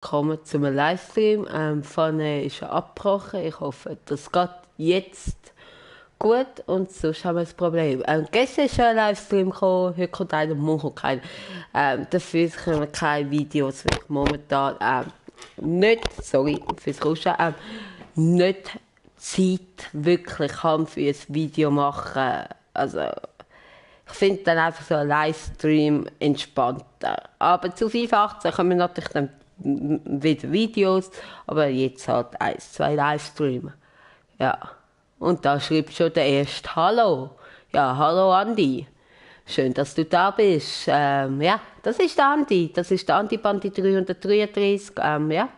Willkommen zum Livestream. Vorne ist er abgebrochen. Ich hoffe, das geht jetzt gut und sonst haben wir ein Problem. Gestern ist ein Livestream gekommen, heute kommt einer, morgen kommt keiner. Dafür kommen keine Videos, weil ich momentan nicht, sorry fürs Rauschen, nicht Zeit wirklich habe für ein Video machen. Also, ich finde dann einfach so ein Livestream entspannter. Aber zu FIFA 18 kommen natürlich dann wieder Videos, aber jetzt halt 1, 2 Livestreams. Ja. Und da schreibt schon der erste Hallo. Ja, hallo Andi. Schön, dass du da bist. Ja, das ist der Andi. Das ist der Andi Bandi 333. Ja.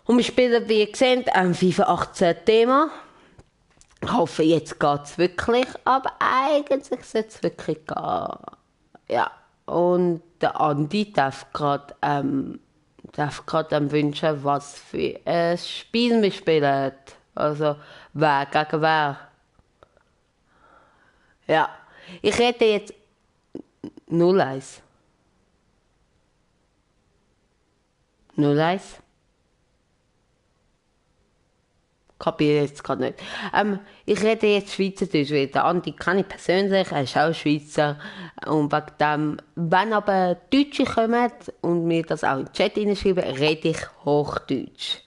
Und wir spielen, wie ihr seht, FIFA 18 Thema. Ich hoffe, jetzt geht es wirklich, aber eigentlich sollte es wirklich gehen. Ja, und der Andi darf gerade wünschen, was für ein Spiel wir spielen. Also, wer gegen wer. Ja, ich rede jetzt 0-1. 0-1. Kapiere jetzt gerade nicht. Ich rede jetzt Schweizerdeutsch, weil der Andi kenne ich persönlich, er ist auch Schweizer. Und wegen dem, wenn aber Deutsche kommen und mir das auch in den Chat hineinschreiben, rede ich Hochdeutsch.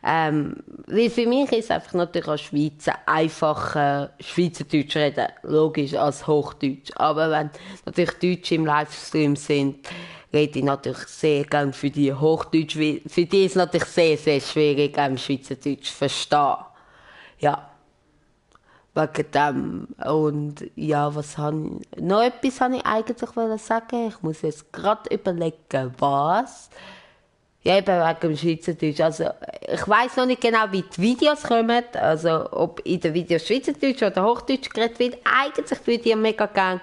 Weil für mich ist einfach natürlich als Schweizer einfacher Schweizerdeutsch reden, logisch als Hochdeutsch. Aber wenn natürlich Deutsche im Livestream sind, rede ich natürlich sehr gerne für die Hochdeutsch, weil für die ist es natürlich sehr, sehr schwierig, Schweizerdeutsch zu verstehen. Ja, wegen dem. Und ja, noch etwas habe ich eigentlich sagen. Ich muss jetzt gerade überlegen, was. Ja, eben wegen dem Schweizerdeutsch. Also, ich weiss noch nicht genau, wie die Videos kommen. Also, ob in den Videos Schweizerdeutsch oder Hochdeutsch geredet wird. Eigentlich würde ich mega gerne.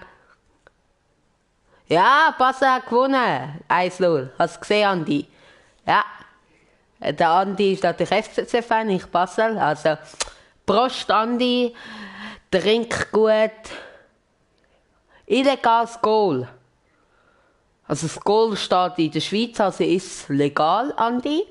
Ja, Basel hat gewonnen. 1-0. Hast du gesehen, Andi? Ja. Der Andi ist natürlich FCZ-Fan, ich Basel. Also, Prost, Andi. Trink gut. Illegales Goal. Also das Goal steht in der Schweiz, also ist es legal, Andi.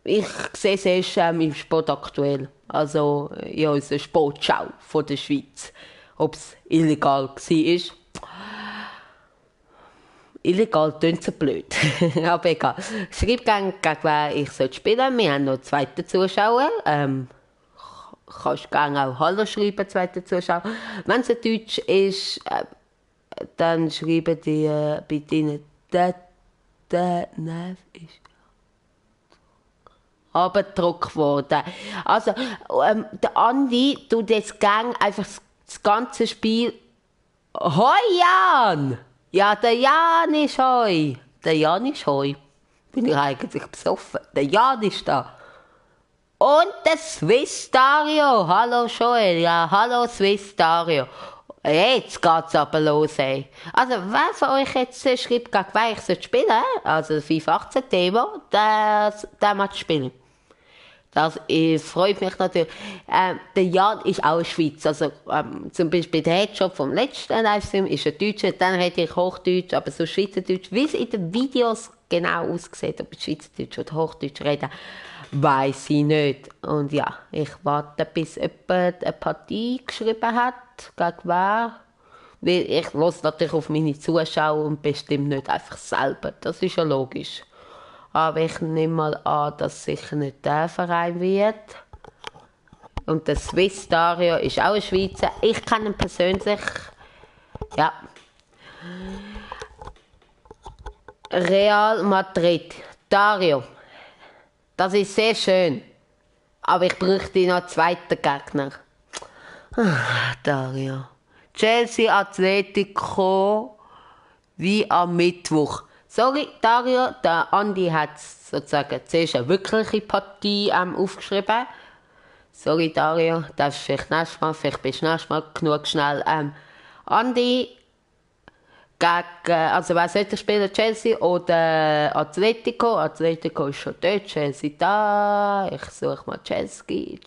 Ich sehe es erst im Sport aktuell, also in unserer Sportschau von der Schweiz, ob es illegal war. Illegal klingt so blöd, aber egal. Schreib gerne, gegen wer ich spielen soll. Wir haben noch einen zweiten Zuschauer. Kannst gerne auch Hallo schreiben, zweiter Zuschauer. Wenn es Deutsch ist, dann schreiben die bei denen, der Nerv ist abgedruckt worden. Also, der Andi tut jetzt gerne einfach das ganze Spiel. Hoi Jan! Ja, der Jan ist hoi. Der Jan ist hoi. Bin ich eigentlich besoffen. Der Jan ist da. Und der Swiss Dario. Hallo Joel. Ja, hallo Swiss Dario. Jetzt geht's aber los, ey. Also, wer von euch jetzt schreibt, gegen wen ich spielen soll, also FIFA 18 Thema, der muss spielen. Das freut mich natürlich. Der Jan ist auch ein Schweizer. Also, zum Beispiel der Headshot vom letzten Livestream ist ein Deutscher, dann hätte ich Hochdeutsch, aber so Schweizerdeutsch, wie es in den Videos genau aussieht, ob ich Schweizerdeutsch oder Hochdeutsch rede, weiss ich nicht. Und ja, ich warte, bis jemand eine Partie geschrieben hat, gegen wer. Weil ich höre natürlich auf meine Zuschauer und bestimme nicht einfach selber. Das ist ja logisch. Aber ich nehme mal an, dass sicher nicht der Verein wird. Und der Swiss Dario ist auch ein Schweizer. Ich kenne ihn persönlich. Ja. Real Madrid. Dario. Das ist sehr schön. Aber ich bräuchte noch einen zweiten Gegner. Dario. Chelsea Atletico wie am Mittwoch. Sorry, Dario, der Andi hat sozusagen zuerst eine wirkliche Partie aufgeschrieben. Sorry, Dario, das ist vielleicht nächstes Mal, vielleicht bist du nächstes Mal genug schnell. Andi also wer sollte spielen? Chelsea oder Atletico? Atletico ist schon dort, Chelsea da. Ich suche mal Chelsea.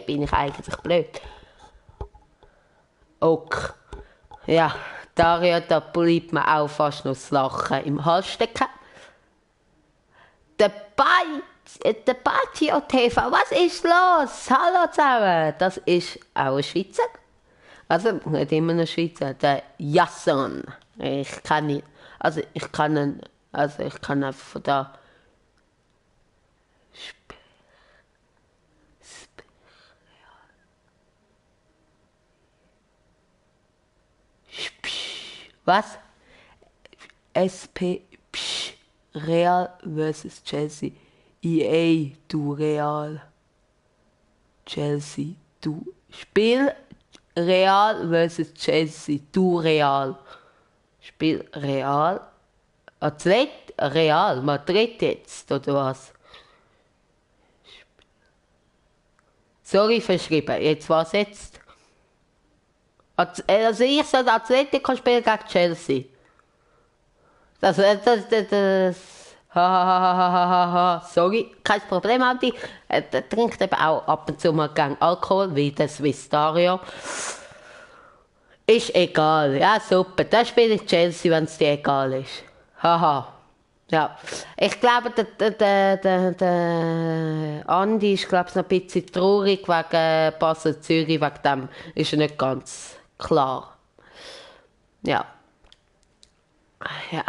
Bin ich eigentlich blöd. Okay. Ja, Dario, da bleibt mir auch fast noch das Lachen im Hals stecken. Der Patio TV, was ist los? Hallo zusammen, das ist auch ein Schweizer. Also nicht immer ein Schweizer, der Jasson. Ich kann ihn, ich kann einfach von da was? SP Real versus Chelsea. EA, du Real. Chelsea, du. Spiel Real versus Chelsea, du Real. Spiel Real. Real Madrid jetzt, oder was? Sorry, verschrieben. Jetzt was jetzt? Also ich soll Atletico spielen gegen Chelsea. Sorry, kein Problem, Andi. Der trinkt eben auch ab und zu mal gern Alkohol, wie der Swiss Dario. Ist egal, ja super, dann spiele ich Chelsea, wenn es dir egal ist. Haha. Ja, ich glaube, der Andi ist glaube ich, noch ein bisschen traurig wegen Basel-Zürich, wegen dem ist er nicht ganz klar. Ja. Ja.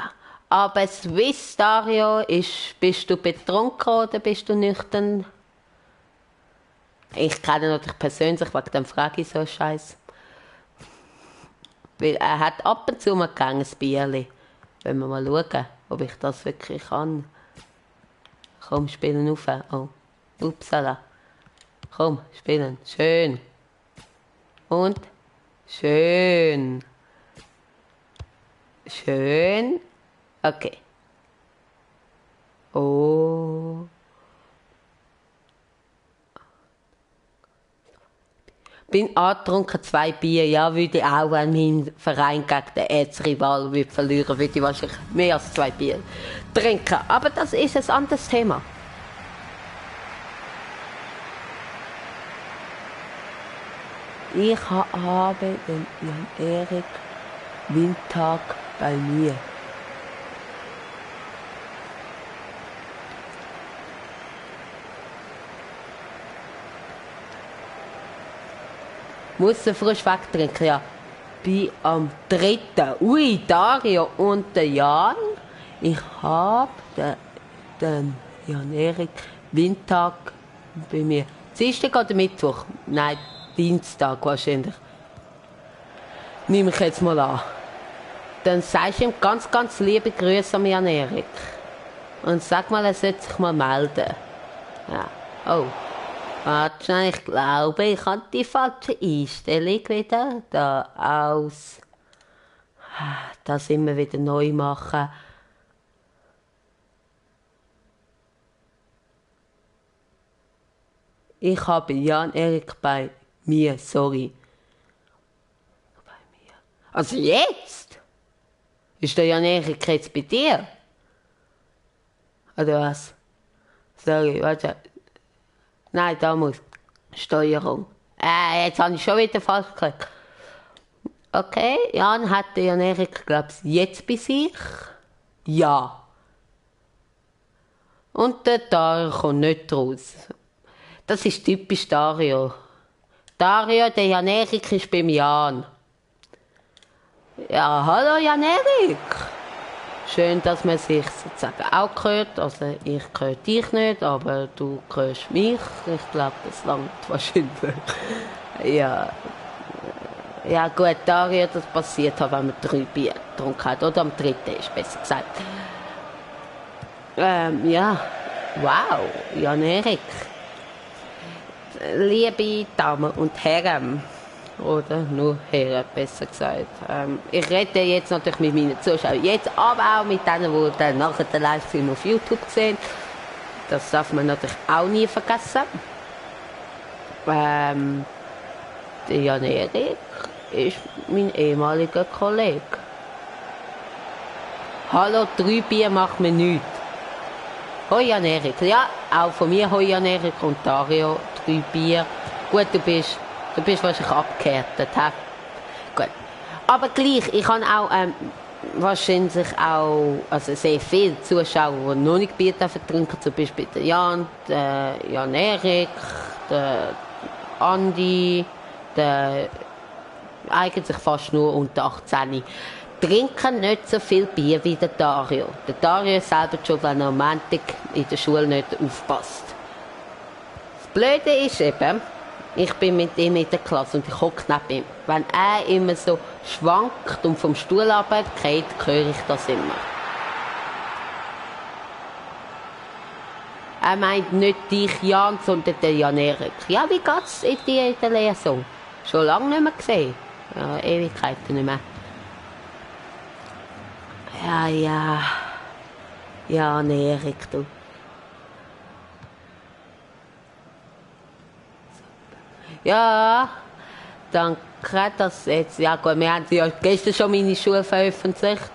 Aber Swiss Dario, bist du betrunken oder bist du nüchtern? Ich kenne ihn natürlich persönlich, wegen dem frage ich so Scheiß. Weil er hat ab und zu mal ein Bierli. Wenn wir mal schauen, ob ich das wirklich kann. Komm, spielen auf. Oh, upsala. Komm, spielen. Schön. Und? Schön. Schön. Okay. Oh. Bin angetrunken, 2 Bier. Ja, würde ich auch, wenn mein Verein gegen den Erzrival verlieren würde, würde ich wahrscheinlich mehr als 2 Bier trinken. Aber das ist ein anderes Thema. Ich habe den Jan-Erik Windtag bei mir. Muss er frisch wegtrinken, ja. Bin am 3. Ui, Dario und der Jan. Ich habe den Jan-Erik Windtag bei mir. Dienstag oder Mittwoch? Nein, Dienstag wahrscheinlich. Nehme ich jetzt mal an. Dann sagst du ihm ganz, ganz liebe Grüße an Jan-Erik. Und sag mal, er sollte sich mal melden. Ja. Oh. Warte, ich glaube, ich habe die falsche Einstellung wieder da aus. Das immer wieder neu machen. Ich habe Jan-Erik bei mir, sorry. Bei mir. Also jetzt? Ist der Jan-Erik jetzt bei dir? Oder was? Sorry, warte. Nein, da muss Steuerung. Jetzt habe ich schon wieder falsch geklickt. Okay, Jan hat den Jan-Erik, glaube ich, jetzt bei sich. Ja. Und der Dario kommt nicht raus. Das ist typisch Dario. Dario, der Jan-Erik ist beim Jan. Ja, hallo Jan-Erik. Schön, dass man sich sozusagen auch hört. Also ich höre dich nicht, aber du hörst mich. Ich glaube, das langt wahrscheinlich. Ja. Ja gut, Dario, das passiert halt, wenn man 3 Bier getrunken hat. Oder am 3. ist besser gesagt. Ja. Wow, Jan-Erik. Liebe Damen und Herren. Oder nur Herren, besser gesagt. Ich rede jetzt natürlich mit meinen Zuschauern. Jetzt aber auch mit denen, die dann nachher den Livestream auf YouTube sehen. Das darf man natürlich auch nie vergessen. Der Jan-Erik ist mein ehemaliger Kollege. Hallo, 3 Bier macht mir nichts. Hoi Jan-Erik. Ja, auch von mir hoi Jan-Erik und Dario, 3 Bier. Gut, du bist wahrscheinlich abgehärtet, hä? Gut. Aber gleich, ich habe auch wahrscheinlich auch also sehr viele Zuschauer, die noch nicht Bier trinken, zum Beispiel der Jan, der Jan Erik, der Andi, der eigentlich fast nur unter 18, trinken nicht so viel Bier wie der Dario. Der Dario ist selber schon, wenn er am Montag in der Schule nicht aufpasst. Das Blöde ist eben, ich bin mit ihm in der Klasse und ich hocke neben ihm. Wenn er immer so schwankt und vom Stuhl runterfällt, höre ich das immer. Er meint nicht dich, Jan, sondern den Jan Erik. Ja, wie geht's dir in der Lesung? Schon lange nicht mehr gesehen. Ja, Ewigkeiten nicht mehr. Ja. Jan Erik, du. Ja, danke, dass jetzt... Ja gut, wir haben ja gestern schon meine Schule veröffentlicht.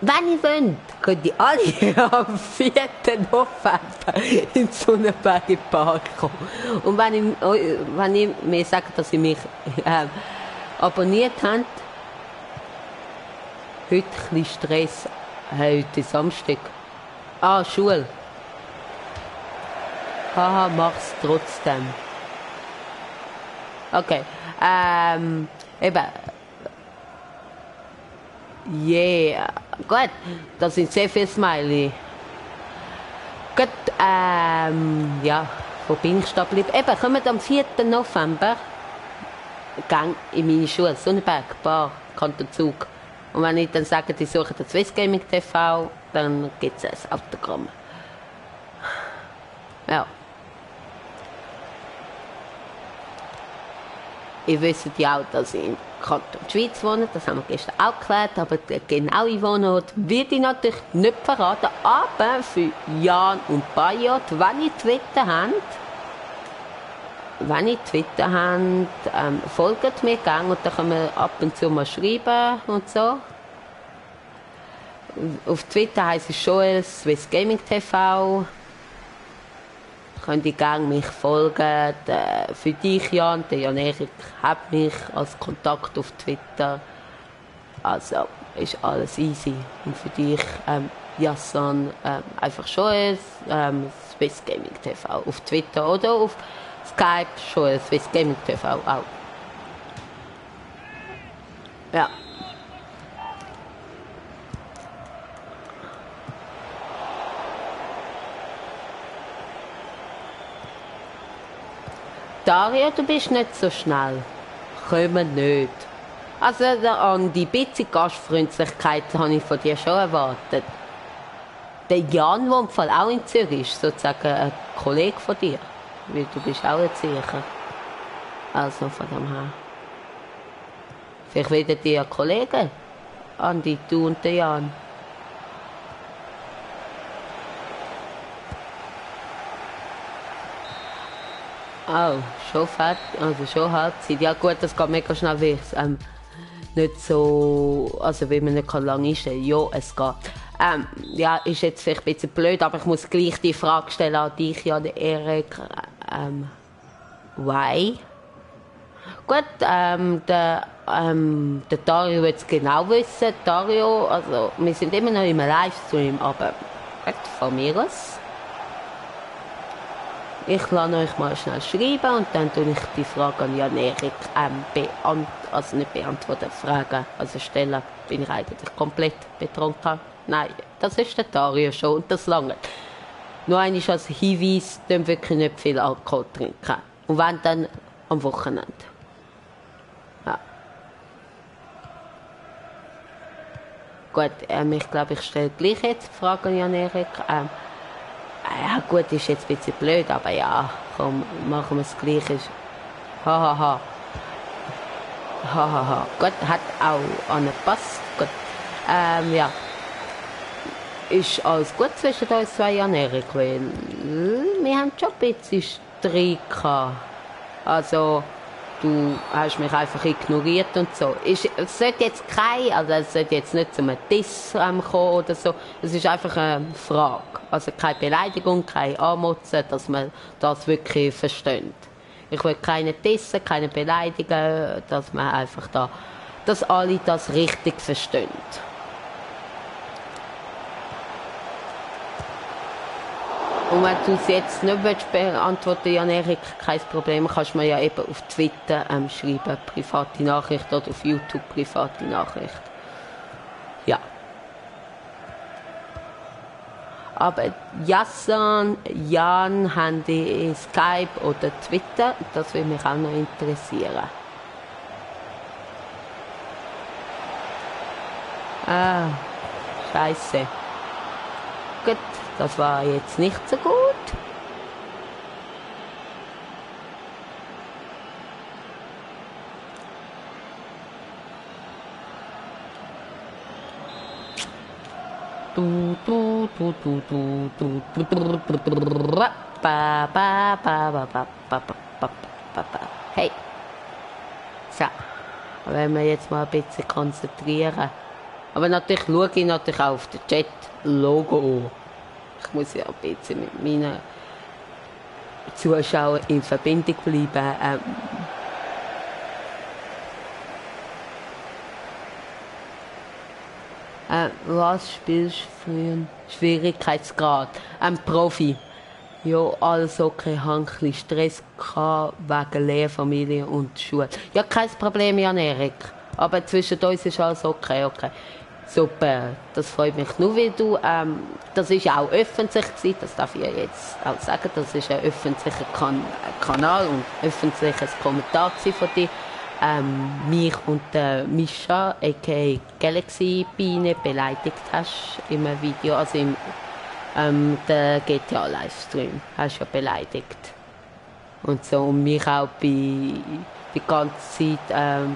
Wenn ihr wollt, könnt ihr alle am 4. November in Sonnenberg im Park kommen. Und wenn ihr mir sagt, dass ihr mich abonniert habt, heute ein bisschen Stress, heute ist Samstag. Schule. Haha, mach's trotzdem. Okay, eben. Yeah, gut, das sind sehr viele Smiley. Gut, ja, wo bin ich stehen geblieben? Eben, kommt am 4. November, gang in meine Schule, Sonnenberg, Bar, Kantonzug. Und wenn ich dann sage, ich suche den Swiss Gaming TV, dann gibt es ein Autogramm. Ja. Ihr wisst ja auch, dass ich im Kanton Schweiz wohne, das haben wir gestern auch geklärt, aber der genaue Wohnort wird ich natürlich nicht verraten, aber für Jan und Bayot, wenn ihr Twitter habt, folgt mir gerne und dann können wir ab und zu mal schreiben und so. Auf Twitter heisst es Joel Swiss Gaming TV. Könnt ihr gerne mich folgen. Für dich, Jan, der Jan Erik hat mich als Kontakt auf Twitter. Also ist alles easy. Und für dich, Jassan, einfach Joel Swiss Gaming TV auf Twitter oder auf Skype Joel Swiss Gaming TV auch. Ja. Daria, du bist nicht so schnell. Kommen nicht. Also an die bisschen Gastfreundlichkeit habe ich von dir schon erwartet. Der Jan, der im Fall auch in Zürich ist, sozusagen ein Kollege von dir. Weil du bist auch ein Zürcher. Also von dem her. Vielleicht werden die ja Kollegen. Andi, du und der Jan. Oh, schon fertig, also schon Halbzeit. Ja gut, das geht mega schnell weg. Nicht so, also wie man nicht lange einstellen kann. Ja, es geht. Ja, ist jetzt vielleicht ein bisschen blöd, aber ich muss gleich die Frage stellen an dich, Jan Erik. Why? Gut, der Dario wird es genau wissen. Dario, also wir sind immer noch im Livestream, aber von mir aus. Ich lasse euch mal schnell schreiben und dann tue ich die Frage an Jan Erik also nicht beantworten, fragen, also stellen. Bin ich eigentlich komplett betrunken? Nein, das ist der Dario schon und das lange. Nur einmal als Hinweis, dann wirklich nicht viel Alkohol trinken. Und wenn, dann am Wochenende. Ja. Gut, ich glaube, ich stelle gleich jetzt die Frage an Jan Erik. Ja gut, ist jetzt ein bisschen blöd, aber ja, komm, machen wir es gleich. Hahaha. Hahaha. Gut, hat auch angepasst. Gut. Ja. Ist alles gut zwischen uns zwei, Jan Erik, weil wir haben schon ein bisschen Streit gehabt. Also, du hast mich einfach ignoriert und so. Es sollte jetzt es sollte jetzt nicht zum Diss kommen oder so. Es ist einfach eine Frage. Also keine Beleidigung, kein Anmotzen, dass man das wirklich versteht. Ich will keine Dissen, keine beleidigen, dass man einfach da dass alle das richtig verstehen. Und wenn du es jetzt nicht beantworten willst, Jan-Erik, kein Problem, kannst du mir ja eben auf Twitter schreiben, private Nachricht, oder auf YouTube private Nachricht. Ja. Aber Jassan, Jan, haben die Skype oder Twitter? Das würde mich auch noch interessieren. Ah, scheiße. Gut, das war jetzt nicht so gut. Hey. So. Wenn wir jetzt mal ein bisschen konzentrieren. Aber natürlich schaue ich natürlich auch auf den Chat-Logo. Ich muss ja ein bisschen mit meinen Zuschauern in Verbindung bleiben. Was spielst du für einen Schwierigkeitsgrad? Profi. Ja, alles okay. Ich hatte ein bisschen Stress wegen Lehrfamilie und Schule. Ja, kein Problem, Jan-Erik. Aber zwischen uns ist alles okay. Super, das freut mich. Nur weil du, das ist auch öffentlich gewesen, das darf ich jetzt auch sagen, das ist ein öffentlicher Kanal und öffentliches Kommentar von dir. Mich und Mischa, a.k.a. Galaxy Biene, beleidigt hast im Video, also im der GTA-Livestream, hast du ja beleidigt. Und so, und mich auch die ganze Zeit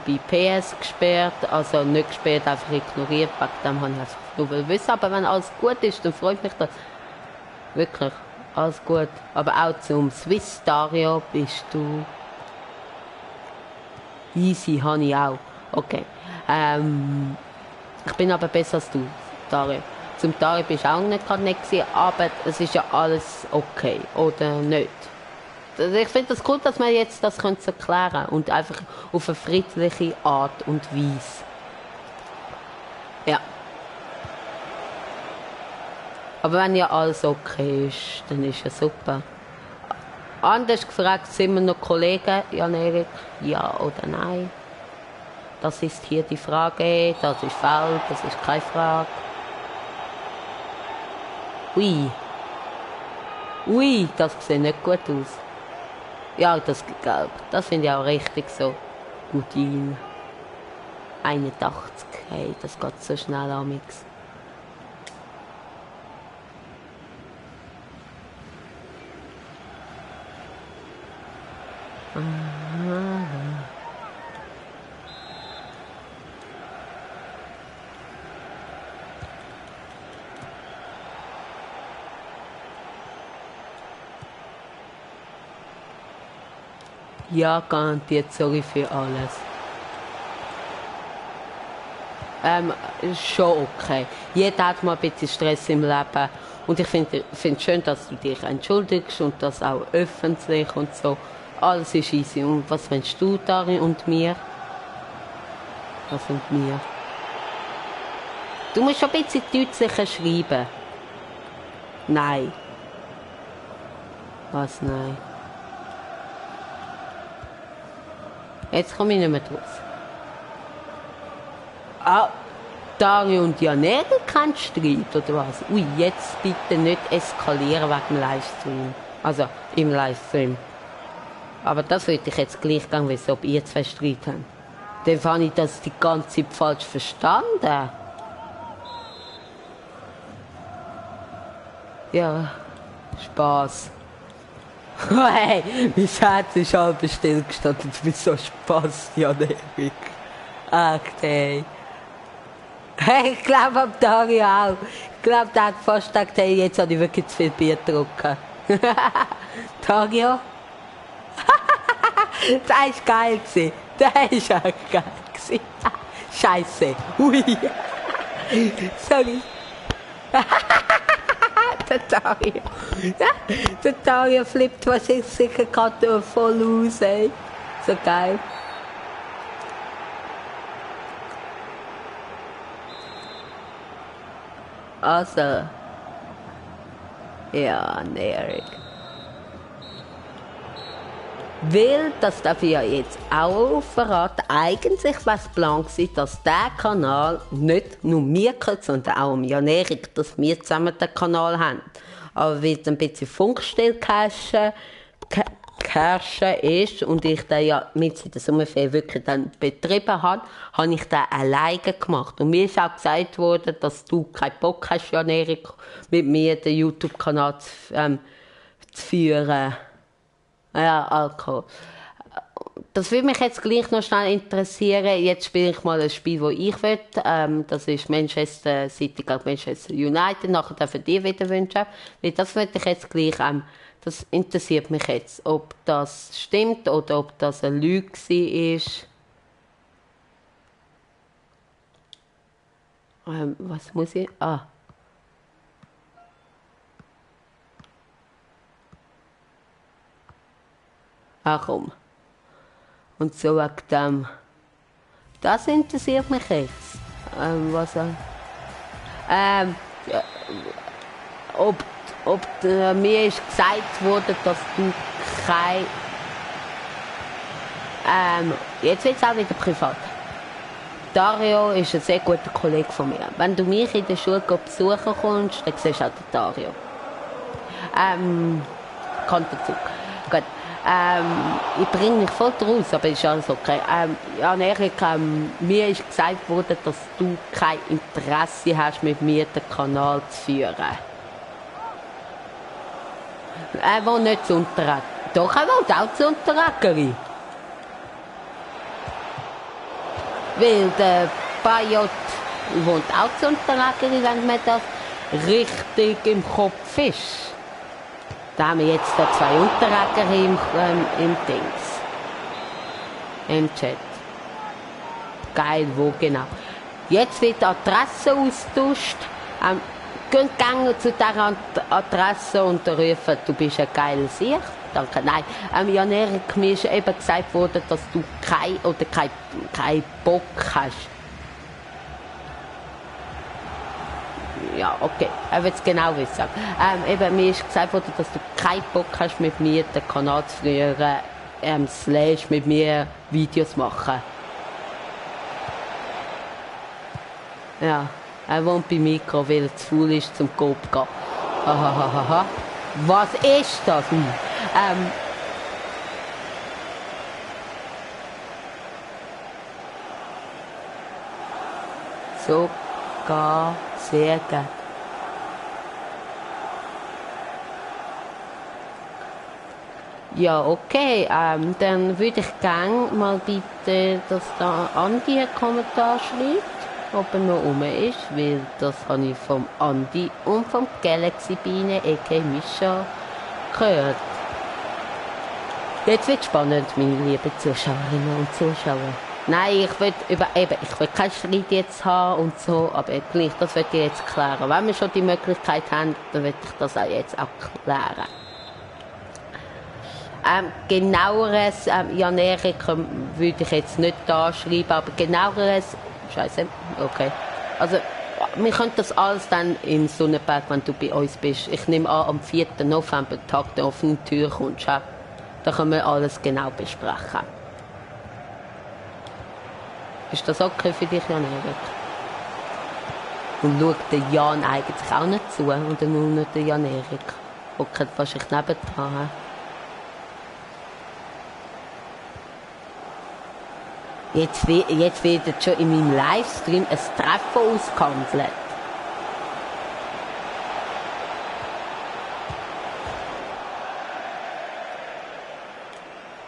bei PS gesperrt, also nicht gesperrt, einfach ignoriert, wegen dem habe ich einfach nur wissen. Aber wenn alles gut ist, dann freut mich das. Wirklich, alles gut. Aber auch zum Swiss Dario bist du easy, habe ich auch. Okay. Ich bin aber besser als du, Dario. Zum Dario bist du auch nicht nett gewesen, aber es ist ja alles okay, oder nicht? Ich finde es gut, dass wir jetzt das erklären können und einfach auf eine friedliche Art und Weise. Ja. Aber wenn ja alles okay ist, dann ist ja super. Anders gefragt, sind wir noch Kollegen, Jan-Erik? Ja oder nein? Das ist hier die Frage, das ist falsch, das ist keine Frage. Ui, das sieht nicht gut aus. Ja, das gelb. Das finde ich auch richtig so. Gudin. 81. Hey, das geht so schnell amix. Ja, garantiert, sorry für alles. Schon okay. Jeder hat mal ein bisschen Stress im Leben. Und ich finde es schön, dass du dich entschuldigst und das auch öffentlich und so. Alles ist easy. Und was wünschst du, Dari, und mir? Was und mir? Du musst schon ein bisschen deutlicher schreiben. Nein. Was, nein? Jetzt komme ich nicht mehr draus. Ah, Dario und Jan-Erik kein Streit, oder was? Ui, jetzt bitte nicht eskalieren wegen dem Livestream. Also, im Livestream. Aber das würde ich jetzt gleich gehen, wie ob ihr zwei Streit habt. Dann habe ich das die ganze Zeit falsch verstanden. Ja, Spaß. Hey, mein Herz ist halb stillgestanden. Du bist so Spaß, Jan-Erik. Ach, hey. Hey, ich glaube, am Dario auch. Ich glaube, der hat fast gedacht, hey, jetzt habe ich wirklich zu viel Bier getrunken. Dario? Das war geil. Das war auch geil. Scheiße. Ui. Sorry. Der Dario. Der Dario flippt was ich sicher gerade voll aus, ey. So geil. Also, ja, Erik. Weil, das darf ich ja jetzt auch verraten, eigentlich war es Plan gewesen, dass der Kanal nicht nur mir gehört, sondern auch Jan Erik, dass wir zusammen den Kanal haben. Aber weil es ein bisschen Funkstillcache ist und ich den ja mit der Sommerferien wirklich dann betrieben habe, habe ich den alleine gemacht. Und mir ist auch gesagt worden, dass du keinen Bock hast, Jan Erik, mit mir den YouTube-Kanal zu führen. Ja, Alkohol. Das würde mich jetzt gleich noch schnell interessieren. Jetzt spiele ich mal ein Spiel, das ich will. Das ist Manchester City gegen Manchester United. Nachher darf ich dir wieder wünschen. Weil das würde ich jetzt gleich, das interessiert mich jetzt, ob das stimmt oder ob das eine Lüge war. Was muss ich? Komm. Und so wegen dem. Das interessiert mich jetzt. Ja, mir ist gesagt worden, dass du kein. Jetzt wird es auch wieder privat. Dario ist ein sehr guter Kollege von mir. Wenn du mich in der Schule besuchen kommst, dann siehst du auch den Dario. Konterzug. Gut. Ich bringe mich voll draus, aber ist alles okay. Jan Erik, mir ist gesagt worden, dass du kein Interesse hast, mit mir den Kanal zu führen. Er will nicht zu Unterägeri. Doch, er will auch zu Unterägeri. Weil der Pajot wohnt auch zu Unterägeri, wenn man das richtig im Kopf ist. Da haben wir jetzt da 2 Unterägeri im Dings. Im Chat. Geil, wo genau. Jetzt wird die Adresse austauscht. Gehen zu dieser Adresse und rufen, du bist ein geiler Sieg. Danke. Nein, Jan Erik, mir ist eben gesagt worden, dass du kein Bock hast. Ja, okay, er wird es genau wissen. Eben, mir ist gesagt worden, dass du keinen Bock hast, mit mir den Kanal zu führen, / mit mir Videos machen. Ja, er wohnt bei Mikro, weil er zu faul ist, zum Coop zu gehen. Was ist das? Sogar sehr gut. Ja, okay. Dann würde ich gerne mal bitte, dass da Andi einen Kommentar schreibt, ob er noch rum ist, weil das habe ich vom Andi und vom Galaxy Biene, a.k.a. Mischa, gehört. Jetzt wird es spannend, meine lieben Zuschauerinnen und Zuschauer. Nein, ich will keinen Streit jetzt haben und so, aber gleich, das will ich jetzt klären. Wenn wir schon die Möglichkeit haben, dann will ich das auch jetzt klären. Genaueres, Jan Erik, würde ich jetzt nicht da schreiben, aber genaueres, Scheiße, okay. Also, wir können das alles dann in Sonnenberg, wenn du bei uns bist. Ich nehme an, am 4. November, Tag der offenen Tür, kommst du. Da können wir alles genau besprechen. Ist das okay für dich, Jan Erik? Und schaut der Jan eigentlich auch nicht zu, oder nur nicht der Jan Erik? Okay, wahrscheinlich nebendran. Jetzt wird schon in meinem Livestream ein Treffen ausgehandelt.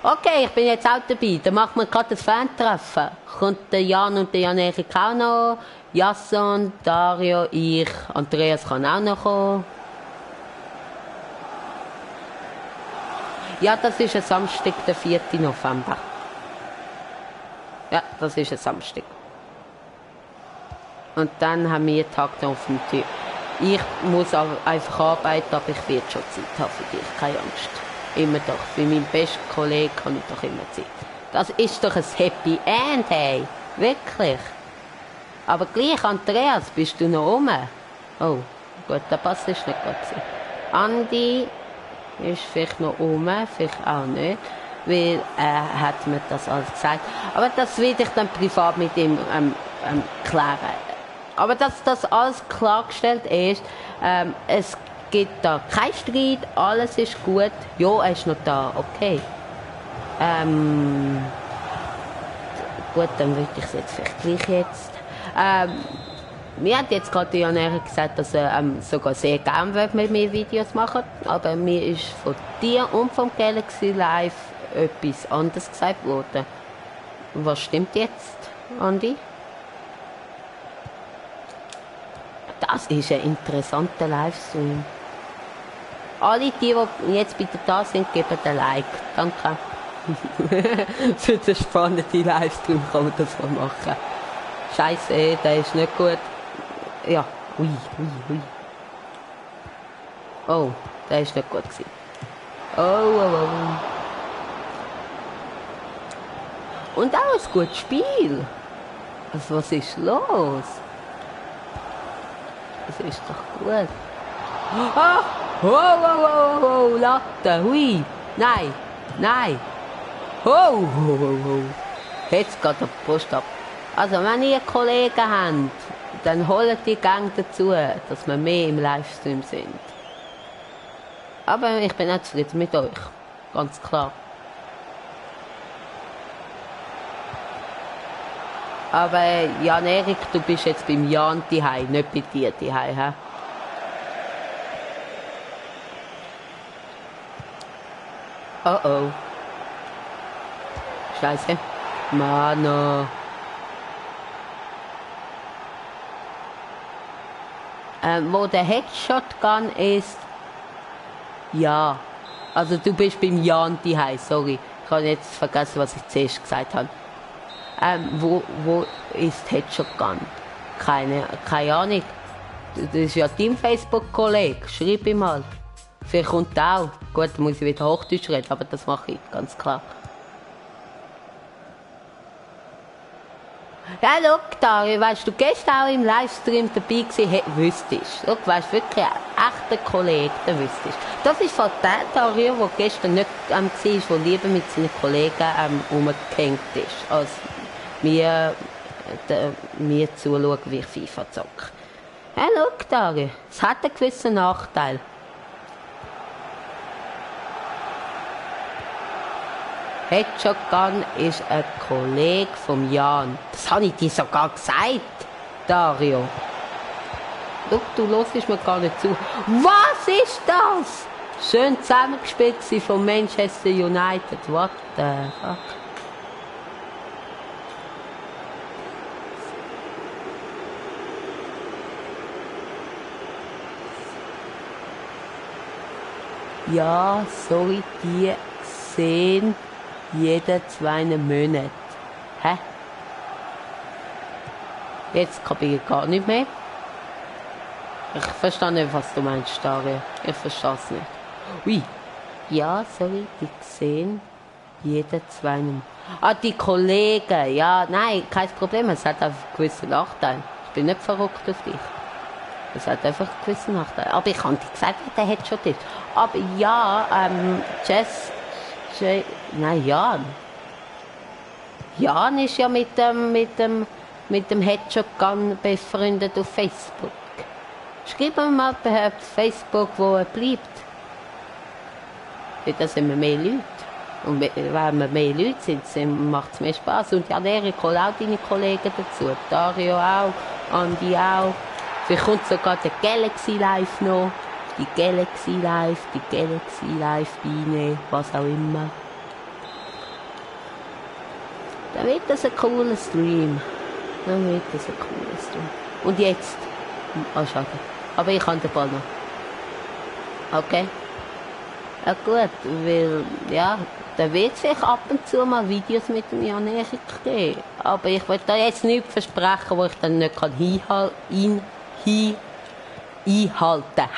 Okay, ich bin jetzt auch dabei. Dann machen wir gerade das Fan-Treffen. Kommt der Jan und der Jan Erik auch noch. Jasson, Dario, ich. Andreas kann auch noch kommen. Ja, das ist ein Samstag, der 4. November. Ja, das ist ein Samstag. Und dann haben wir Tag der offenen Tür. Ich muss einfach arbeiten, aber ich werde schon Zeit haben für dich. Keine Angst. Immer doch. Für meinen besten Kollegen habe ich doch immer Zeit. Das ist doch ein Happy End, hey. Wirklich. Aber gleich, Andreas, bist du noch rum? Oh, gut, der Pass ist nicht gut gewesen. Andi ist vielleicht noch rum, vielleicht auch nicht, weil er hat mir das alles gesagt. Aber das werde ich dann privat mit ihm klären. Aber dass das alles klargestellt ist, es gibt da keinen Streit, alles ist gut. Ja, er ist noch da, okay. Gut, dann würde ich es jetzt vielleicht gleich jetzt. Mir hat jetzt gerade Jan gesagt, dass er sogar sehr gerne mit mir Videos machen will, aber mir ist von dir und vom Galaxy Live etwas anderes gesagt worden. Was stimmt jetzt, Andi? Das ist ein interessanter Livestream. Alle die jetzt bitte da sind, geben ein Like. Danke. Für den spannenden Livestream kann man das mal machen. Scheiße, der ist nicht gut. Ja, ui. Oh, der ist nicht gut gewesen. Oh. Und auch ein gutes Spiel. Also, was ist los? Das ist doch gut. Ah! Oh, Latte, hui. Nein. Oh. Jetzt geht der Post ab. Also, wenn ihr Kollegen habt, dann holt die Gang dazu, dass wir mehr im Livestream sind. Aber ich bin nicht zufrieden mit euch. Ganz klar. Aber Jan-Erik, du bist jetzt beim Jan daheim, nicht bei dir daheim, hä? Oh. Scheiße. Mano. Wo der Headshot-Gun ist, ja. Also du bist beim Jan daheim, sorry. Ich habe jetzt vergessen, was ich zuerst gesagt habe. Wo ist Headshot-Gun? Keine Ahnung. Das ist ja dein Facebook-Kollege. Schreib ihm mal. Vielleicht kommt er auch. Gut, dann muss ich wieder Hochdeutsch reden, aber das mache ich, ganz klar. Ja, schau da, weißt du, gestern auch im Livestream dabei gewesen, wüsstest. Schau, weißt wirklich ein echter Kollege, der wüsstest. Das ist von der Dario, der gestern nicht war, der lieber mit seinen Kollegen rumgehängt ist, als mir zuschauen, wie ich FIFA zocke. Ja, schau Dario, es hat einen gewissen Nachteil. Headshot Gun ist ein Kollege vom Jan. Das habe ich dir sogar gesagt, Dario. Schau, du hörst mir gar nicht zu. Was ist das? Schön zusammengespielt von Manchester United. What the fuck? Ja, sorry, die sehen jede 2 Monate. Hä? Jetzt kapiere ich gar nicht mehr. Ich verstehe nicht, was du meinst, Dario. Ich verstehe es nicht. Ui. Ja, sorry, die sehen jede 2 Monate. Ah, die Kollegen. Ja, nein, kein Problem. Es hat einfach gewisse Nachteile. Ich bin nicht verrückt auf dich. Es hat einfach gewisse Nachteile. Aber ich habe dir gesagt, der Headshot ist. Aber ja, Jan. Jan ist ja mit dem Headshot Gun befreundet auf Facebook. Schreib mir mal per Facebook, wo er bleibt. Da sind wir mehr Leute. Und wenn wir mehr Leute sind, macht es mehr Spaß. Und ja, Erik, hol auch deine Kollegen dazu. Dario auch, Andi auch. Vielleicht kommt sogar der Galaxy Live noch. Die Galaxy Live Biene, was auch immer. Dann wird das ein cooler Stream. Und jetzt? Oh, schade. Aber ich kann den Ball noch. Okay. Ja gut, weil, ja, da wird es vielleicht ab und zu mal Videos mit dem Jan-Erik geben. Aber ich will da jetzt nichts versprechen, wo ich dann nicht kann einhalten.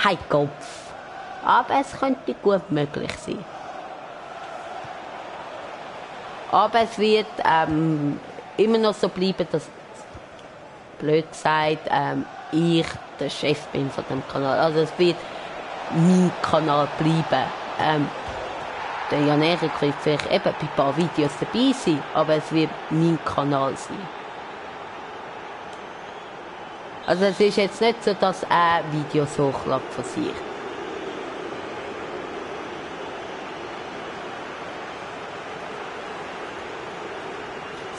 Heikopf. Aber es könnte gut möglich sein. Aber es wird immer noch so bleiben, dass, blöd gesagt, ich der Chef bin von dem Kanal. Also es wird mein Kanal bleiben. Der Jan Erik wird vielleicht eben bei ein paar Videos dabei sein, aber es wird mein Kanal sein. Also es ist jetzt nicht so, dass er Videos hochlädt von sich.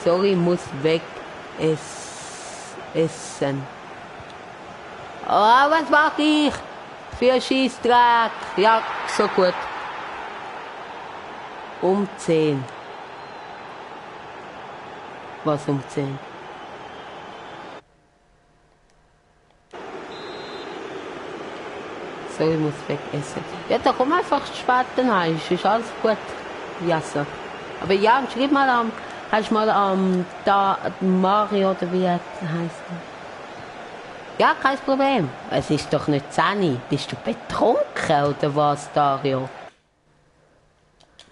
Sorry, ich muss weg essen. Oh, was mache ich? Für Scheissdreck. Ja, so gut. Um 10. Was um 10? So, ich muss weg essen. Ja, da komm einfach später rein. Ist alles gut. Ja, so. Aber ja, schreib mal hast du mal da Mario oder wie heißt er? Ja, kein Problem. Es ist doch nicht 10. Bist du betrunken oder was, Dario?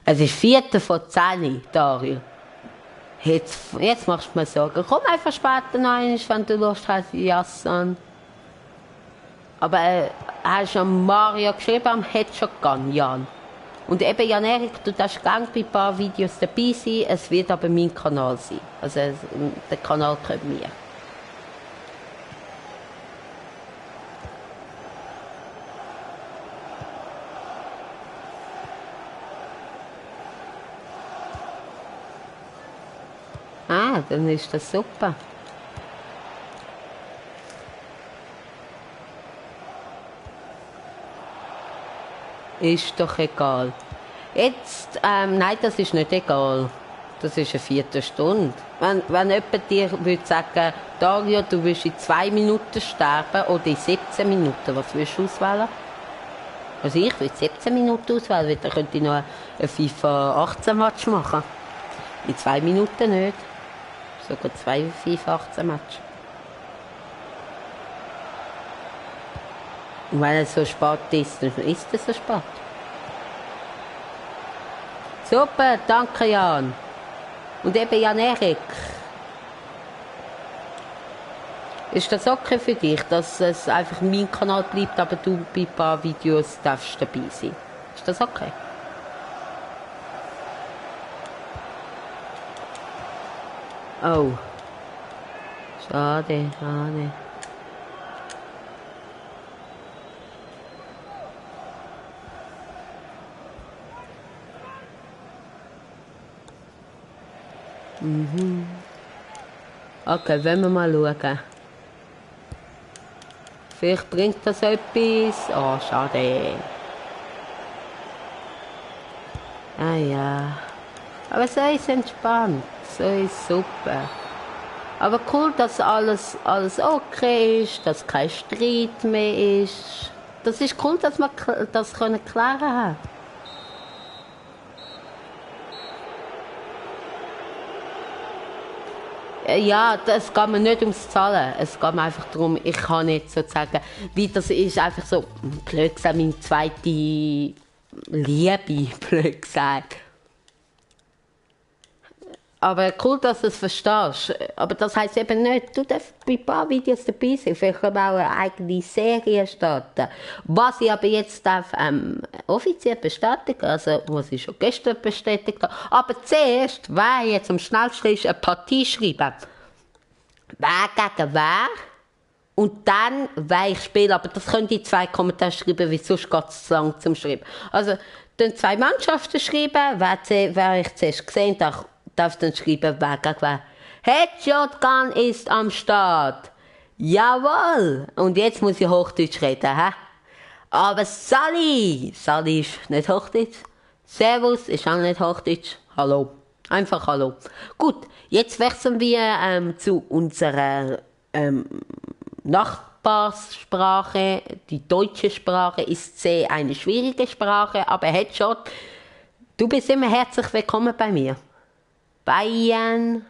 Es ist 4 von 10, Dario. Jetzt machst du mir Sorgen. Komm einfach später rein, wenn du Lust hast, Jassan. Aber hast du an Mario geschrieben, am Headshot-Gun, Jan? Und eben, Jan Erik, du darfst gerne bei ein paar Videos dabei sein, es wird aber mein Kanal sein. Also der Kanal gehört mir. Ah, dann ist das super. Ist doch egal. Jetzt, nein, das ist nicht egal. Das ist eine Viertelstunde. Wenn jemand dir würde sagen, Dario, du willst in 2 Minuten sterben oder in 17 Minuten, was willst du auswählen? Also ich würde 17 Minuten auswählen, weil dann könnte ich noch ein FIFA 18 Match machen. In 2 Minuten nicht. Sogar 2 FIFA 18 Match. Und wenn es so spät ist, dann ist es so spät. Super, danke Jan. Und eben Jan Erik. Ist das okay für dich, dass es einfach mein Kanal bleibt, aber du bei ein paar Videos darfst dabei sein? Ist das okay? Oh. Schade, schade. Okay, wollen wir mal schauen. Vielleicht bringt das etwas. Oh, schade. Ah ja. Aber so ist entspannt. So ist super. Aber cool, dass alles okay ist, dass kein Streit mehr ist. Das ist cool, dass wir das klären können. Ja, es geht mir nicht ums Zahlen. Es geht mir einfach darum, ich kann nicht sozusagen, wie das ist einfach so, blöd gesagt, meine zweite Liebe, blöd gesagt. Aber cool, dass du es verstehst. Aber das heisst eben nicht, du darfst bei ein paar Videos dabei sein. Vielleicht können wir auch eine eigene Serie starten. Was ich aber jetzt darf, offiziell bestätigen, also was ich schon gestern bestätigt habe. Aber zuerst, wer jetzt am schnellsten ist, eine Partie schreiben. Wer gegen wer. Und dann, wer ich spiele. Aber das könnt ihr in 2 Kommentare schreiben, weil sonst geht es zu lang zum Schreiben. Also, dann 2 Mannschaften schreiben, wer ich zuerst gesehen habe, darf dann schreiben, wer gegen wer. Headshot-Gun ist am Start. Jawohl. Und jetzt muss ich Hochdeutsch reden, hä? Aber Sally ist nicht Hochdeutsch. Servus ist auch nicht Hochdeutsch. Hallo. Einfach Hallo. Gut, jetzt wechseln wir zu unserer Nachbarsprache. Die deutsche Sprache ist sehr eine schwierige Sprache, aber Headshot, du bist immer herzlich willkommen bei mir. Bayern.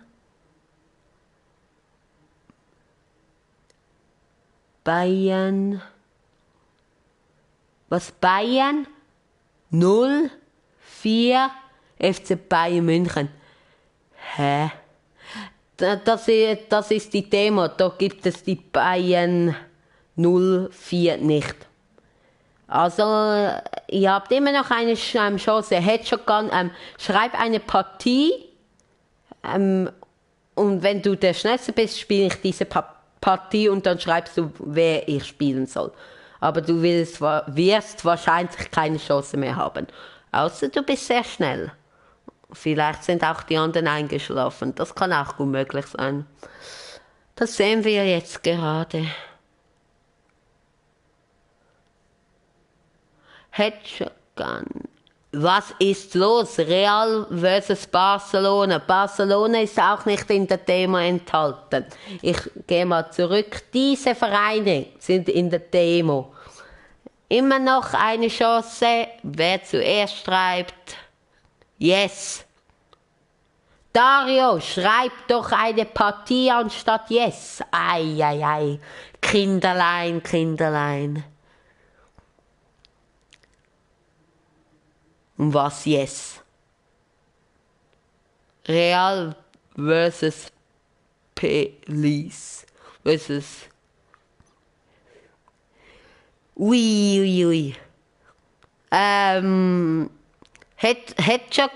Was Bayern? 0-4 FC Bayern München. Hä? Das ist die Thema. Da gibt es die Bayern 04 nicht. Also, ihr habt immer noch eine Chance. Hedgehog, schreib eine Partie. Und wenn du der Schnellste bist, spiele ich diese Partie und dann schreibst du, wer ich spielen soll. Aber du wirst wahrscheinlich keine Chance mehr haben. Außer du bist sehr schnell. Vielleicht sind auch die anderen eingeschlafen. Das kann auch gut möglich sein. Das sehen wir jetzt gerade. Hedgehog. Was ist los? Real versus Barcelona. Barcelona ist auch nicht in der Demo enthalten. Ich gehe mal zurück. Diese Vereine sind in der Demo. Immer noch eine Chance. Wer zuerst schreibt. Yes. Dario, schreib doch eine Partie anstatt Yes. Ei, ei, ei. Kinderlein, Kinderlein. Und was Yes? Real versus Police versus. Ui. Hedgehog,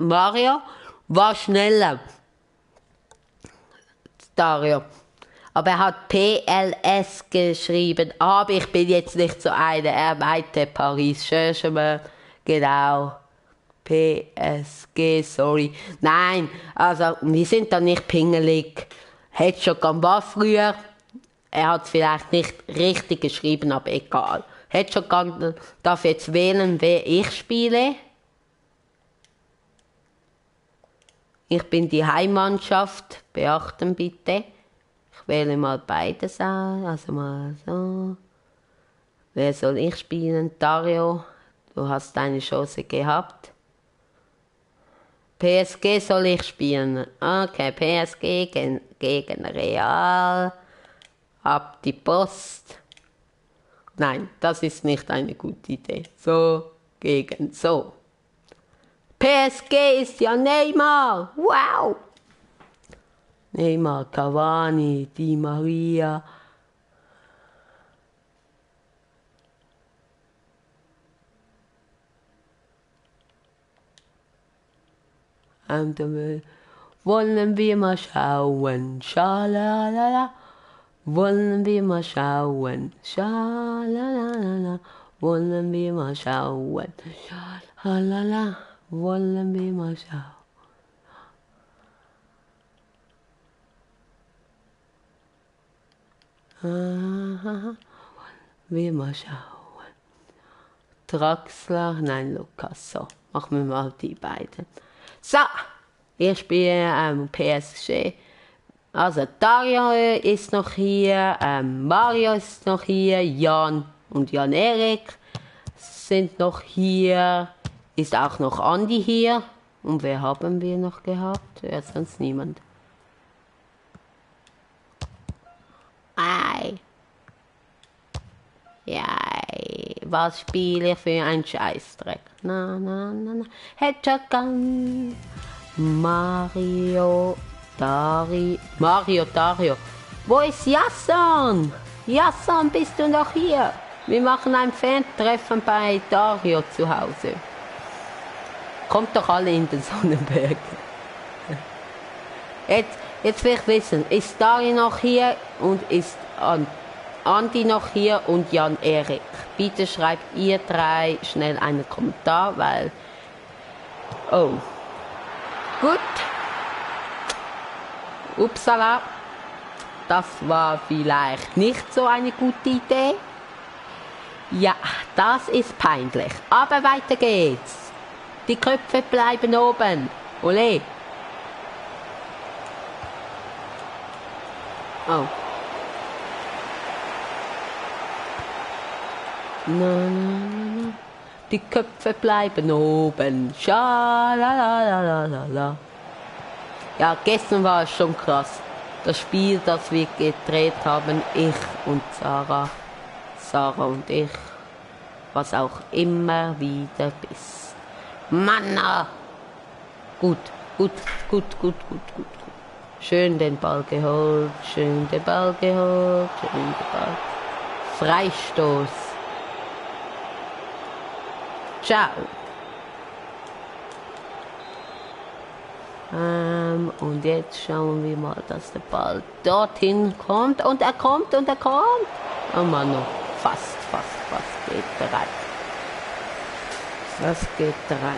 Mario war schneller. Dario. Aber er hat PLS geschrieben. Aber ich bin jetzt nicht so einer. Er meinte Paris Saint-Germain. Genau. PSG, sorry. Nein, also wir sind da nicht pingelig. Hedgehog war früher. Er hat es vielleicht nicht richtig geschrieben, aber egal. Hedgehog darf jetzt wählen, wer ich spiele. Ich bin die Heimmannschaft. Beachten bitte. Ich wähle mal beides an. Also mal so. Wer soll ich spielen? Dario, du hast deine Chance gehabt. PSG soll ich spielen. Okay, PSG gegen Real. Ab die Post. Nein, das ist nicht eine gute Idee. So gegen so. PSG ist ja Neymar. Wow. Neymar, Cavani, Di Maria. Und wollen wir mal schauen. Schalalala. Wollen wir mal schauen. Schalalala. Wollen wir mal schauen. Schalalala. Wollen wir mal schauen. Wollen wir mal schauen. Draxler, nein, Lukas. So, machen wir mal die beiden. So, wir spielen PSG. Also Dario ist noch hier, Mario ist noch hier, Jan und Jan-Erik sind noch hier, ist auch noch Andi hier. Und wer haben wir noch gehabt? Ja, sonst niemand. Ei. Ja, was spiele ich für ein Scheißdreck? Na. Hedgehog. Mario, Dario. Wo ist Jasson? Jasson, bist du noch hier? Wir machen ein Fan-Treffen bei Dario zu Hause. Kommt doch alle in den Sonnenberg. Jetzt will ich wissen, ist Dario noch hier und ist Andi noch hier und Jan-Erik? Bitte schreibt ihr drei schnell einen Kommentar, weil... Oh. Gut. Upsala. Das war vielleicht nicht so eine gute Idee. Ja, das ist peinlich. Aber weiter geht's. Die Köpfe bleiben oben. Ole. Oh. Na. Die Köpfe bleiben oben. Schalalala. Ja, gestern war es schon krass. Das Spiel, das wir gedreht haben, ich und Sarah und ich, was auch immer wieder bist. Mann! Gut. Schön den Ball geholt, schön den Ball geholt, schön den Ball. Freistoß. Ciao. Und jetzt schauen wir mal, dass der Ball dorthin kommt. Und er kommt und er kommt. Oh Mann, noch fast. Geht rein. Das geht rein.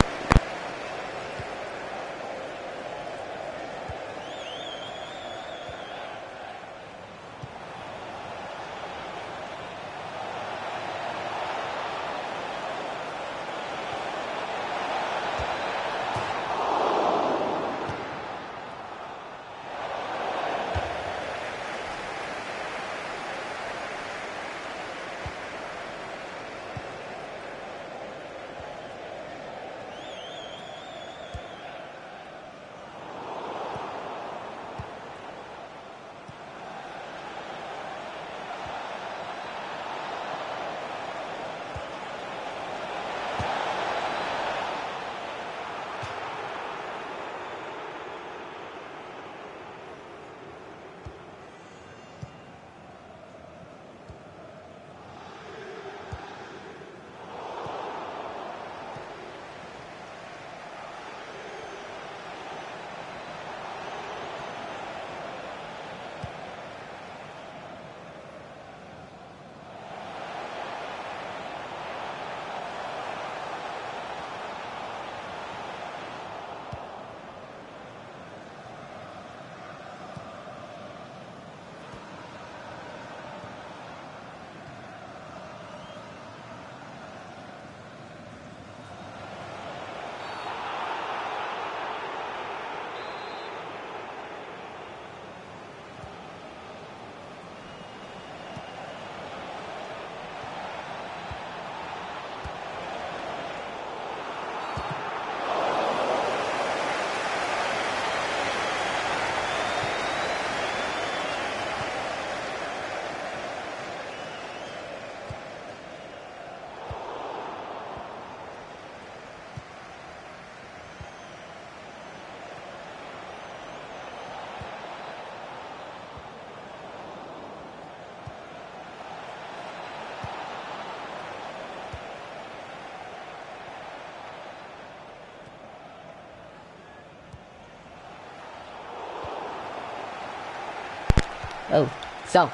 Oh, so.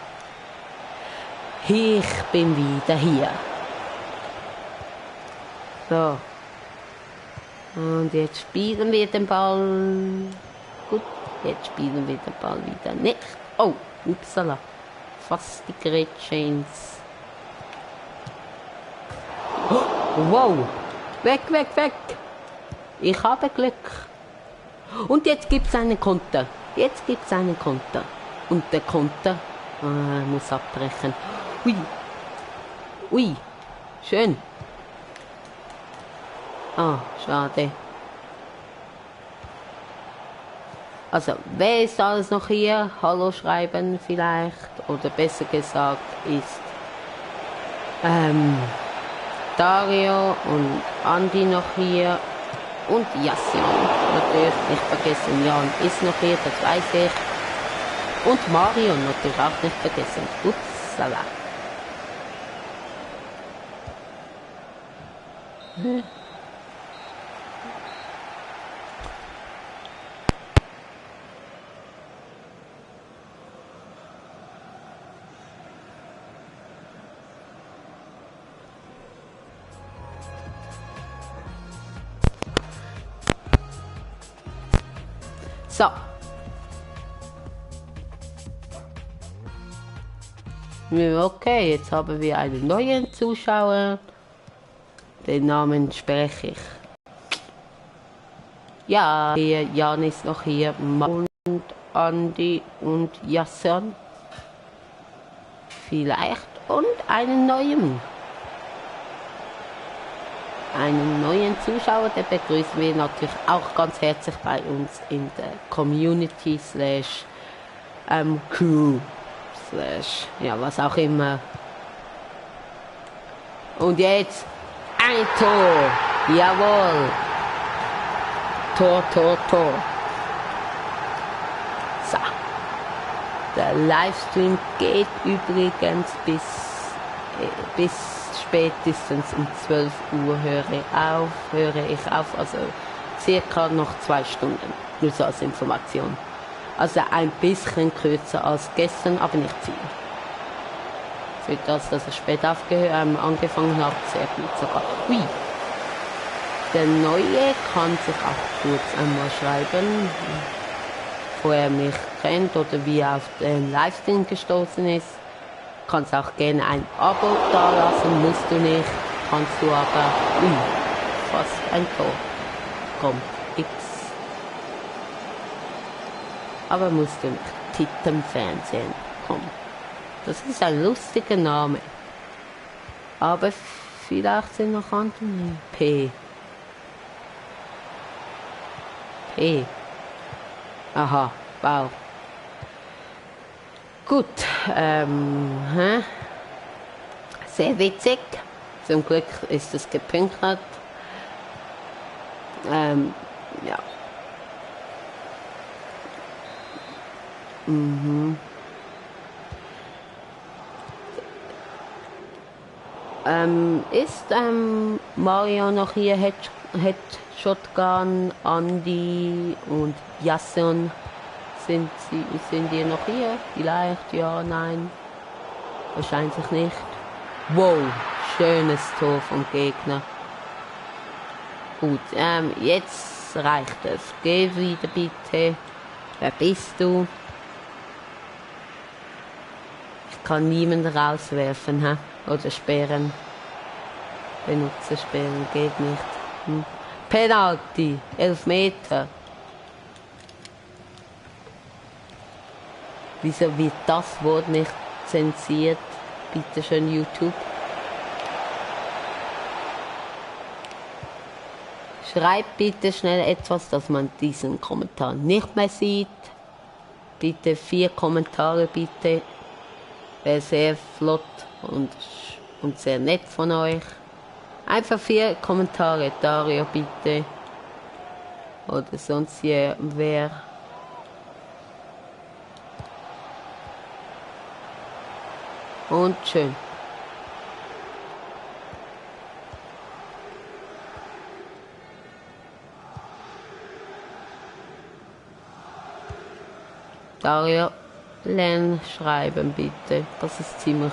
Ich bin wieder hier. So. Und jetzt spielen wir den Ball. Gut, jetzt spielen wir den Ball wieder nicht. Oh, upsala. Fast die Grätsche ins... Oh, wow. Weg. Ich habe Glück. Und jetzt gibt es einen Konter. Und der Konter muss abbrechen. Ui. Schön. Ah, schade. Also, wer ist alles noch hier? Hallo schreiben vielleicht. Oder besser gesagt ist Dario und Andi noch hier. Und Jassian. Natürlich nicht vergessen. Jan ist noch hier, das weiß ich. Und Marion natürlich auch nicht vergessen. Upsala. So. Okay, jetzt haben wir einen neuen Zuschauer. Den Namen spreche ich. Ja, hier, Jan ist noch hier. Und Andi und Jasson. Vielleicht. Und einen neuen Zuschauer, den begrüßen wir natürlich auch ganz herzlich bei uns in der Community / Crew / ja, was auch immer. Und jetzt ein Tor. Jawohl. Tor. So. Der Livestream geht übrigens bis spätestens um 12 Uhr höre ich auf, also circa noch 2 Stunden, nur so als Information. Also ein bisschen kürzer als gestern, aber nicht viel. Für das, dass ich spät angefangen habe, sehr gut sogar. Ui. Der Neue kann sich auch kurz einmal schreiben, wo er mich kennt oder wie er auf den Livestream gestoßen ist. Kannst auch gerne ein Abo dalassen, musst du nicht, kannst du aber, fast ein Tor, kommt, X. Aber musst du nicht, Titelfernsehen, komm. Das ist ein lustiger Name. Aber vielleicht sind noch andere, P. Aha, wow. Gut, sehr witzig. Zum Glück ist es gepünktert. Ja. Ist Mario noch hier? Shotgun, Andy und Jason, sind die noch hier? Vielleicht, ja, nein. Wahrscheinlich nicht. Wow, schönes Tor vom Gegner. Gut, jetzt reicht es. Geh wieder bitte. Wer bist du? Ich kann niemanden rauswerfen, hä? Oder sperren. Benutzer sperren geht nicht. Penalty, 11 Meter. Wieso wird das Wort nicht zensiert? Bitte schön, YouTube. Schreibt bitte schnell etwas, dass man diesen Kommentar nicht mehr sieht. Bitte 4 Kommentare, bitte. Wäre sehr flott und sehr nett von euch. Einfach 4 Kommentare, Dario, bitte. Oder sonst wer. Und schön. Dario, lern schreiben bitte. Das ist ziemlich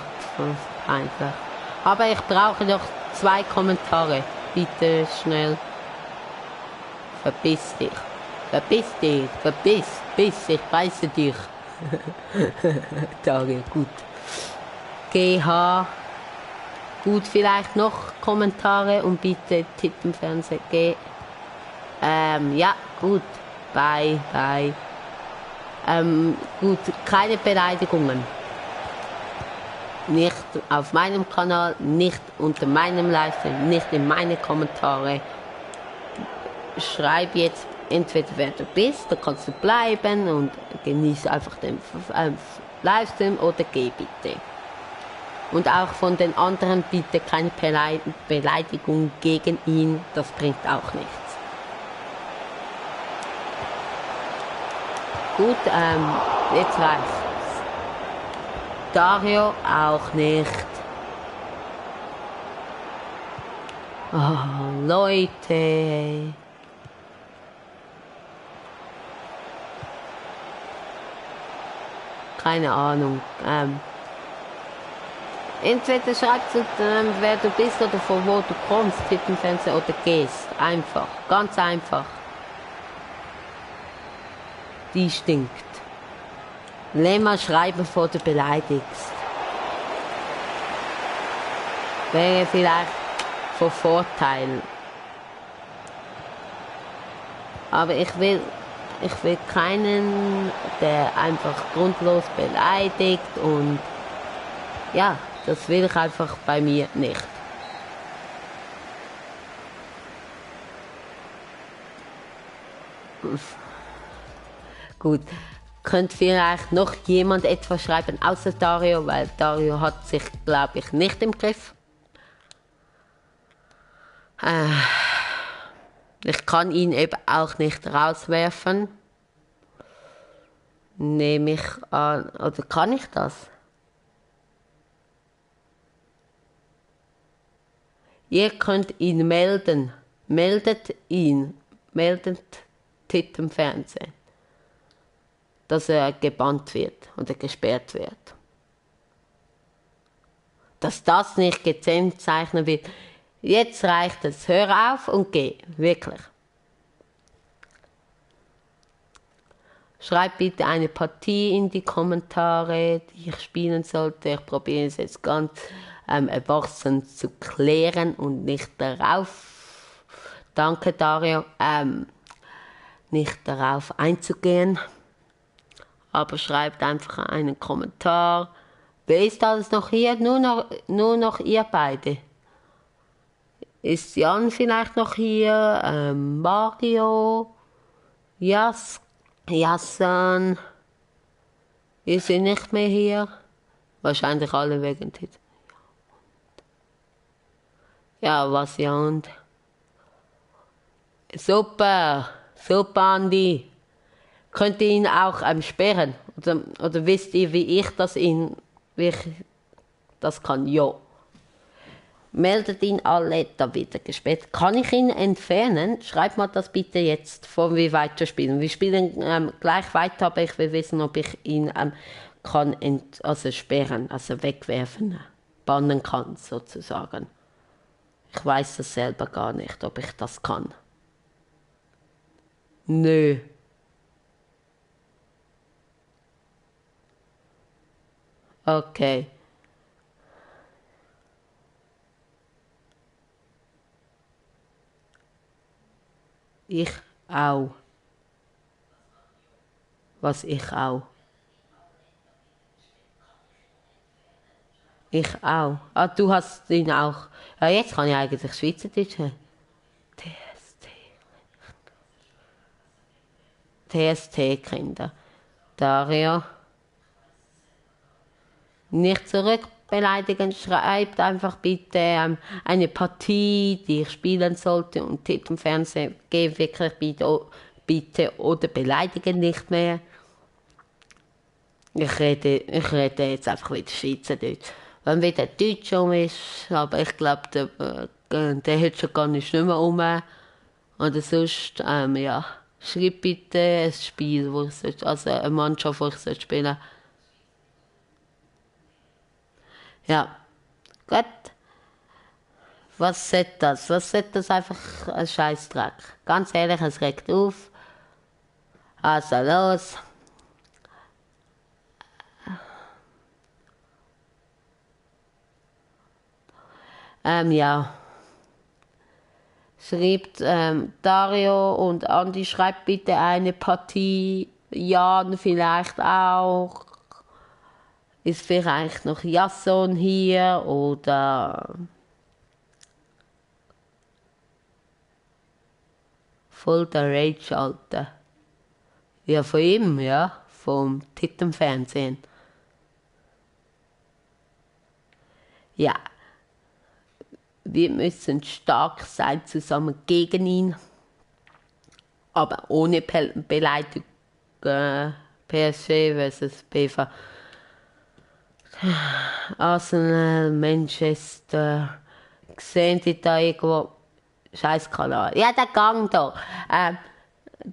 einfach. Aber ich brauche noch 2 Kommentare. Bitte schnell. Verpiss dich. Verpiss dich. Verpiss. Ich beiße dich. Dario, gut. GH. Gut, vielleicht noch Kommentare und bitte tippen Fernsehen. Ja, gut. Bye. Gut, keine Beleidigungen. Nicht auf meinem Kanal, nicht unter meinem Livestream, nicht in meine Kommentare. Schreib jetzt entweder wer du bist, da kannst du bleiben und genieße einfach den Livestream oder geh bitte. Und auch von den anderen bitte keine Beleidigung gegen ihn, das bringt auch nichts. Gut, jetzt reicht's. Dario auch nicht. Oh, Leute. Keine Ahnung. Entweder schreibst du, wer du bist oder von wo du kommst, tippen Fenster oder gehst. Einfach. Ganz einfach. Die stinkt. Lern mal schreiben, bevor du beleidigst. Wäre vielleicht von Vorteil. Aber ich will keinen, der einfach grundlos beleidigt und ja, das will ich einfach bei mir nicht. Gut. Könnte vielleicht noch jemand etwas schreiben, außer Dario, weil Dario hat sich, glaube ich, nicht im Griff. Ich kann ihn eben auch nicht rauswerfen. nehme ich an, oder kann ich das? Ihr könnt ihn melden. Meldet ihn. Meldet Tit im Fernsehen, dass er gebannt wird oder gesperrt wird. Dass das nicht gekennzeichnet wird. Jetzt reicht es. Hör auf und geh. Wirklich. Schreibt bitte eine Partie in die Kommentare, die ich spielen sollte. Ich probiere es jetzt ganz erwachsen zu klären und nicht darauf, danke Dario, nicht darauf einzugehen. Aber schreibt einfach einen Kommentar. Wer ist alles noch hier? Nur noch ihr beide. Ist Jan vielleicht noch hier? Mario? Jassan? Ihr seid nicht mehr hier? Wahrscheinlich alle wegen Tit. Ja, was ja und? Super, super Andi. Könnt ihr ihn auch sperren? Oder wisst ihr, wie ich das kann? Ja. Meldet ihn alle, da wird er gesperrt. Kann ich ihn entfernen? Schreibt mal das bitte jetzt, bevor wir weiterspielen. Wir spielen gleich weiter, aber ich will wissen, ob ich ihn kann sperren, also wegwerfen, bannen kann sozusagen. Ich weiß das selber gar nicht, ob ich das kann. Nö. Okay. Ich auch. Was ich auch. Ich auch. Ah, du hast ihn auch. Ja, jetzt kann ich eigentlich Schweizerdeutsch hören. TST-Kinder. Dario. Nicht zurückbeleidigen, schreibt einfach bitte eine Partie, die ich spielen sollte und Tit im Fernsehen. Geh wirklich bitte oder beleidige nicht mehr. Ich rede jetzt einfach wieder Schweizerdeutsch. Wenn wieder Deutsch ist, aber ich glaube, der hat schon gar nicht mehr um. Oder sonst, ja, schreib bitte ein Spiel, also eine Mannschaft, wo ich spielen soll. Ja, gut. Was sollte das? Was sollte das einfach ein Scheißdreck? Ganz ehrlich, es regt auf. Also los. Ja. Schreibt Dario und Andi, schreibt bitte eine Partie. Jan vielleicht auch. Ist vielleicht noch Jasson hier oder voll der Rage, Alter. Ja, von ihm, ja. Vom Tit im Fernsehen. Ja. Wir müssen stark sein zusammen gegen ihn. Aber ohne Beleidigung. PSG versus PV. Arsenal, Manchester. Sehen Sie da irgendwo? Scheiß Kanal. Ja, der Gang da.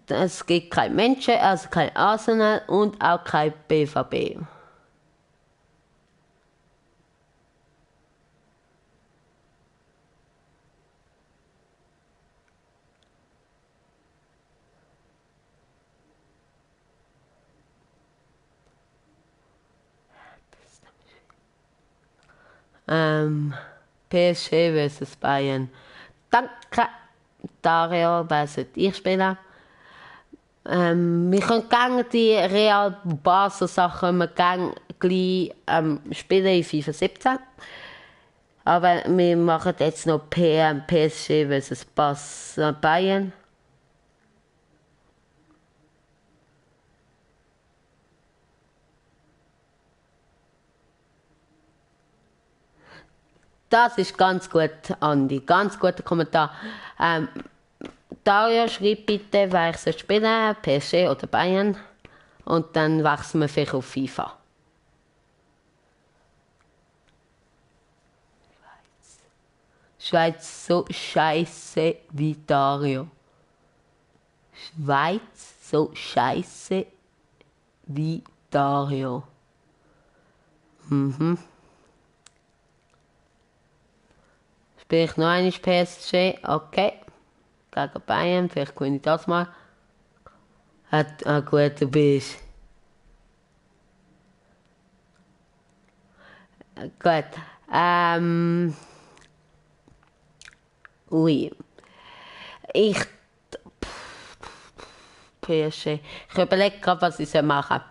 Es gibt kein Manchester, also kein Arsenal und auch kein BVB. PSG versus Bayern. Danke, Dario, was sollt ihr spielen? Wir können gerne die Real Basel Sachen gleich spielen in FIFA 17. Aber wir machen jetzt noch PSG versus Bayern. Das ist ganz gut, Andi. Ganz guter Kommentar. Dario, schreib bitte, wer ich spielen soll, PSG oder Bayern. Und dann wechseln wir vielleicht auf FIFA. Schweiz so scheiße wie Dario. Schweiz so scheiße wie Dario. Spiele ich noch einmal PSG? Okay. Gegen Bayern, vielleicht gewinne ich das mal. Gut, du bist. Gut. Ui. Ich. PSG. Ich überlege gerade, was ich machen soll.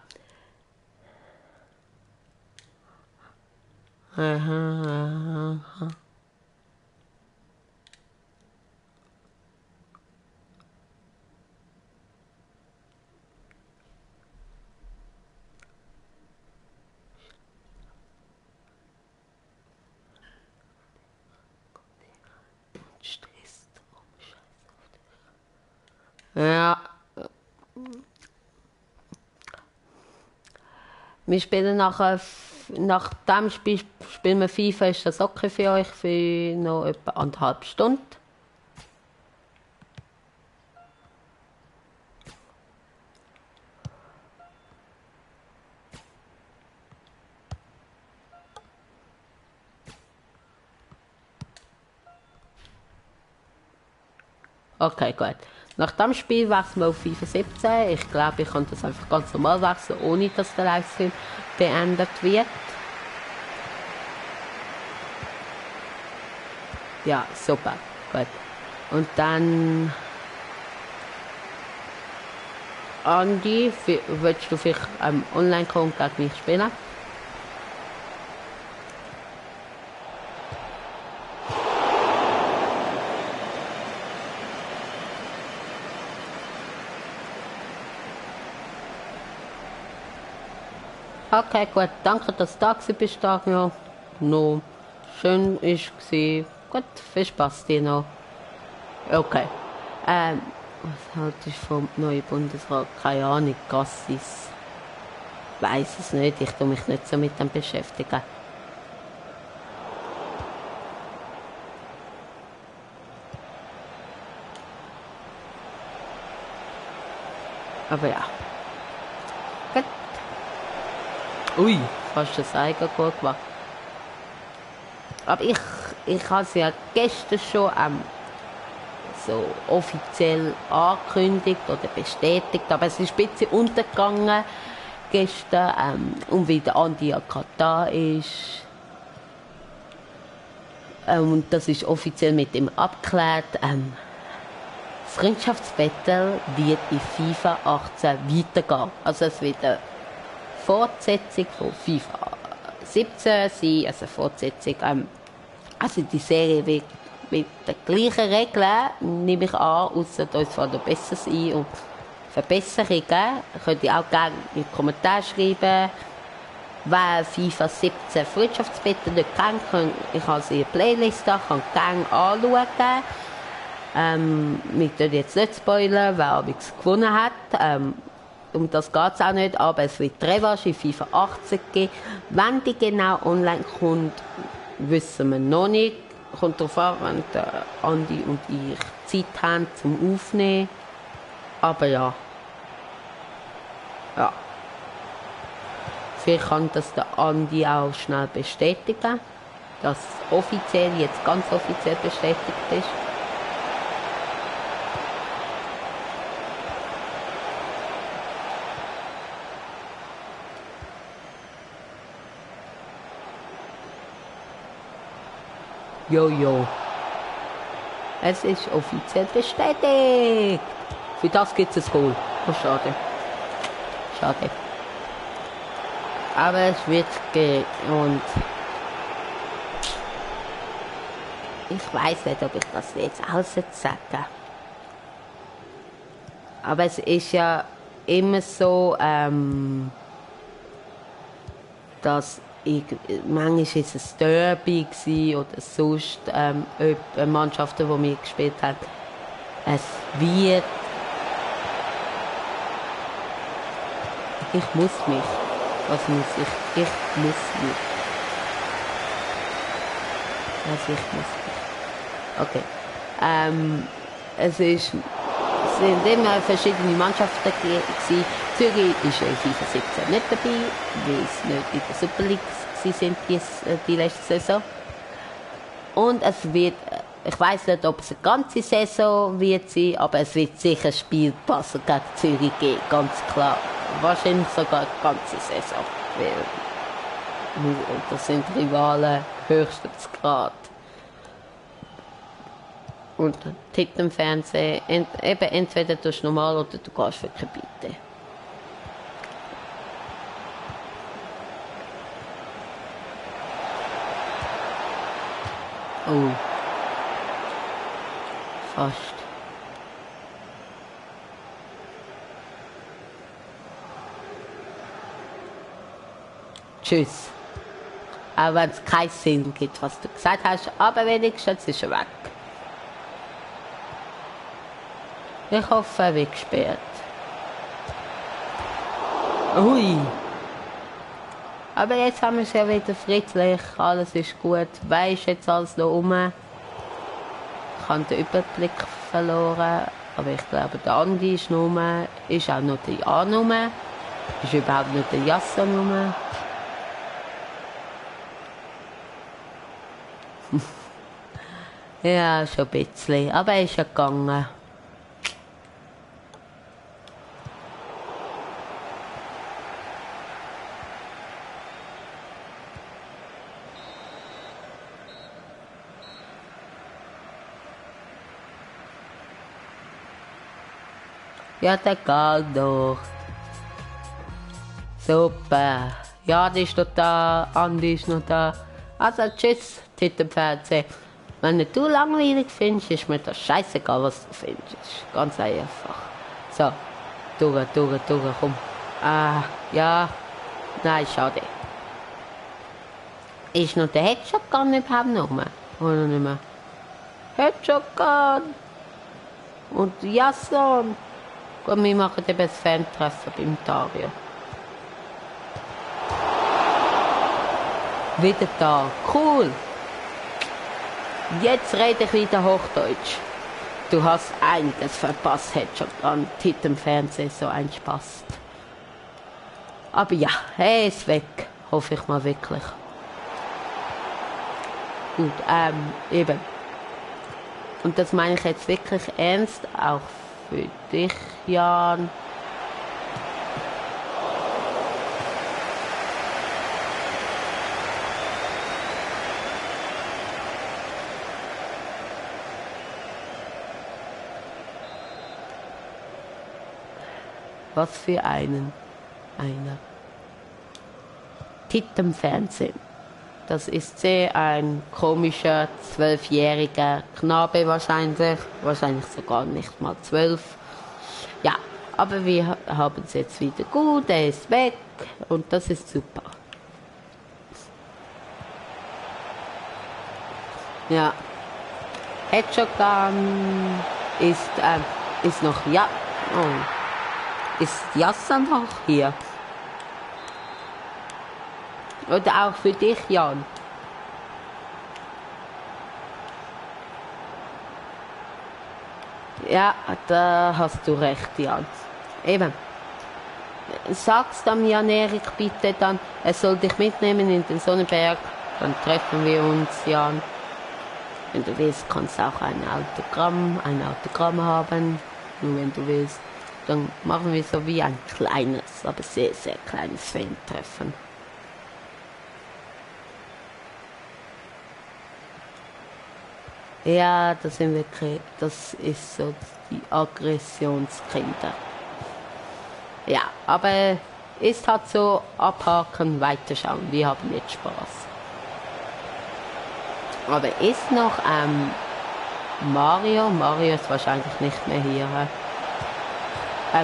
Stress. Ja. Wir spielen nach dem Spiel spielen wir FIFA. Ist das okay für euch für noch etwa 1,5 Stunden? Okay, gut. Nach dem Spiel wechseln wir auf FIFA 17. Ich glaube, ich kann das einfach ganz normal wechseln, ohne dass der Livestream beendet wird. Ja, super. Gut. Und dann... Andi, willst du vielleicht online kommen und gegen mich spielen? Okay, gut. Danke, dass du da bist, Dario. No. Schön war. Gut, viel Spaß dir noch. Okay. Was haltest du vom neuen Bundesrat? Keine Ahnung, Gassis. Weiß es nicht, ich tue mich nicht so mit dem beschäftigen. Aber ja. Gut. Ui, fast das Eigentor gemacht. Aber ich habe es ja gestern schon so offiziell angekündigt oder bestätigt, aber es ist ein bisschen untergegangen gestern, und wie der Andi ja gerade da ist. Und das ist offiziell mit ihm abgeklärt. Das Freundschaftsbattle wird in FIFA 18 weitergehen. Also es wird eine Fortsetzung von FIFA 17 sein, also Fortsetzung. Also die Serie wird mit den gleichen Regeln, nehme ich an, außer uns fällt noch Besseres ein und Verbesserungen. Könnt ihr auch gerne in die Kommentare schreiben. Wer FIFA 17 Freundschaftsbattle nicht kennt, ich habe sie in der Playlist da, kann gerne anschauen. Wir tun jetzt nicht spoilern, wer abends gewonnen hat. Um das geht es auch nicht, aber es wird Revanche in FIFA 18 geben. Wenn die genau online kommt, wissen wir noch nicht. Kommt darauf an, wenn der Andi und ich Zeit haben zum Aufnehmen. Aber ja. Ja. Vielleicht kann das der Andi auch schnell bestätigen, dass offiziell, jetzt ganz offiziell bestätigt ist. Jojo. Es ist offiziell bestätigt. Für das gibt es ein Goal. Oh, schade. Schade. Aber es wird gehen und ich weiß nicht, ob ich das jetzt sagen. Aber es ist ja immer so, dass manchmal war es ein Derby oder sonst Mannschaften, die wir gespielt haben. Es wird Ich muss mich. Was muss ich? Ich muss mich. Also ich muss mich. Okay. Es sind immer verschiedene Mannschaften gewesen. Zürich ist in FIFA 17 nicht dabei, weil es nicht in der Super League sind die letzte Saison. Und es wird, ich weiß nicht, ob es eine ganze Saison wird sein, aber es wird sicher ein Spiel passen gegen Zürich geben, ganz klar. Wahrscheinlich sogar eine ganze Saison, weil das sind Rivalen höchstens Grad. Und Titel im Fernsehen, eben entweder du bist normal oder du gehst für Gebiete. Oh. Fast. Tschüss. Auch wenn es keinen Sinn gibt, was du gesagt hast, aber wenigstens ist er weg. Ich hoffe, er wird gesperrt. Ui. Aber jetzt haben wir es ja wieder friedlich, alles ist gut. Wer ist jetzt alles da rum? Ich habe den Überblick verloren, aber ich glaube, der Andi ist rum, ist auch noch der Jan rum, ist überhaupt nicht der Jasson rum. Ja, schon ein bisschen, aber er ist ja gegangen. Ja, der geht doch. Super. Ja, die ist noch da, Andi ist noch da. Also tschüss, Titelfernsehen. Wenn du langweilig findest, ist mir das scheißegal, was du findest. Ist ganz einfach. So, durch, komm. Ah, ja. Nein, schade. Ist noch der Headshotgun überhaupt noch rum? Oder nicht mehr? Headshotgun! Und Jasson! Gut, wir machen eben das Fan-Treffen beim Dario. Wieder da. Cool! Jetzt rede ich wieder Hochdeutsch. Du hast einiges verpasst, hätte schon an Titel im Fernsehen so ein Spaß. Aber ja, er ist weg. Hoffe ich mal wirklich. Gut, eben. Und das meine ich jetzt wirklich ernst, auch für dich, Jan. Was für einer. Titel im Fernsehen. Das ist sehr ein komischer 12-jähriger Knabe wahrscheinlich. Wahrscheinlich sogar nicht mal 12. Ja, aber wir haben es jetzt wieder gut. Er ist weg und das ist super. Ja. Headshotgun ist noch, ja. Oh. Ist Jassan noch hier? Oder auch für dich, Jan. Ja, da hast du recht, Jan. Eben. Sag's dem Jan-Erik bitte dann, er soll dich mitnehmen in den Sonnenberg. Dann treffen wir uns, Jan. Wenn du willst, kannst du auch ein Autogramm haben. Nur wenn du willst. Dann machen wir so wie ein kleines, aber sehr, sehr kleines Fan-Treffen. Ja, das ist so die Aggressionskinder. Ja, aber ist halt so, abhaken, weiterschauen, wir haben jetzt Spaß. Aber ist noch Mario ist wahrscheinlich nicht mehr hier.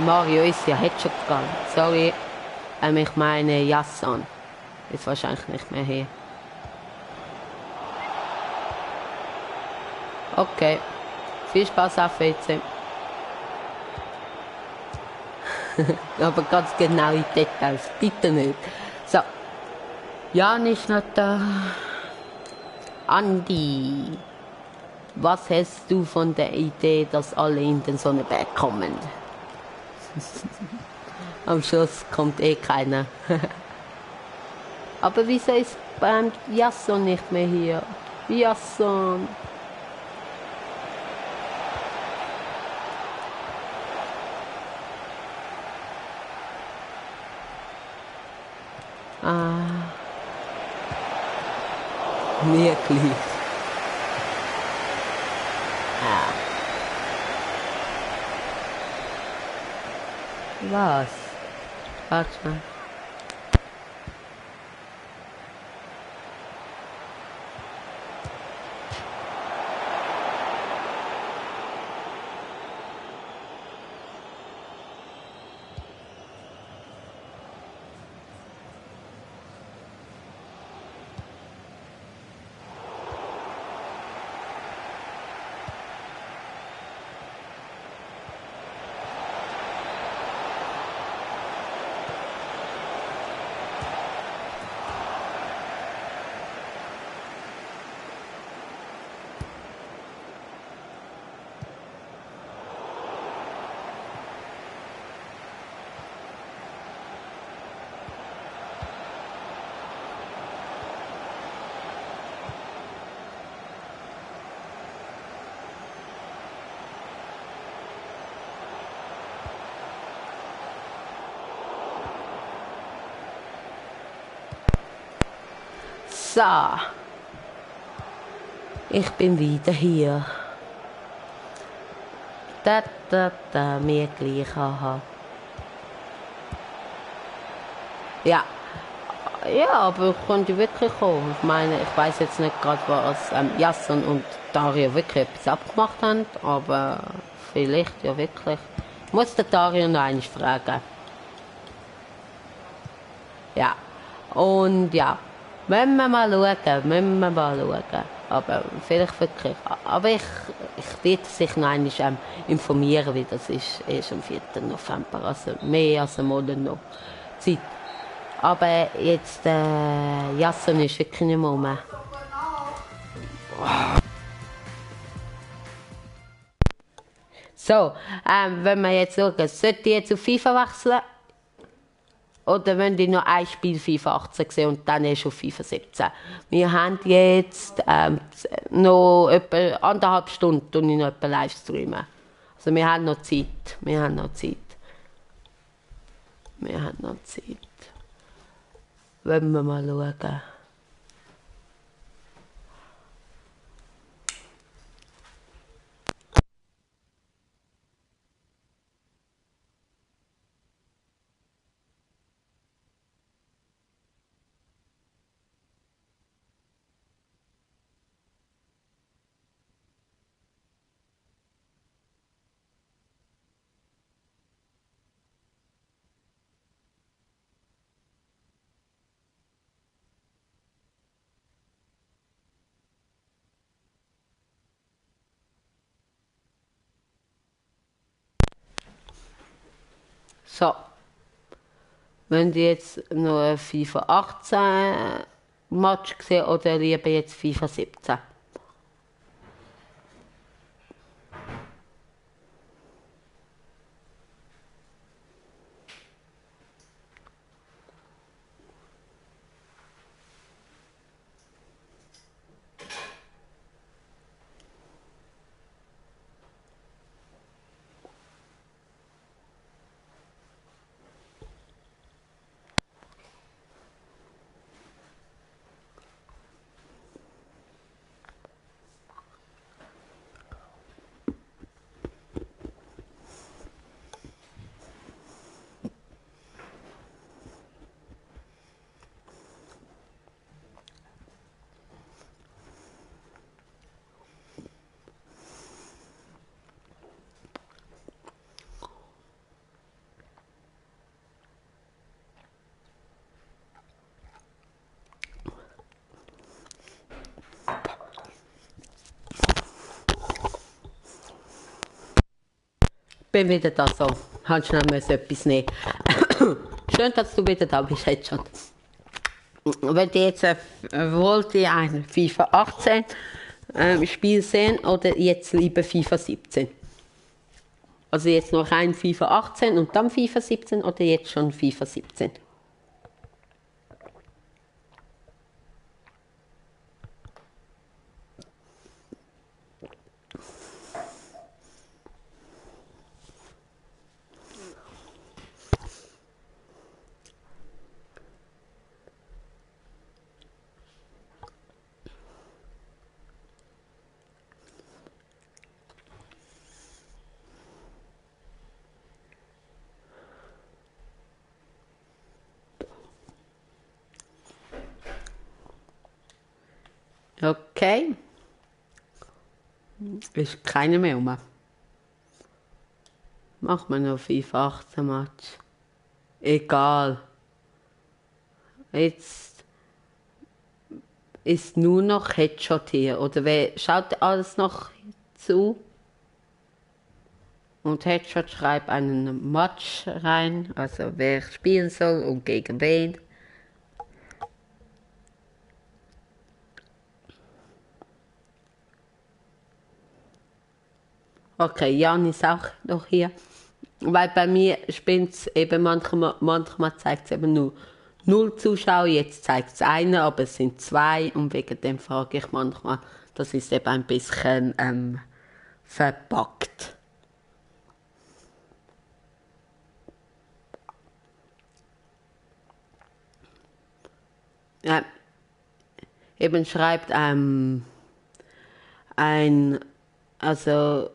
Mario ist ja Headshotgun, sorry. Ich meine Jasson ist wahrscheinlich nicht mehr hier. Okay, viel Spaß auf WC. Aber ganz genaue Details, bitte nicht. So, Jan ist noch da. Andi, was hältst du von der Idee, dass alle in den Sonnenberg kommen? Am Schluss kommt eh keiner. Aber wieso ist beim Jasson nicht mehr hier? Jasson. Ah. Wirklich. Ah. Was? Warte mal. So. Ich bin wieder hier. Mir gleich, haha. Ja. Ja, aber ich könnte wirklich kommen. Ich meine, ich weiß jetzt nicht gerade, was Jasson und Dario wirklich etwas abgemacht haben, aber vielleicht ja wirklich. Ich muss den Dario noch einmal fragen. Ja. Und ja. Müssen wir mal schauen. Aber vielleicht wirklich. Aber ich werde sich noch einmal informieren, wie das ist. Erst am 4. November. Also mehr als einen Monat noch Zeit. Aber jetzt, Jasson ist wirklich nicht mehr rum. So, wenn wir jetzt schauen, sollte ich jetzt auf FIFA wechseln? Oder wenn ich noch ein Spiel FIFA 18 sehen und dann erst auf FIFA 17. Wir haben jetzt noch etwa 1,5 Stunden und ich noch etwa live streamen. Also wir haben noch Zeit. Wollen wir mal schauen. So. Wenn die jetzt noch ein FIFA 18 Match sehen oder lieber jetzt FIFA 17? Bin wieder da so. Halt schnell etwas nehmen. Schön, dass du wieder da bist, jetzt schon. Wenn ihr jetzt wollt ihr ein FIFA 18 Spiel sehen oder jetzt lieber FIFA 17? Also jetzt noch ein FIFA 18 und dann FIFA 17 oder jetzt schon FIFA 17? Okay. Ist keine mehr um. Machen wir noch FIFA 18 Match. Egal. Jetzt ist nur noch Headshot hier. Oder wer schaut alles noch zu? Und Headshot schreibt einen Match rein. Also wer spielen soll und gegen wen. Okay, Jan ist auch noch hier. Weil bei mir spinnt es eben manchmal zeigt es eben nur 0 Zuschauer, jetzt zeigt es eine, aber es sind 2 und wegen dem frage ich manchmal, das ist eben ein bisschen verpackt. Ja, eben schreibt also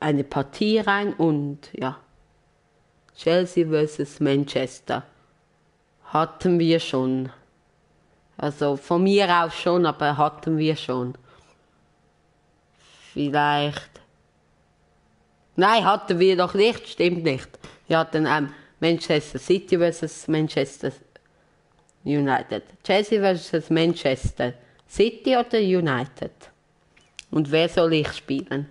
eine Partie rein und ja, Chelsea versus Manchester hatten wir schon. Also von mir aus schon, aber hatten wir schon. Vielleicht. Nein, hatten wir doch nicht, stimmt nicht. Wir hatten Manchester City versus Manchester United. Chelsea versus Manchester City oder United? Und wer soll ich spielen?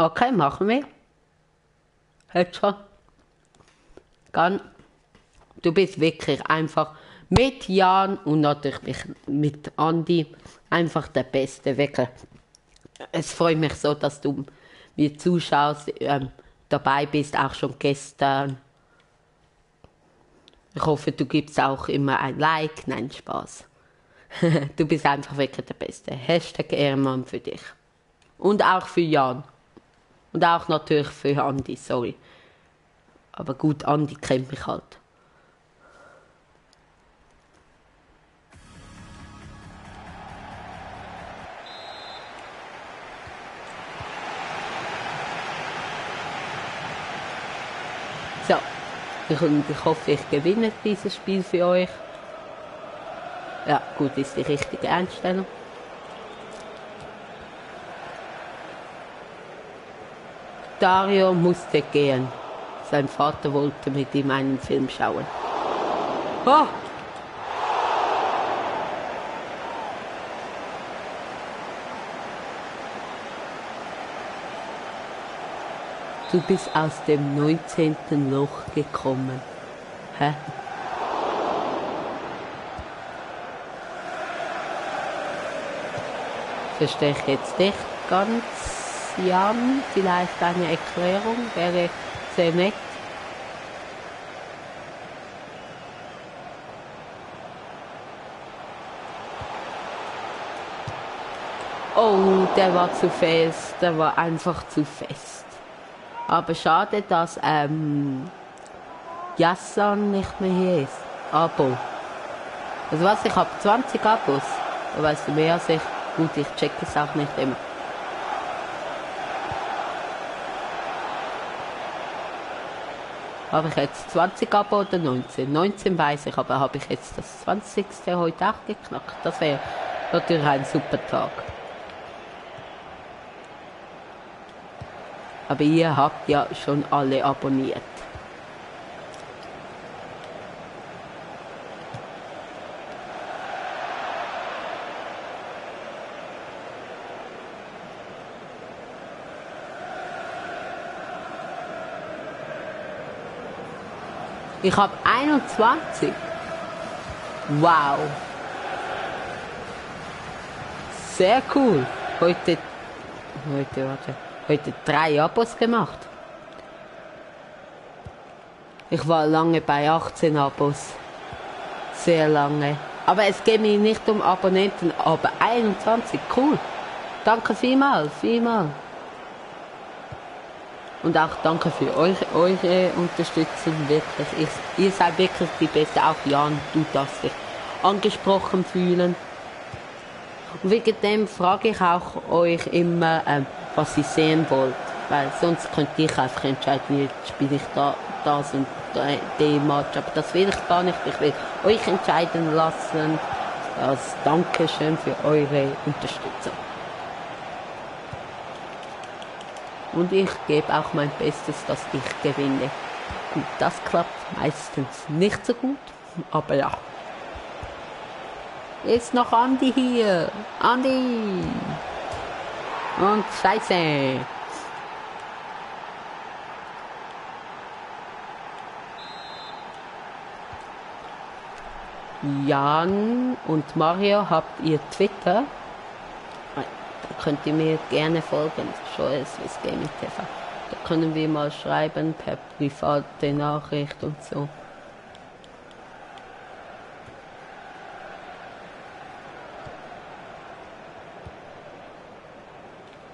Okay, machen wir. Jetzt schon. Dann, du bist wirklich einfach mit Jan und natürlich mit Andi einfach der Beste. Wirklich. Es freut mich so, dass du mir zuschaust, dabei bist, auch schon gestern. Ich hoffe, du gibst auch immer ein Like. Nein, Spaß. Du bist einfach wirklich der Beste. Hashtag Ehrenmann für dich. Und auch für Jan. Und auch natürlich für Andi, sorry. Aber gut, Andi kennt mich halt. So, ich hoffe, ich gewinne dieses Spiel für euch. Ja, gut, ist die richtige Einstellung. Dario musste gehen. Sein Vater wollte mit ihm einen Film schauen. Oh! Du bist aus dem 19. Loch gekommen. Hä? Verstehe ich jetzt nicht ganz. Jan, vielleicht eine Erklärung wäre sehr nett. Oh, der war zu fest, der war einfach zu fest. Aber schade, dass Yassan nicht mehr hier ist. Abo. Also was, ich habe 20 Abos. Da weißt du mehr als ich. Gut, ich check es auch nicht immer. Habe ich jetzt 20 Abo oder 19? 19 weiß ich, aber habe ich jetzt das 20. heute auch geknackt? Das wäre natürlich ein super Tag. Aber ihr habt ja schon alle abonniert. Ich habe 21. Wow. Sehr cool. Heute 3 Abos gemacht. Ich war lange bei 18 Abos. Sehr lange. Aber es geht mir nicht um Abonnenten, aber 21. Cool. Danke vielmals. Und auch danke für eure Unterstützung, wirklich. Ihr seid wirklich die Beste. Auch Jan, du darfst dich angesprochen fühlen. Und wegen dem frage ich auch euch immer, was ihr sehen wollt. Weil sonst könnt ihr einfach entscheiden, jetzt spiele ich das und den Match. Aber das will ich gar nicht. Ich will euch entscheiden lassen. Als Dankeschön für eure Unterstützung. Und ich gebe auch mein Bestes, dass ich gewinne. Gut, das klappt meistens nicht so gut, aber ja. Ist noch Andi hier. Andi! Und Scheiße! Jan und Mario, habt ihr Twitter? Da könnt ihr mir gerne folgen. Joel Swiss Gaming TV. Da können wir mal schreiben per private Nachricht und so.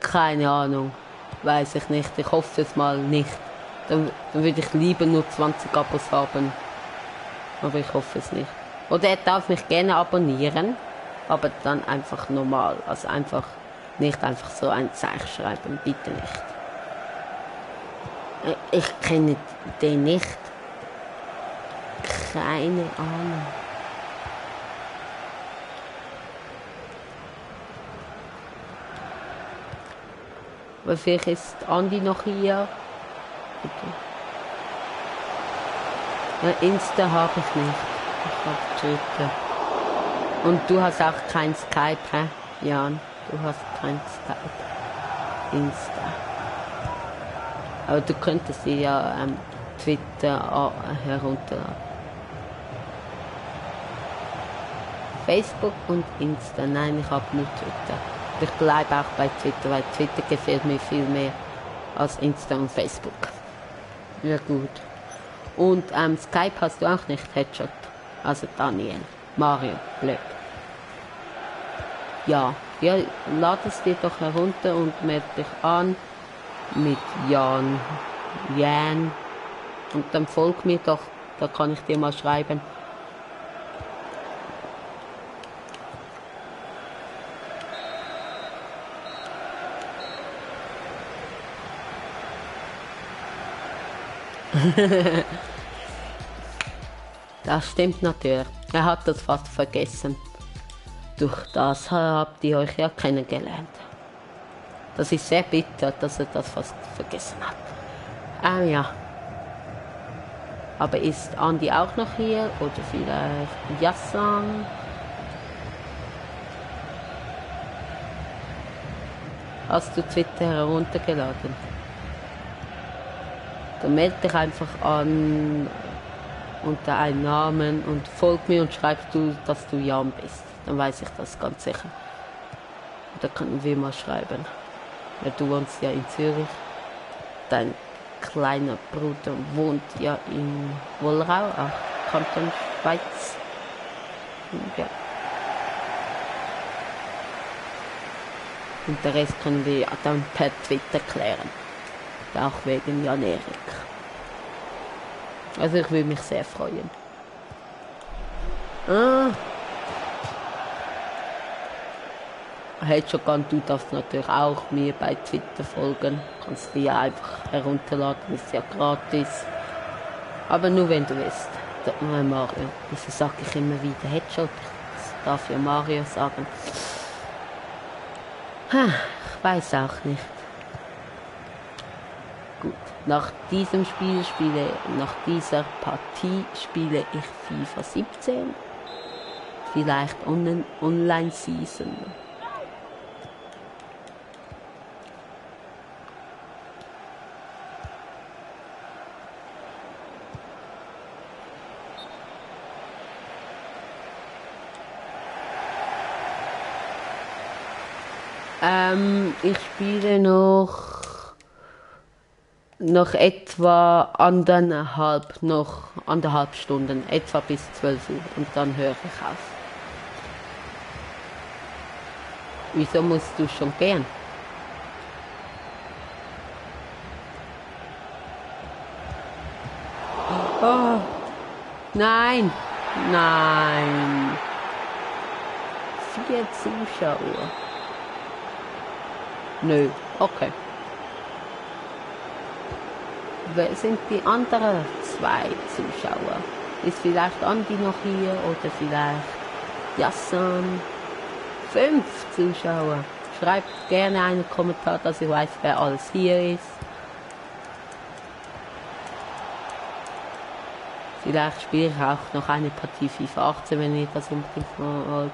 Keine Ahnung. Weiß ich nicht. Ich hoffe es mal nicht. Dann würde ich lieber nur 20 Abos haben. Aber ich hoffe es nicht. Oder er darf mich gerne abonnieren. Aber dann einfach normal. Also nicht einfach so ein Zeichen schreiben. Bitte nicht. Ich kenne den nicht. Keine Ahnung. Aber vielleicht ist Andi noch hier. Okay. Ja, Insta habe ich nicht. Ich habe Twitter. Und du hast auch kein Skype, hä? Jan, du hast kein Skype. Insta. Aber du könntest dir ja Twitter herunterladen. Facebook und Insta. Nein, ich habe nur Twitter. Ich bleibe auch bei Twitter, weil Twitter gefällt mir viel mehr als Insta und Facebook. Ja gut. Und Skype hast du auch nicht, Headshot. Also Daniel, Mario, Blöck. Ja, lad es dir doch herunter und melde dich an mit Jan. Und dann folg mir doch, da kann ich dir mal schreiben. Das stimmt natürlich. Er hat das fast vergessen. Durch das habt ihr euch ja kennengelernt. Das ist sehr bitter, dass er das fast vergessen hat. Ah ja. Aber ist Andi auch noch hier? Oder vielleicht Yassan? Hast du Twitter heruntergeladen? Dann melde dich einfach an unter einem Namen und folg mir und schreib du, dass du Jan bist. Dann weiß ich das ganz sicher. Und da können wir mal schreiben. Ja, du wohnst ja in Zürich. Dein kleiner Bruder wohnt ja in Wolrau, auch Kanton Schweiz. Ja. Und den Rest können wir dann per Twitter klären. Auch wegen Jan Erik. Also ich würde mich sehr freuen. Hedgehogan, du darfst natürlich auch mir bei Twitter folgen. Kannst du ja einfach herunterladen, ist ja gratis. Aber nur wenn du willst. Mario. Wieso sage ich immer wieder Headshot? Ich darf ja Mario sagen. Ich weiß auch nicht. Gut. Nach diesem nach dieser Partie spiele ich FIFA 17. Vielleicht Online-Season. Ich spiele noch etwa anderthalb Stunden, etwa bis 12 Uhr und dann höre ich auf. Wieso musst du schon gehen? Oh, nein, nein. 4 Zuschauer. Nö, okay. Wer sind die anderen 2 Zuschauer? Ist vielleicht Andi noch hier oder vielleicht Jassan? 5 Zuschauer. Schreibt gerne einen Kommentar, dass ich weiß, wer alles hier ist. Vielleicht spiele ich auch noch eine Partie FIFA 18, wenn ihr das unbedingt wollt.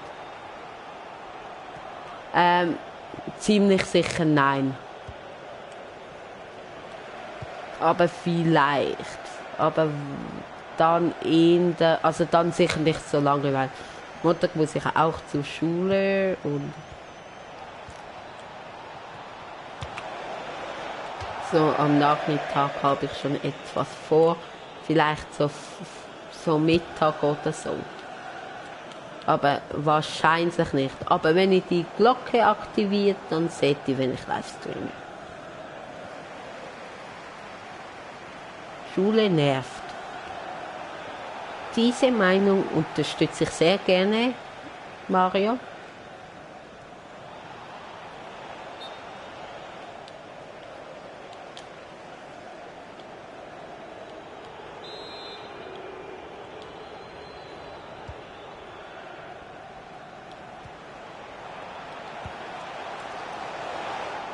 Ziemlich sicher nein. Aber vielleicht. Aber dann dann sicher nicht so lange, weil Montag muss ich auch zur Schule und so am Nachmittag habe ich schon etwas vor. Vielleicht so Mittag oder so. Aber wahrscheinlich nicht. Aber wenn ich die Glocke aktiviert, dann seht ihr, wenn ich live streame. Schule nervt. Diese Meinung unterstütze ich sehr gerne, Mario.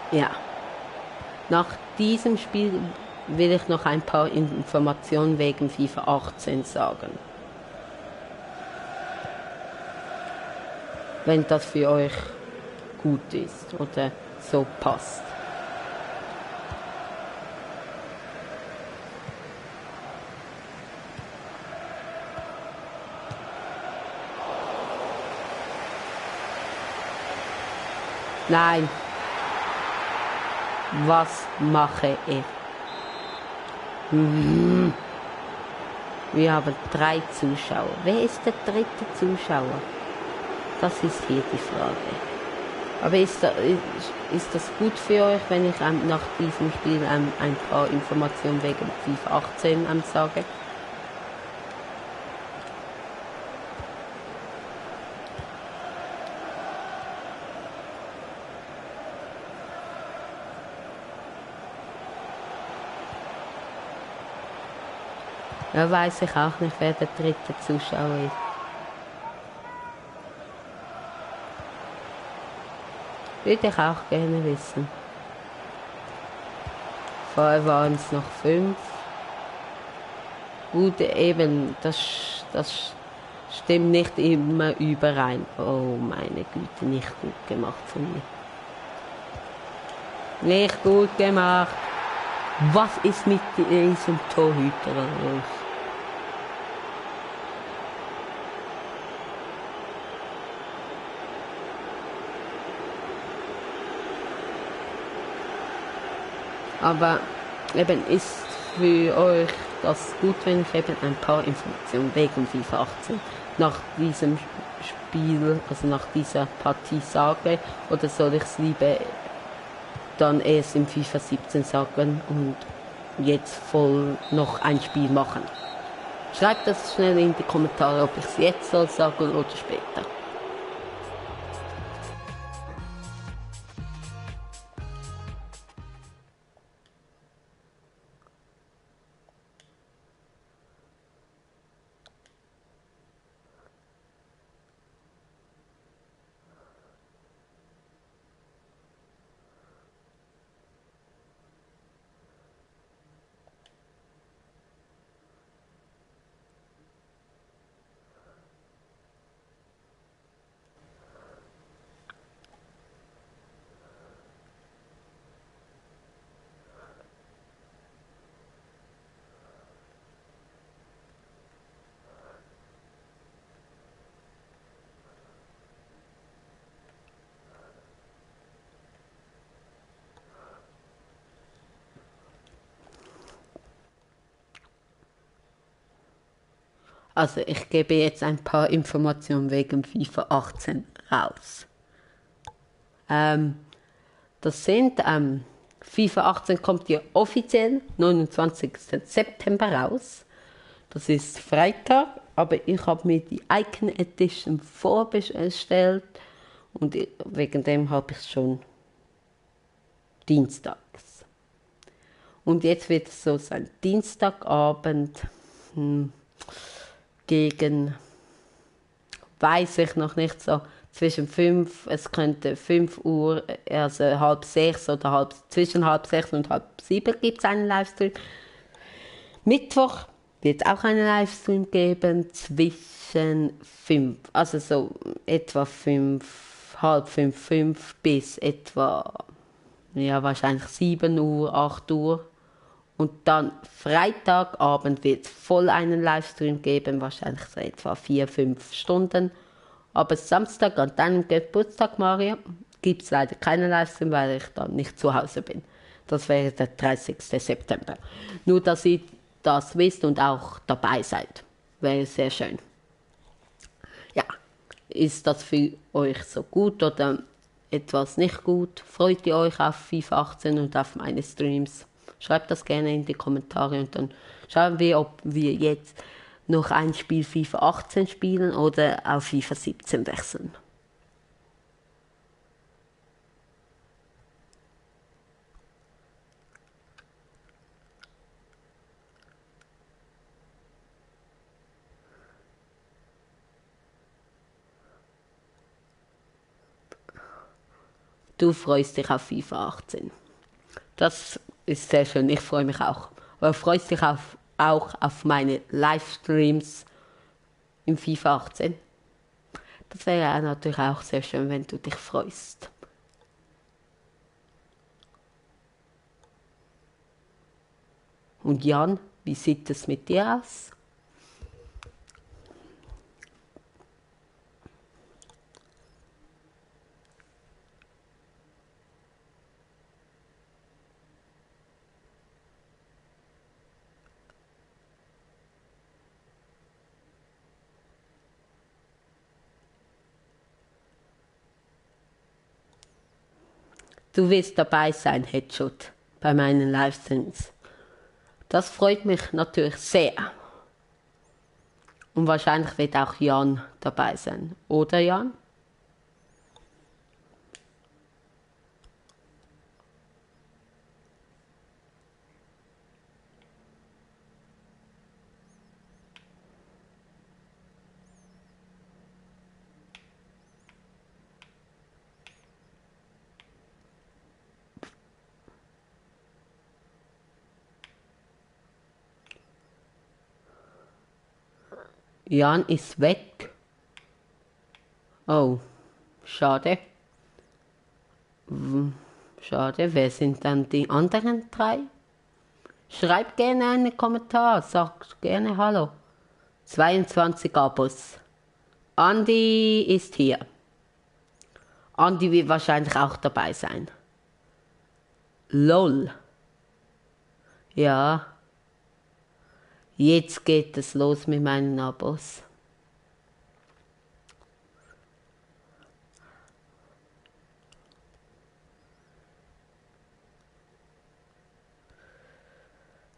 Ja. Nach diesem Spiel will ich noch ein paar Informationen wegen FIFA 18 sagen. Wenn das für euch gut ist oder so passt. Nein. Was mache ich? Wir haben 3 Zuschauer. Wer ist der 3. Zuschauer? Das ist hier die Frage. Aber ist das gut für euch, wenn ich nach diesem Spiel ein paar Informationen wegen FIFA 18 sage? Ja, weiß ich auch nicht, wer der 3. Zuschauer ist. Würde ich auch gerne wissen. Vorher waren es noch 5. Gut, eben, das stimmt nicht immer überein. Oh meine Güte, nicht gut gemacht von mir. Nicht gut gemacht. Was ist mit diesem Torhüter los? Aber eben ist für euch das gut, wenn ich eben ein paar Informationen wegen FIFA 18 nach diesem Spiel, also nach dieser Partie sage, oder soll ich es lieber dann erst im FIFA 17 sagen und jetzt voll noch ein Spiel machen? Schreibt das schnell in die Kommentare, ob ich es jetzt soll sagen oder später. Also ich gebe jetzt ein paar Informationen wegen FIFA 18 raus. Das sind, FIFA 18 kommt ja offiziell 29. September raus. Das ist Freitag, aber ich habe mir die Icon Edition vorbestellt und wegen dem habe ich es schon dienstags. Und jetzt wird es so sein, Dienstagabend gegen, weiß ich noch nicht so, zwischen 5, es könnte 5 Uhr, also halb 6 oder zwischen halb 6 und halb 7 gibt es einen Livestream. Mittwoch wird es auch einen Livestream geben zwischen 5, also so etwa 5, halb 5, 5 bis etwa, ja wahrscheinlich 7 Uhr, 8 Uhr. Und dann Freitagabend wird es voll einen Livestream geben, wahrscheinlich so etwa 4, 5 Stunden. Aber Samstag an deinem Geburtstag, Maria, gibt es leider keinen Livestream, weil ich dann nicht zu Hause bin. Das wäre der 30. September. Nur, dass ihr das wisst und auch dabei seid. Wäre sehr schön. Ja, ist das für euch so gut oder etwas nicht gut? Freut ihr euch auf FIFA 18 und auf meine Streams? Schreibt das gerne in die Kommentare und dann schauen wir, ob wir jetzt noch ein Spiel FIFA 18 spielen oder auf FIFA 17 wechseln. Du freust dich auf FIFA 18. Das ist sehr schön, ich freue mich auch. Aber freust dich auch auf meine Livestreams im FIFA 18? Das wäre natürlich auch sehr schön, wenn du dich freust. Und Jan, wie sieht es mit dir aus? Du wirst dabei sein, Headshot, bei meinen Livestreams. Das freut mich natürlich sehr. Und wahrscheinlich wird auch Jan dabei sein. Oder Jan? Jan ist weg. Oh, schade. Schade, wer sind dann die anderen 3? Schreibt gerne einen Kommentar, sagt gerne Hallo. 22 Abos. Andi ist hier. Andi wird wahrscheinlich auch dabei sein. LOL. Ja. Jetzt geht es los mit meinen Abos.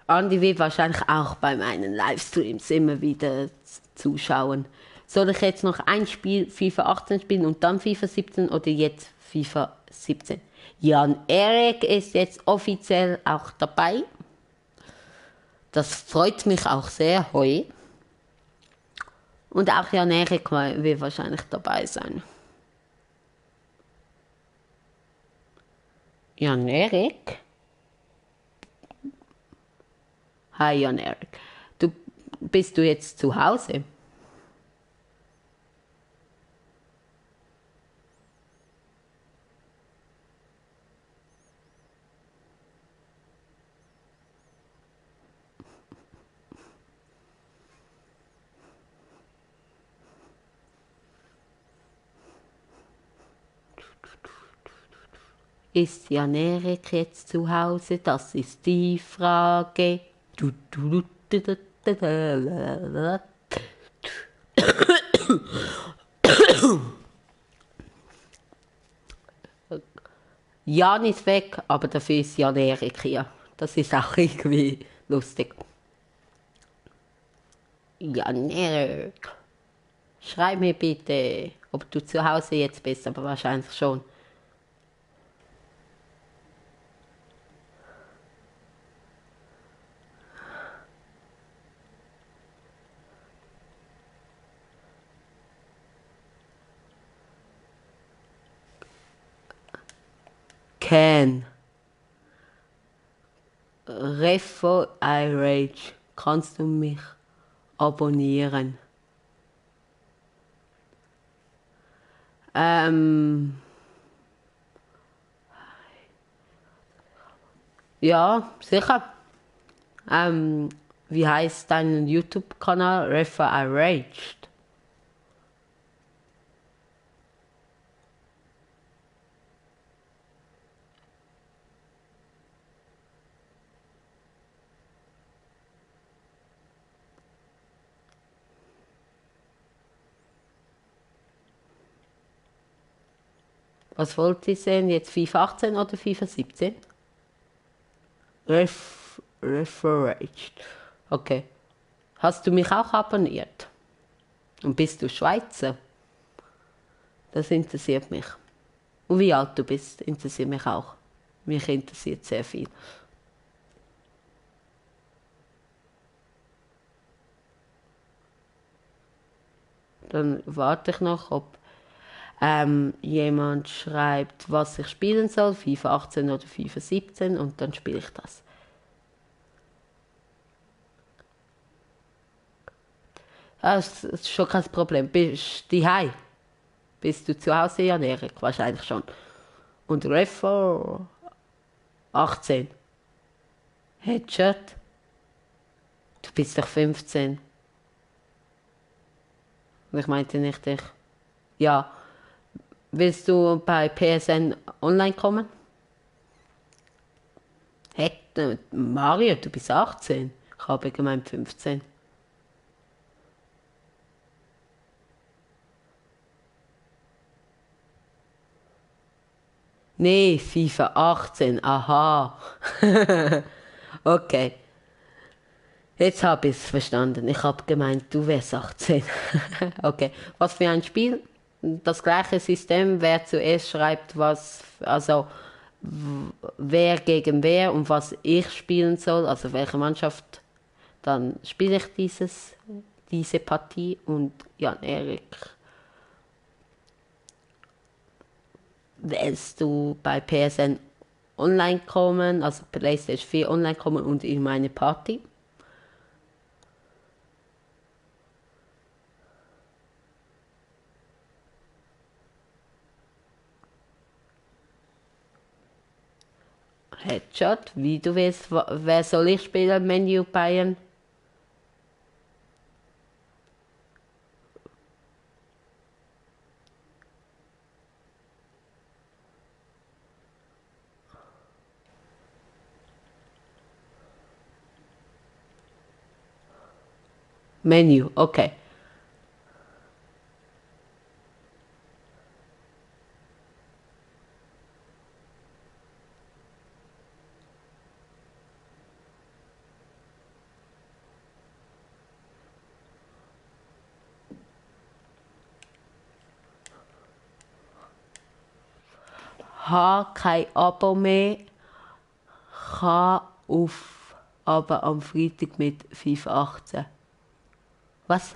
Andi wird wahrscheinlich auch bei meinen Livestreams immer wieder zuschauen. Soll ich jetzt noch ein Spiel FIFA 18 spielen und dann FIFA 17 oder jetzt FIFA 17? Jan Erik ist jetzt offiziell auch dabei. Das freut mich auch sehr, hoi. Und auch Jan Erik wird wahrscheinlich dabei sein. Jan Erik? Hi Jan Erik. Bist du jetzt zu Hause? Ist Jan Erik jetzt zu Hause? Das ist die Frage. Jan ist weg, aber dafür ist Jan Erik hier. Das ist auch irgendwie lustig. Jan Erik, schreib mir bitte, ob du zu Hause jetzt bist, aber wahrscheinlich schon. Can. Refo iRage. Kannst du mich abonnieren? Ja, sicher. Wie heißt dein YouTube-Kanal? Refo iRage. Was wollt ihr sehen? Jetzt FIFA 18 oder FIFA 17? Referaged. Okay. Hast du mich auch abonniert? Und bist du Schweizer? Das interessiert mich. Und wie alt du bist, interessiert mich auch. Mich interessiert sehr viel. Dann warte ich noch, ob jemand schreibt, was ich spielen soll, FIFA 18 oder FIFA 17, und dann spiele ich das. Das ist schon kein Problem. Bist du daheim? Bist du zu Hause, Jan Erik? Wahrscheinlich schon. Und Refor 18. Headshot? Du bist doch 15. Und ich meinte nicht dich. Ja. Willst du bei PSN online kommen? Hey, Mario, du bist 18. Ich habe gemeint 15. Nee, FIFA 18. Aha. Okay. Jetzt habe ich es verstanden. Ich habe gemeint, du wärst 18. Okay. Was für ein Spiel? Das gleiche System, wer zuerst schreibt, was, also wer gegen wer und was ich spielen soll, also welche Mannschaft, dann spiele ich diese Partie, und Jan Erik, willst du bei PSN online kommen, also PlayStation 4 online kommen und in meine Party? Headshot, wie du willst, wer soll ich spielen? Menü Bayern? Menü, okay. Habe kein Abo mehr, kann auf, aber am Freitag mit FIFA 18. Was?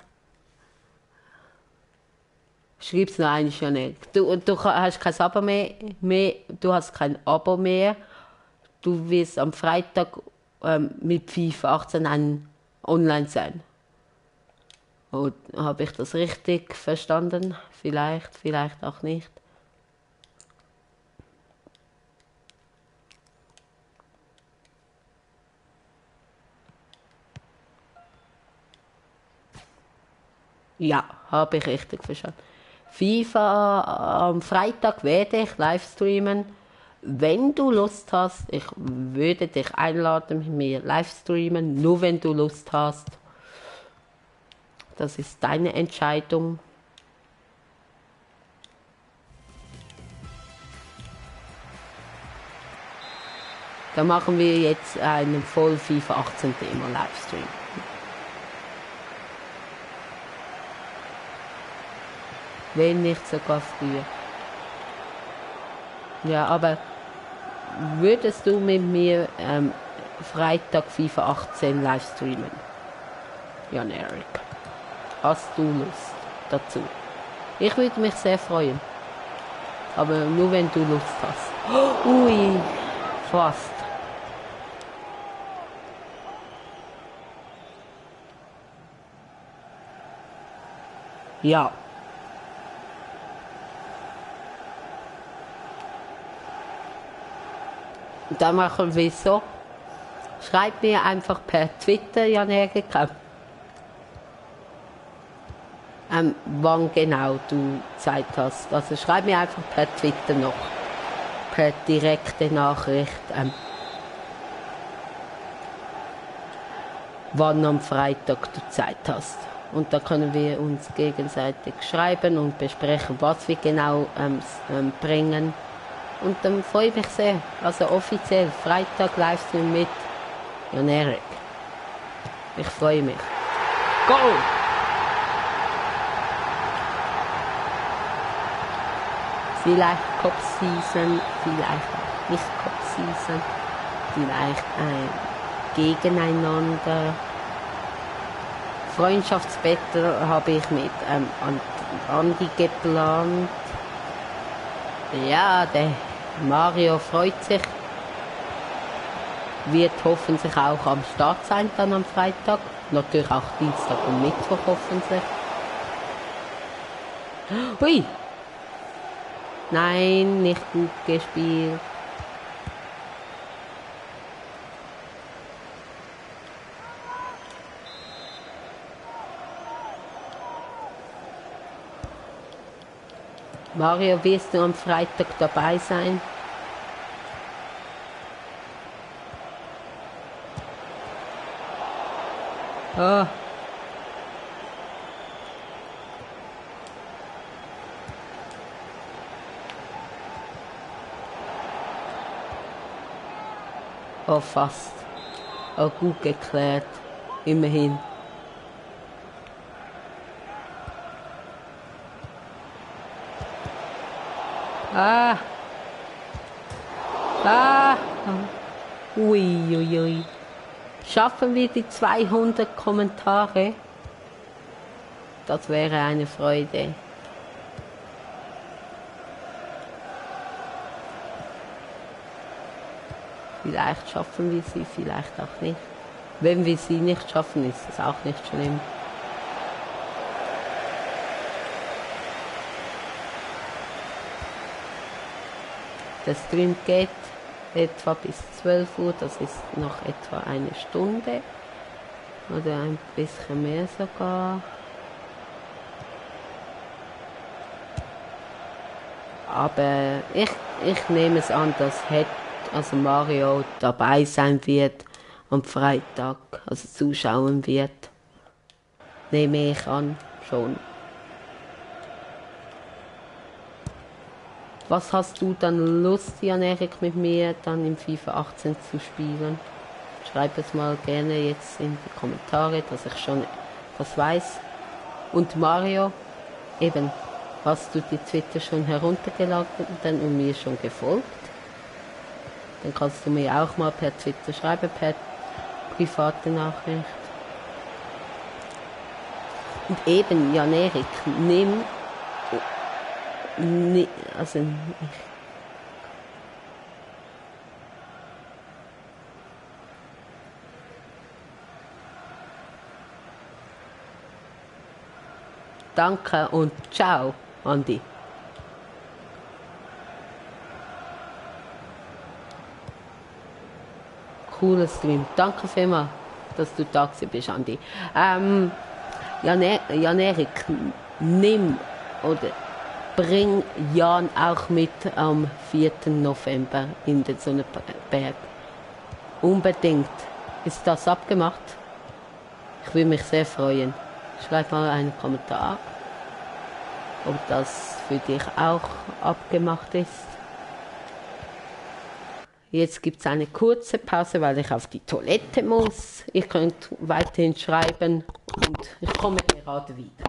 Schreib's noch einmal, Janelle. Du hast kein Abo mehr, du hast kein Abo mehr. Du wirst am Freitag mit FIFA 18 online sein. Habe ich das richtig verstanden? Vielleicht, vielleicht auch nicht. Ja, habe ich richtig verstanden. FIFA am Freitag werde ich live streamen. Wenn du Lust hast, ich würde dich einladen, mit mir live streamen, nur wenn du Lust hast. Das ist deine Entscheidung. Da machen wir jetzt einen voll FIFA 18 Thema Livestream. Wenn nicht sogar früher. Ja, aber würdest du mit mir Freitag FIFA 18 live streamen? Jan Erik. Hast du Lust dazu? Ich würde mich sehr freuen. Aber nur wenn du Lust hast. Ui, fast. Ja. Dann machen wir es so. Schreib mir einfach per Twitter, Jan Erik, wann genau du Zeit hast. Also schreib mir einfach per Twitter noch. Per direkte Nachricht. Wann am Freitag du Zeit hast. Und da können wir uns gegenseitig schreiben und besprechen, was wir genau bringen. Und dann freue ich mich sehr. Also offiziell, Freitag Livestream mit Jan Erik. Ich freue mich. Go! Vielleicht Cup Season, vielleicht auch nicht Cup Season. Vielleicht ein Gegeneinander. Freundschaftsbattle habe ich mit Andi geplant. Ja, der Mario freut sich. Wird hoffentlich auch am Start sein dann am Freitag. Natürlich auch Dienstag und Mittwoch hoffentlich. Hui! Nein, nicht gut gespielt. Mario, wirst du am Freitag dabei sein? Oh. Oh, fast. Oh, gut geklärt. Immerhin. Ah. Ah. Ui, ui, ui. Schaffen wir die 200 Kommentare? Das wäre eine Freude. Vielleicht schaffen wir sie, vielleicht auch nicht. Wenn wir sie nicht schaffen, ist das auch nicht schlimm. Der Stream geht etwa bis 12 Uhr, das ist noch etwa eine Stunde. Oder ein bisschen mehr sogar. Aber ich nehme es an, dass also Mario dabei sein wird am Freitag, also zuschauen wird. Nehme ich an, schon. Was hast du dann Lust, Jan Erik, mit mir dann im FIFA 18 zu spielen? Schreib es mal gerne jetzt in die Kommentare, dass ich schon das weiß. Und Mario, eben, hast du die Twitter schon heruntergeladen und mir schon gefolgt? Dann kannst du mir auch mal per Twitter schreiben, per private Nachricht. Und eben, Jan Erik, danke und ciao, Andi. Cooler Stream. Danke vielmals, dass du da bist, Andi. Jan Erik, nimm oder bring Jan auch mit am 4. November in den Sonnenberg. Unbedingt. Ist das abgemacht? Ich würde mich sehr freuen. Schreib mal einen Kommentar, ob das für dich auch abgemacht ist. Jetzt gibt es eine kurze Pause, weil ich auf die Toilette muss. Ihr könnt weiterhin schreiben und ich komme gerade wieder.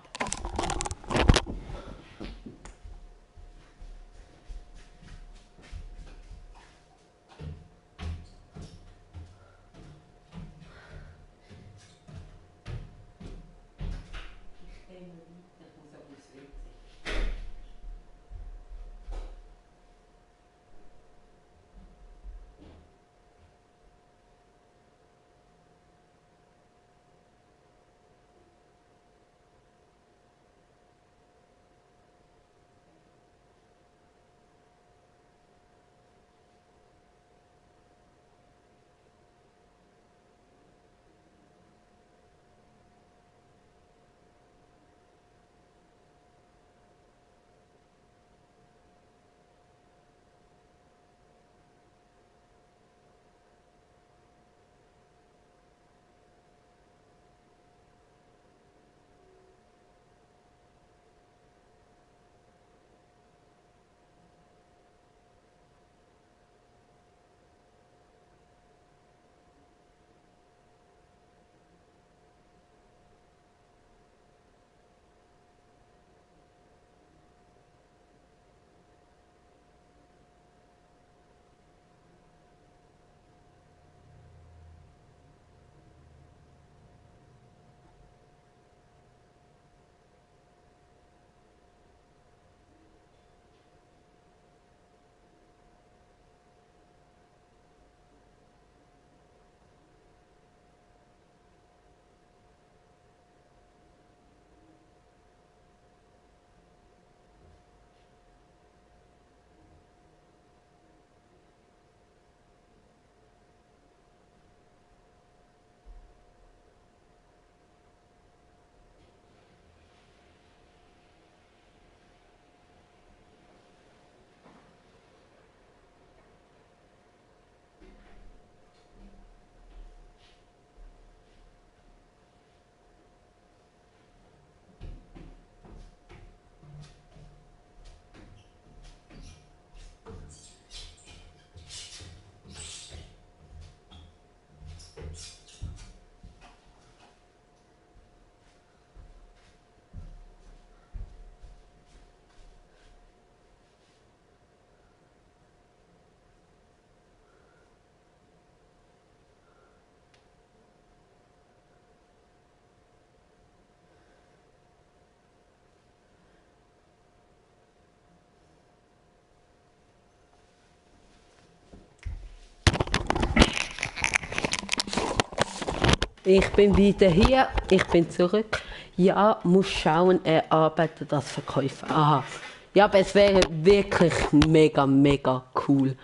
Ich bin wieder hier, ich bin zurück. Ja, muss schauen, er arbeitet als Verkäufer. Aha. Ja, aber es wäre wirklich mega, mega cool.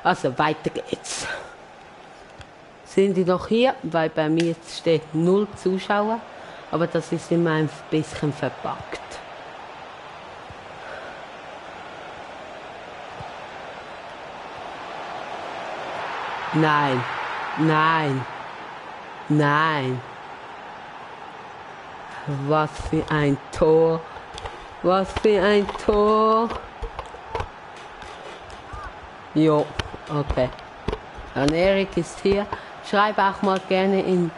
Also, weiter geht's. Sind die noch hier? Weil bei mir jetzt steht 0 Zuschauer. Aber das ist immer ein bisschen verpackt. Nein, nein, nein. Was für ein Tor. Was für ein Tor. Jo, okay. Dann Erik ist hier. Schreib auch mal gerne in,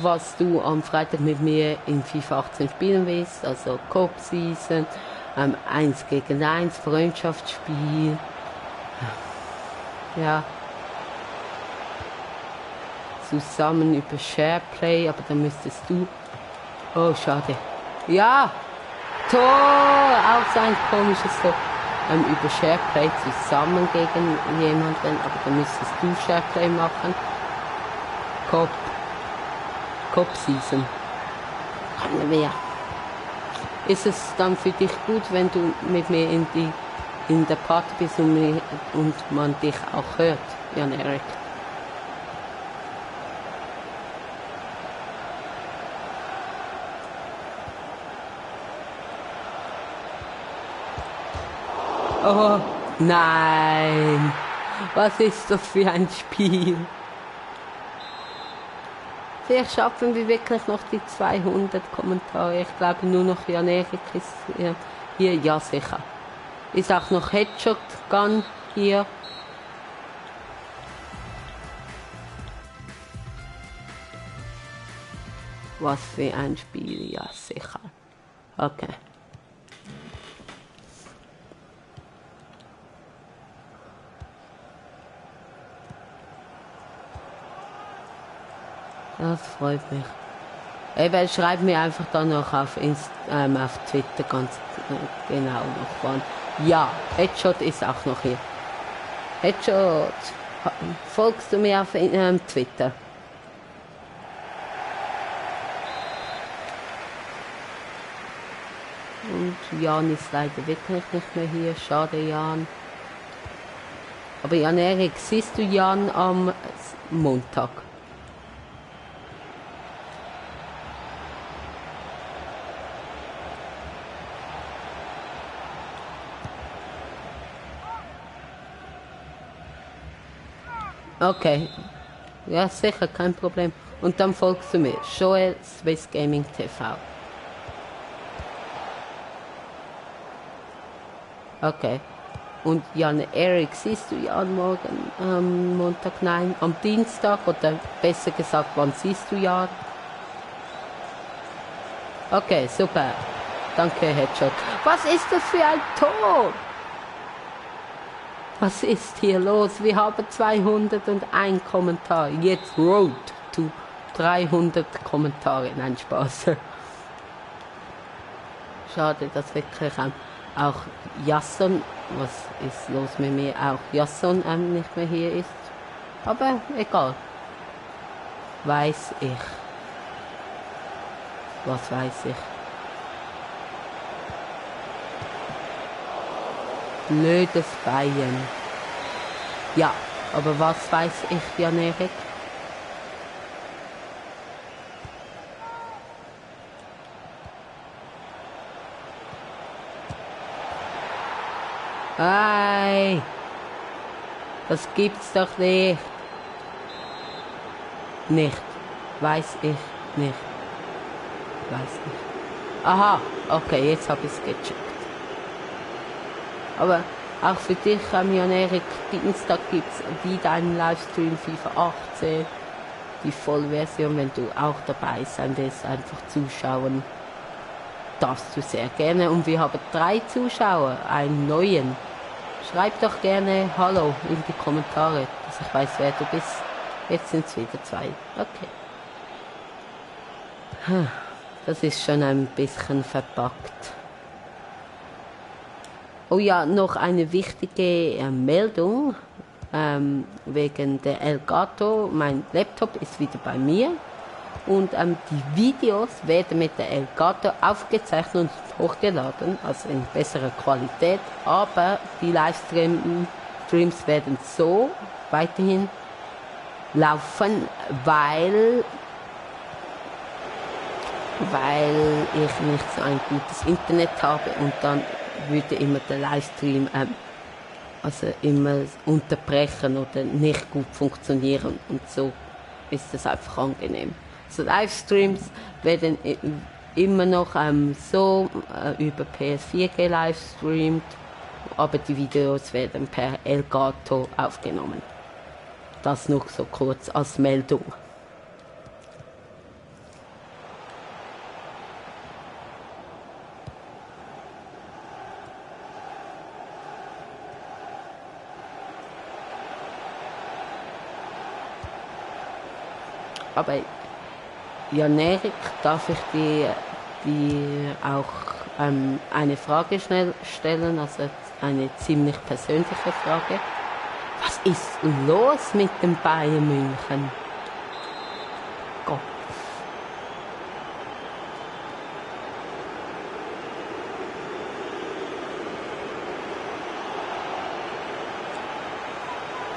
was du am Freitag mit mir in FIFA 18 spielen willst. Also Cup Season, 1 gegen 1, Freundschaftsspiel. Ja. Zusammen über Shareplay, aber dann müsstest du... Oh, schade. Ja! Tor! Auch so ein komisches Tor. Über Shareplay zusammen gegen jemanden, aber dann müsstest du Shareplay machen. Cup Season. Können wir. Ist es dann für dich gut, wenn du mit mir in der Party bist und man dich auch hört, Jan Erik? Oh, nein. Was ist das für ein Spiel? Vielleicht schaffen wir wirklich noch die 200 Kommentare. Ich glaube nur noch Jan Erik ist hier. Ja, sicher. Ist auch noch Headshot Gun hier. Was für ein Spiel, ja sicher. Okay. Das freut mich. Eben, schreib mir einfach dann noch auf Twitter ganz genau noch wann. Ja, Headshot ist auch noch hier. Headshot. Folgst du mir auf Twitter? Und Jan ist leider wirklich nicht mehr hier. Schade, Jan. Aber Jan Erik, siehst du Jan am Montag? Okay. Ja, sicher, kein Problem. Und dann folgst du mir. Joel Swiss Gaming TV. Okay. Und Jan Erik, siehst du Jan morgen am Montag? Nein, am Dienstag oder besser gesagt, wann siehst du Jan? Okay, super. Danke, Headshot. Was ist das für ein Tor? Was ist hier los? Wir haben 201 Kommentare. Jetzt Road to 300 Kommentare. Nein, Spaß. Schade, dass wirklich auch Jasson, was ist los mit mir, auch Jasson nicht mehr hier ist. Aber egal. Weiß ich. Was weiß ich? Blödes Bein. Ja, aber was weiß ich, Jan Erik? Ei, das gibt's doch nicht. Nicht. Weiß ich nicht. Weiß nicht. Aha, okay, jetzt habe ich es gecheckt. Aber auch für dich, Jan Erik, Dienstag gibt es wieder einen Livestream FIFA 18. Die Vollversion, wenn du auch dabei sein willst, einfach zuschauen. Darfst du sehr gerne. Und wir haben 3 Zuschauer, einen neuen. Schreib doch gerne Hallo in die Kommentare, dass ich weiß, wer du bist. Jetzt sind es wieder 2. Okay. Das ist schon ein bisschen verpackt. Oh ja, noch eine wichtige Meldung wegen der Elgato. Mein Laptop ist wieder bei mir und die Videos werden mit der Elgato aufgezeichnet und hochgeladen, also in besserer Qualität, aber die Livestreams werden so weiterhin laufen, weil ich nicht so ein gutes Internet habe und dann würde immer der Livestream also immer unterbrechen oder nicht gut funktionieren und so ist es einfach angenehm. So Livestreams werden immer noch so über PS4 gelivestreamt, aber die Videos werden per Elgato aufgenommen. Das noch so kurz als Meldung. Aber Jan Erik, darf ich dir auch eine Frage schnell stellen, also eine ziemlich persönliche Frage. Was ist los mit dem Bayern München? Gott.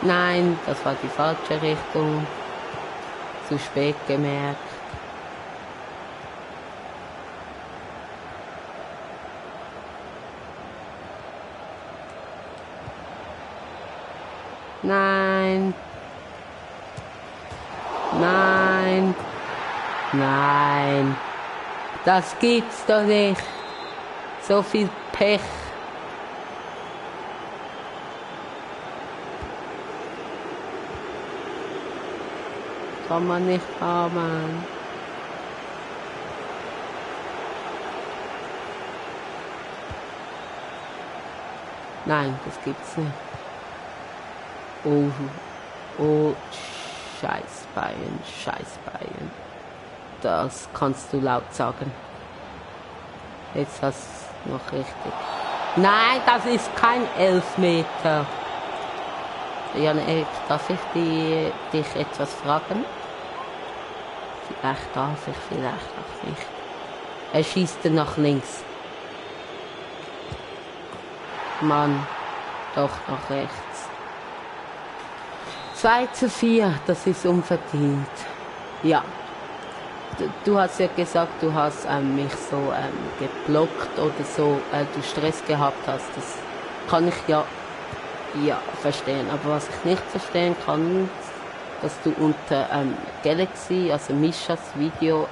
Nein, das war die falsche Richtung. Zu spät gemerkt. Nein. Nein. Nein, das gibt's doch nicht. So viel Pech. Kann man nicht haben. Nein, das gibt's nicht. Oh, scheiß Bayern, scheiß Bayern. Das kannst du laut sagen. Jetzt hast du noch richtig. Nein, das ist kein Elfmeter. Jan, darf ich dich etwas fragen? Vielleicht darf ich, vielleicht auch nicht. Er schießt dann nach links. Mann, doch nach rechts. 2:4, das ist unverdient. Ja. Du hast ja gesagt, du hast mich so geblockt oder so, du Stress gehabt hast. Das kann ich ja verstehen. Aber was ich nicht verstehen kann, dass du unter Galaxy, also Mischas Video,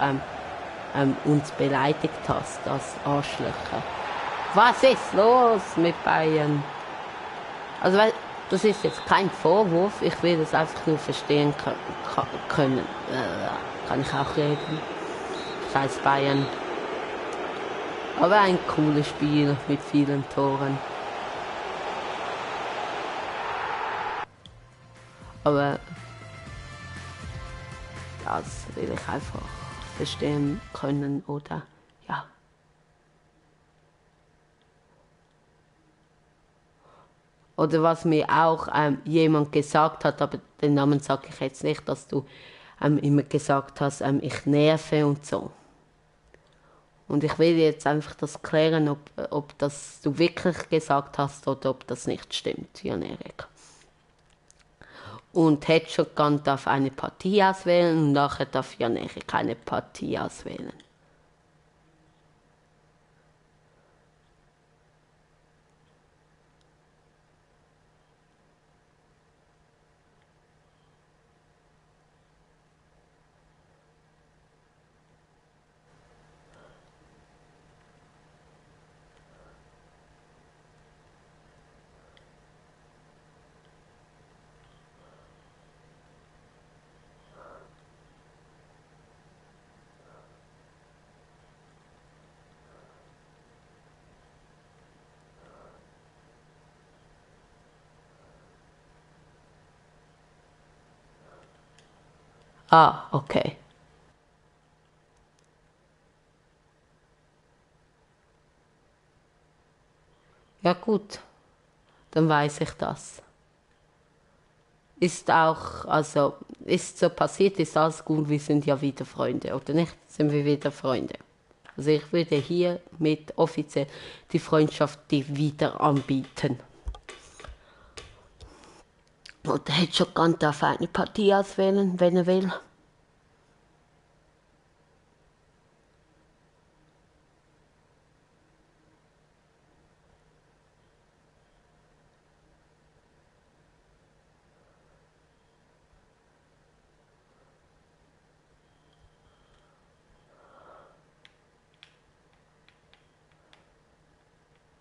uns beleidigt hast als Arschlöcher. Was ist los mit Bayern? Also, weil, das ist jetzt kein Vorwurf, ich will das einfach nur verstehen können. Kann ich auch reden. Scheiß Bayern. Aber ein cooles Spiel mit vielen Toren. Aber das will ich einfach verstehen können, oder? Ja. Oder was mir auch jemand gesagt hat, aber den Namen sage ich jetzt nicht, dass du immer gesagt hast, ich nerve und so. Und ich will jetzt einfach das klären, ob das du wirklich gesagt hast oder ob das nicht stimmt, Jan-Erik. Und Headshotgun darf eine Partie auswählen und nachher darf Jan-Erik eine Partie auswählen. Ah, okay. Ja gut, dann weiß ich das. Ist auch, also, ist so passiert, ist alles gut, wir sind ja wieder Freunde, oder nicht? Sind wir wieder Freunde? Also ich würde hier mit offiziell die Freundschaft die wieder anbieten. Und der Headshotgun darf eine Partie auswählen, wenn er will.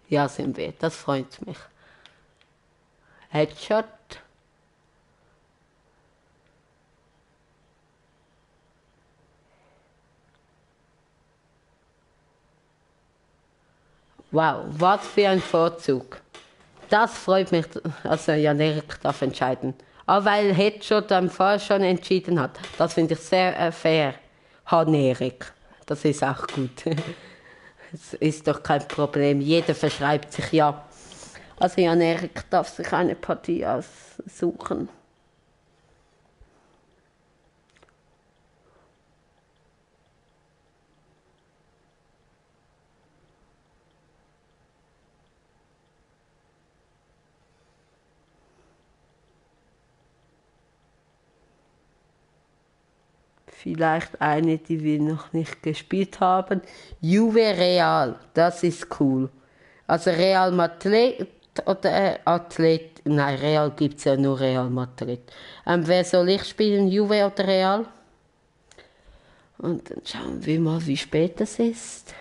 Ja, sind wir. Das freut mich. Headshot. Wow, was für ein Vorzug. Das freut mich. Also Jan-Erik darf entscheiden. Aber weil Headshot vorher schon entschieden hat. Das finde ich sehr fair. Jan-Erik. Das ist auch gut. Das ist doch kein Problem. Jeder verschreibt sich ja. Also Jan-Erik darf sich eine Partie aussuchen. Vielleicht eine, die wir noch nicht gespielt haben. Juve Real, das ist cool. Also Real Madrid oder Athlet. Nein, Real gibt es ja nur Real Madrid. Wer soll ich spielen, Juve oder Real? Und dann schauen wir mal, wie spät es ist.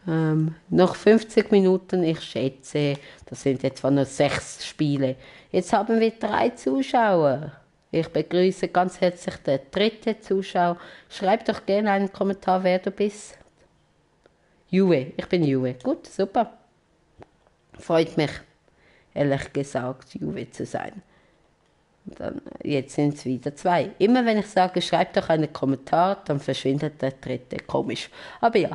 Noch 50 Minuten, ich schätze, das sind etwa noch 6 Spiele. Jetzt haben wir 3 Zuschauer. Ich begrüße ganz herzlich den 3. Zuschauer. Schreib doch gerne einen Kommentar, wer du bist. Juve, ich bin Juve. Gut, super. Freut mich, ehrlich gesagt, Juve zu sein. Und dann, jetzt sind es wieder 2. Immer wenn ich sage, schreib doch einen Kommentar, dann verschwindet der 3. Komisch. Aber ja.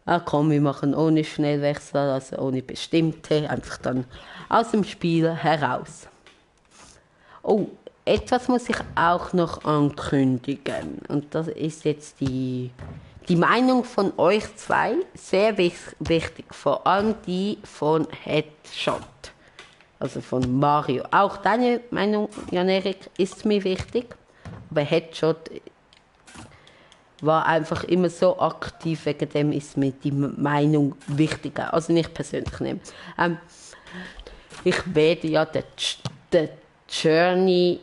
Ah komm, wir machen ohne Schnellwechsel, also ohne bestimmte, einfach dann aus dem Spiel heraus. Oh, etwas muss ich auch noch ankündigen. Und das ist jetzt die Meinung von euch 2, sehr wichtig. Vor allem die von Headshot, also von Mario. Auch deine Meinung, Jan-Erik, ist mir wichtig. Aber Headshot war einfach immer so aktiv, wegen dem ist mir die Meinung wichtiger. Also nicht persönlich nehmen. Ich werde ja den Journey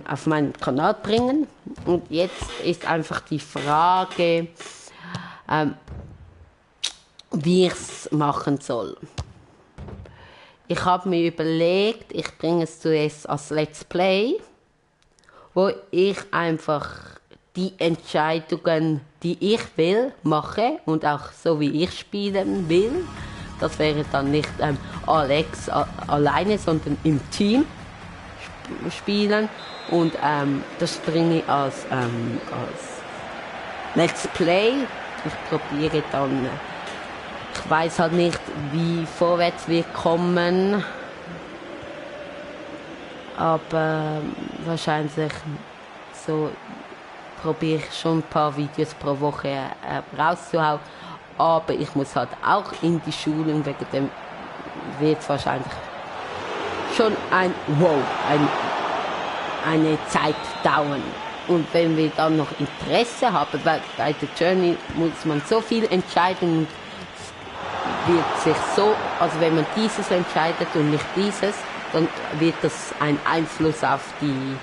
auf meinen Kanal bringen. Und jetzt ist einfach die Frage, wie ich es machen soll. Ich habe mir überlegt, ich bringe es zuerst als Let's Play, wo ich einfach die Entscheidungen, die ich will, mache und auch so wie ich spielen will. Das wäre dann nicht Alex alleine, sondern im Team spielen. Und das bringe ich als Let's Play. Ich probiere dann, ich weiß halt nicht, wie vorwärts wir kommen, aber wahrscheinlich so probiere ich schon ein paar Videos pro Woche rauszuhauen, aber ich muss halt auch in die Schule und wegen dem wird es wahrscheinlich schon eine Zeit dauern. Und wenn wir dann noch Interesse haben, weil bei der Journey muss man so viel entscheiden und wird sich so, also wenn man dieses entscheidet und nicht dieses, dann wird das einen Einfluss auf die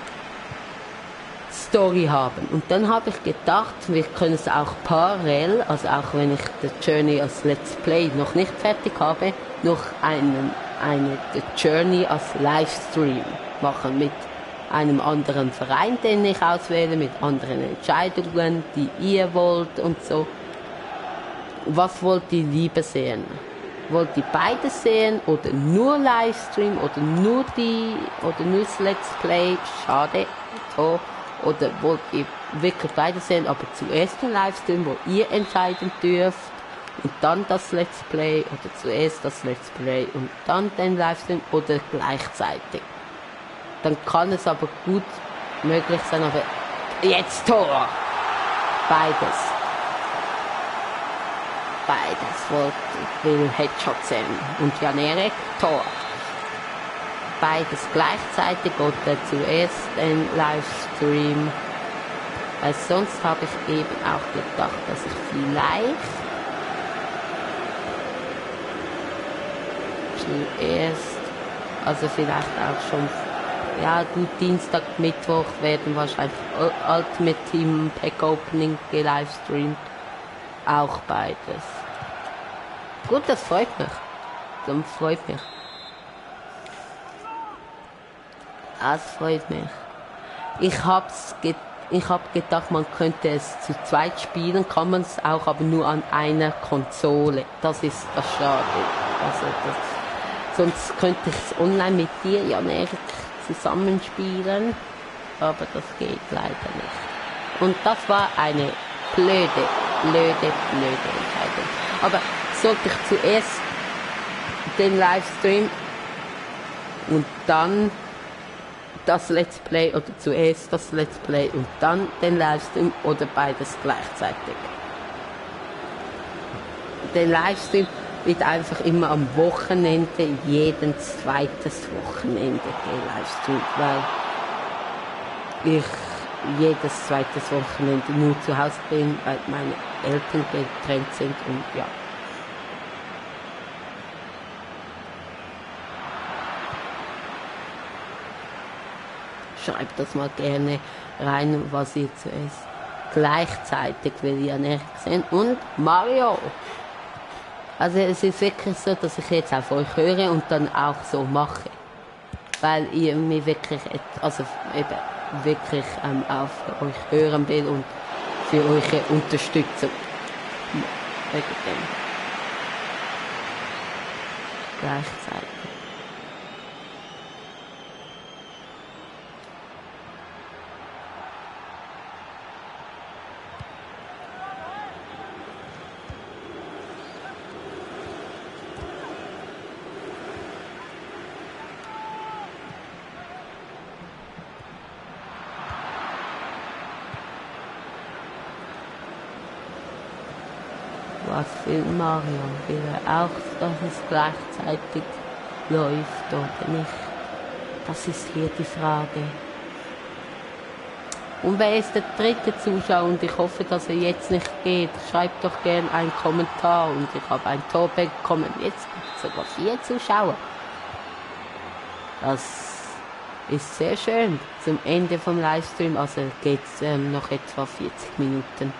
Story haben. Und dann habe ich gedacht, wir können es auch parallel, also auch wenn ich die Journey als Let's Play noch nicht fertig habe, noch eine Journey als Livestream machen mit einem anderen Verein, den ich auswähle, mit anderen Entscheidungen, die ihr wollt und so. Was wollt ihr lieber sehen? Wollt ihr beides sehen oder nur Livestream oder nur das Let's Play? Schade. So. Oder wollt ihr wirklich beides sehen, aber zuerst den Livestream, wo ihr entscheiden dürft und dann das Let's Play oder zuerst das Let's Play und dann den Livestream oder gleichzeitig? Dann kann es aber gut möglich sein, aber jetzt Tor! Beides. Ich will Headshot sehen. Und Jan-Erik, Tor. Beides gleichzeitig oder zuerst den Livestream. Weil sonst habe ich eben auch gedacht, dass ich vielleicht auch schon, ja gut, Dienstag, Mittwoch werden wahrscheinlich Ultimate Team Pack Opening gelivestreamt. Auch beides. Gut, das freut mich. Das freut mich. Ich hab gedacht, man könnte es zu zweit spielen, kann man es auch, aber nur an einer Konsole. Das ist das Schade. Also sonst könnte ich es online mit dir, Jan-Erik, zusammenspielen, aber das geht leider nicht. Und das war eine blöde Entscheidung. Aber sollte ich zuerst den Livestream und dann das Let's Play oder zuerst das Let's Play und dann den Livestream oder beides gleichzeitig? Der Livestream wird einfach immer am Wochenende, jeden zweites Wochenende gelivestreamt, weil ich jedes zweites Wochenende nur zu Hause bin, weil meine Eltern getrennt sind und ja. Schreibt das mal gerne rein, was ihr zuerst gleichzeitig will Jan Erik sehen. Und Mario. Also es ist wirklich so, dass ich jetzt auf euch höre und dann auch so mache. Weil ihr mich wirklich, also eben wirklich auf euch hören will und für eure Unterstützung. Wegen dem. Gleichzeitig. Was will Mario? Will er auch, dass es gleichzeitig läuft oder nicht? Das ist hier die Frage. Und wer ist der dritte Zuschauer? Und ich hoffe, dass er jetzt nicht geht. Schreibt doch gerne einen Kommentar. Und ich habe ein Tor bekommen. Jetzt gibt es sogar 4 Zuschauer. Das ist sehr schön. Zum Ende vom Livestream, also geht es noch etwa 40 Minuten.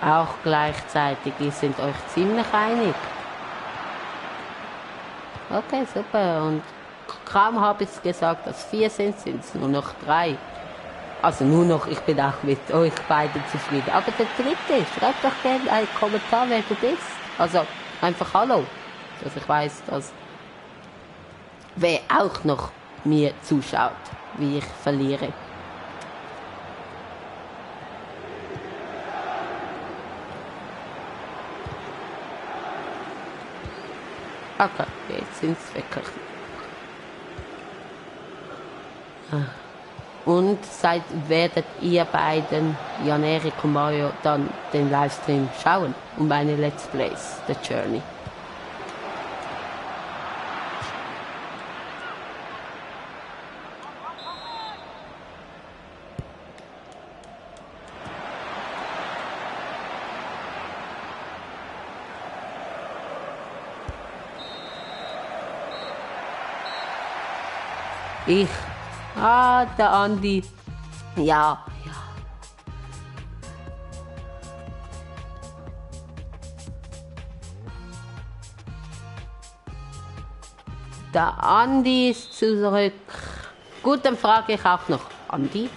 Auch gleichzeitig, ihr seid euch ziemlich einig. Okay, super. Und kaum habe ich gesagt, dass 4 sind es nur noch 3. Also nur noch, ich bin auch mit euch beiden zufrieden. Aber der dritte, schreibt doch gerne einen Kommentar, wer du bist. Also einfach Hallo, dass ich weiß, dass wer auch noch mir zuschaut, wie ich verliere. Okay, jetzt sind es wirklich. Und werdet ihr beiden, Jan Erik und Mario, dann den Livestream schauen und meine Let's Plays, The Journey. Der Andi. Ja. Der Andi ist zurück. Gut, dann frage ich auch noch. Andi?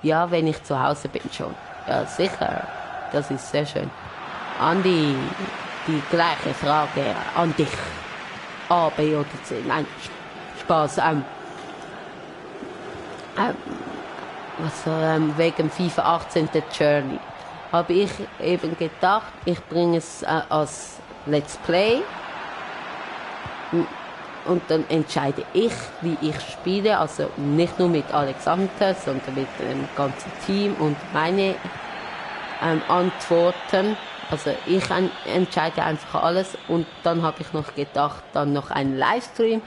Ja, wenn ich zu Hause bin schon. Ja, sicher. Das ist sehr schön. Andi, die gleiche Frage an dich. A, B oder C? Nein, Spaß. Wegen FIFA 18 der Journey habe ich eben gedacht, ich bringe es als Let's Play und dann entscheide ich, wie ich spiele, also nicht nur mit Alexander, sondern mit dem ganzen Team und meine Antworten. Also ich entscheide einfach alles und dann habe ich noch gedacht, dann noch ein Livestream,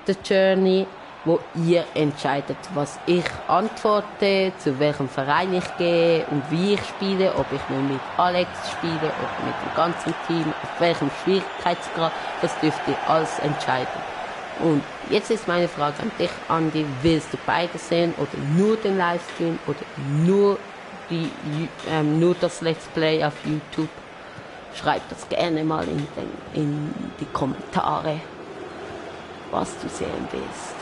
The Journey, wo ihr entscheidet, was ich antworte, zu welchem Verein ich gehe und wie ich spiele, ob ich nur mit Alex spiele oder mit dem ganzen Team, auf welchem Schwierigkeitsgrad, das dürft ihr alles entscheiden. Und jetzt ist meine Frage an dich, Andi, willst du beide sehen oder nur den Livestream oder nur das Let's Play auf YouTube? Schreib das gerne mal in die Kommentare, was du sehen willst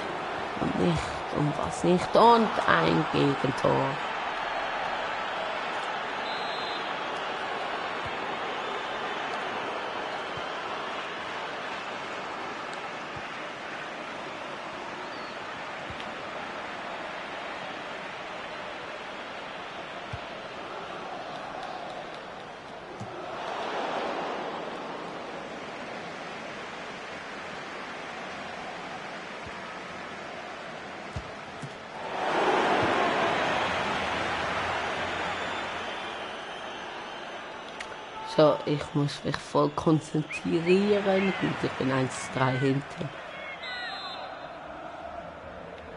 und nicht und was nicht und ein Gegentor. So, ich muss mich voll konzentrieren. Gut, ich bin 1:3 hinten.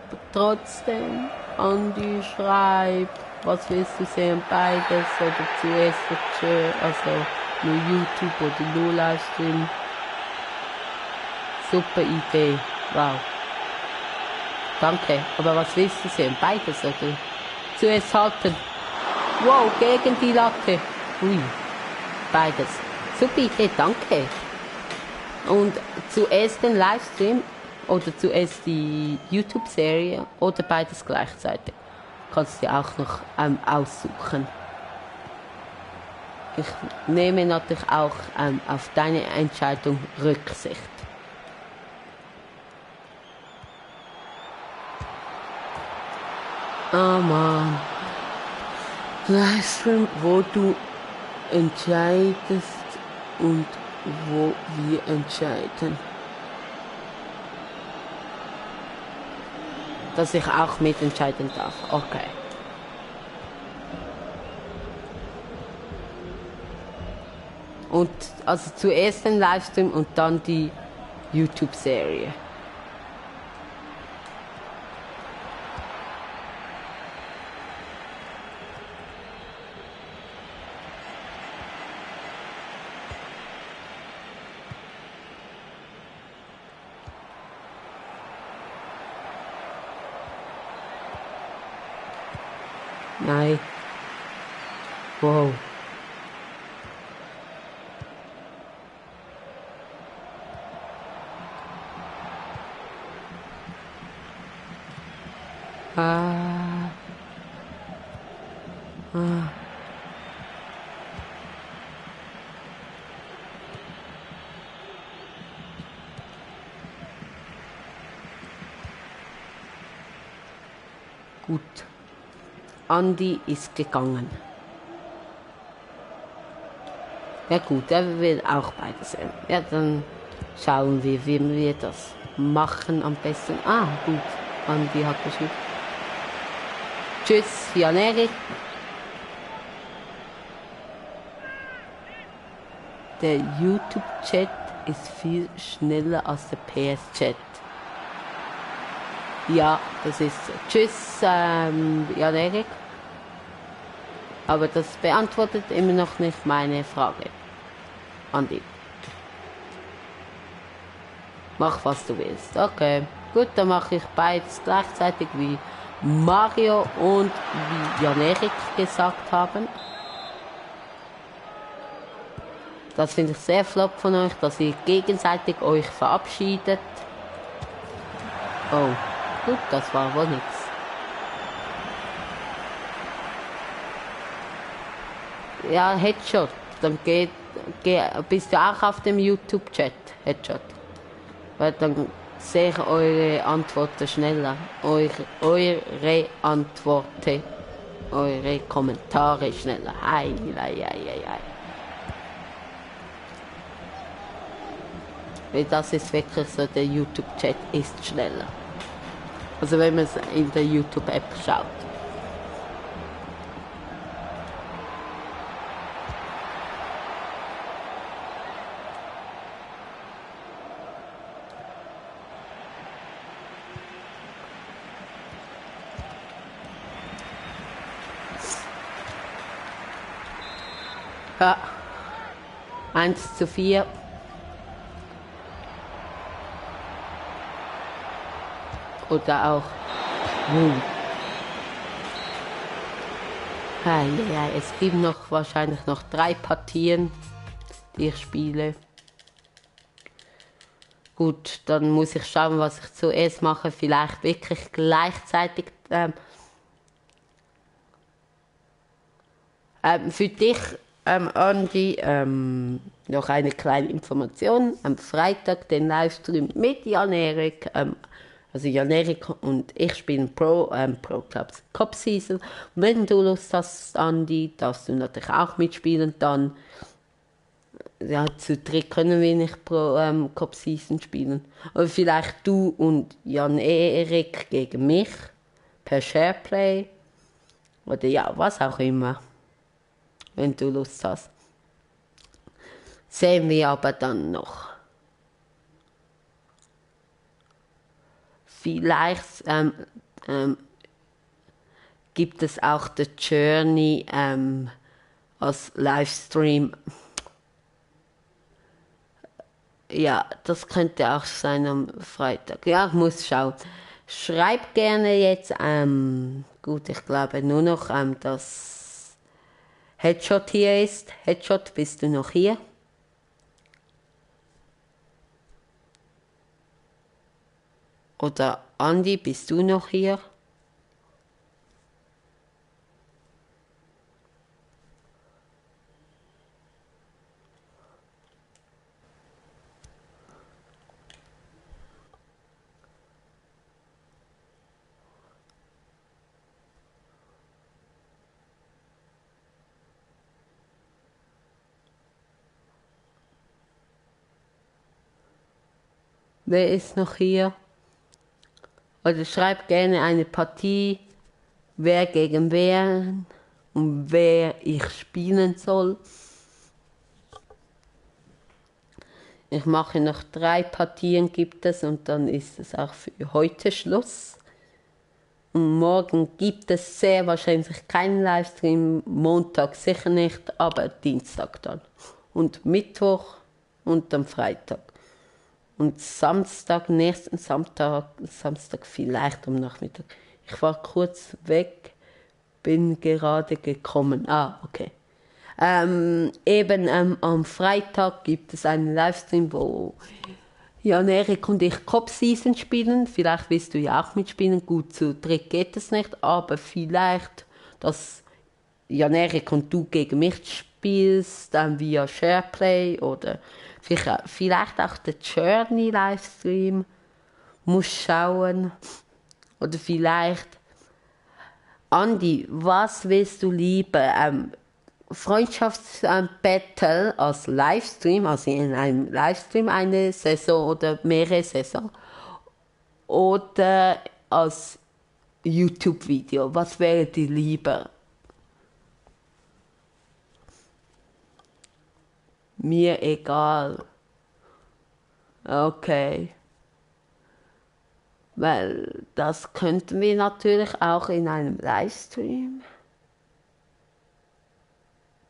Aber trotzdem, Andi schreibt, was willst du sehen, beides oder zuerst also nur YouTube oder nur Livestream. Super Idee, wow. Danke. Aber was willst du sehen? Beides, oder? Zuerst halten. Wow, gegen die Latte. Ui. Beides. Super Idee, danke. Und zuerst den Livestream oder zuerst die YouTube-Serie oder beides gleichzeitig. Kannst du dir auch noch aussuchen. Ich nehme natürlich auch auf deine Entscheidung Rücksicht. Oh Mann. Livestream, wo du entscheidest und wo wir entscheiden. Dass ich auch mitentscheiden darf. Okay. Und also zuerst den Livestream und dann die YouTube-Serie. Nein. Wow. Ah. Ah. Gut. Andi ist gegangen. Ja gut, er will auch beides sehen. Ja, dann schauen wir, wie wir das machen am besten. Ah, gut. Andi hat geschrieben. Tschüss, Jan-Erik. Der YouTube-Chat ist viel schneller als der PS-Chat. Ja, das ist so. Tschüss, Jan-Erik. Aber das beantwortet immer noch nicht meine Frage. Andi. Mach, was du willst. Okay. Gut, dann mache ich beides gleichzeitig, wie Mario und wie Jan-Erik gesagt haben. Das finde ich sehr flott von euch, dass ihr gegenseitig euch verabschiedet. Oh, gut, das war wohl nichts. Ja, Headshot. Dann bist du auch auf dem YouTube-Chat. Headshot. Weil dann sehe ich eure Antworten schneller. Eure Antworten. Eure Kommentare schneller. Ei. Weil das ist wirklich so, der YouTube-Chat ist schneller. Also wenn man es in der YouTube-App schaut. Ja. 1:4. Oder auch. Ja, es gibt wahrscheinlich noch 3 Partien, die ich spiele. Gut, dann muss ich schauen, was ich zuerst mache. Vielleicht wirklich gleichzeitig. Für dich, Andi, noch eine kleine Information. Am Freitag den Livestream mit Jan-Erik. Also Jan-Erik und ich spielen Pro Clubs Cup Season. Und wenn du Lust hast, Andi, darfst du natürlich auch mitspielen. Dann, ja, zu dritt können wir nicht Pro Cup Season spielen. Oder vielleicht du und Jan-Erik gegen mich per Shareplay. Oder ja, was auch immer. Wenn du Lust hast. Sehen wir aber dann noch. Vielleicht gibt es auch The Journey als Livestream. Ja, das könnte auch sein am Freitag. Ja, ich muss schauen. Schreib gerne jetzt, gut, ich glaube nur noch, dass Headshot hier ist. Headshot, bist du noch hier? Oder Andi, bist du noch hier? Wer ist noch hier? Oder schreib gerne eine Partie, wer gegen wer und wer ich spielen soll. Ich mache noch 3 Partien, gibt es, und dann ist es auch für heute Schluss. Und morgen gibt es sehr wahrscheinlich keinen Livestream, Montag sicher nicht, aber Dienstag dann. Und Mittwoch und am Freitag. Und Samstag, nächsten Samstag vielleicht am Nachmittag. Ich war kurz weg, bin gerade gekommen. Ah, okay. Am Freitag gibt es einen Livestream, wo Jan Erik und ich Cop Season spielen. Vielleicht willst du ja auch mitspielen. Gut, zu dritt geht es nicht, aber vielleicht, dass Jan Erik und du gegen mich spielst, dann via Shareplay oder vielleicht auch der Journey Livestream. Muss schauen. Oder vielleicht, Andi, was willst du lieber? Freundschaftsbattle als Livestream, also in einem Livestream eine Saison oder mehrere Saison, oder als YouTube-Video? Was wäre dir lieber? Mir egal. Okay. Weil das könnten wir natürlich auch in einem Livestream.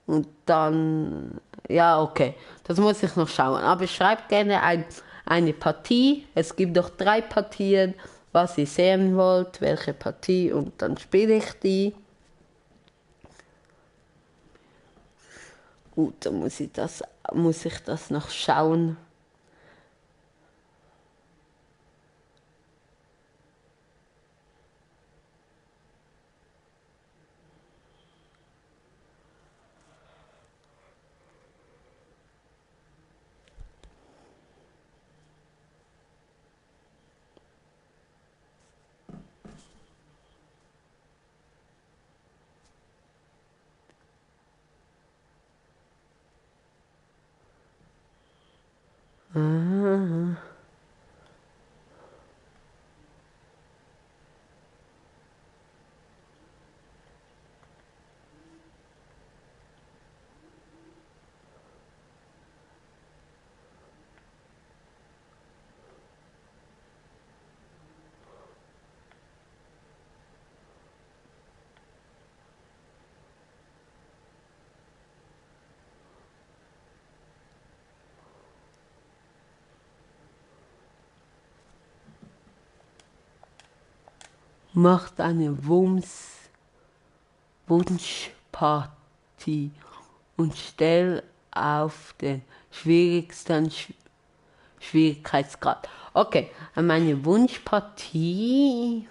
Und dann, ja, okay, das muss ich noch schauen. Aber schreibt gerne eine Partie. Es gibt doch 3 Partien, was ihr sehen wollt, welche Partie, und dann spiele ich die. Gut, dann muss ich das noch schauen. Ah. Macht eine Wunschparty und stell auf den schwierigsten Schwierigkeitsgrad. Okay, meine Wunschpartie.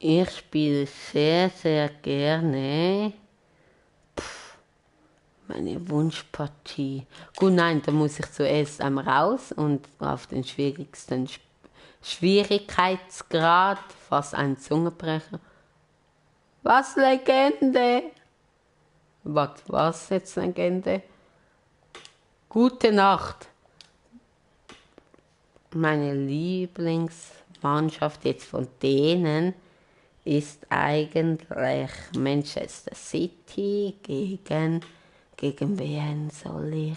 Ich spiele sehr, sehr gerne. Meine Wunschpartie. Gut, nein, da muss ich zuerst raus und auf den schwierigsten Schwierigkeitsgrad, fast ein Zungenbrecher. Was, Legende? Was jetzt, Legende? Gute Nacht. Meine Lieblingsmannschaft jetzt von denen ist eigentlich Manchester City gegen wen soll ich?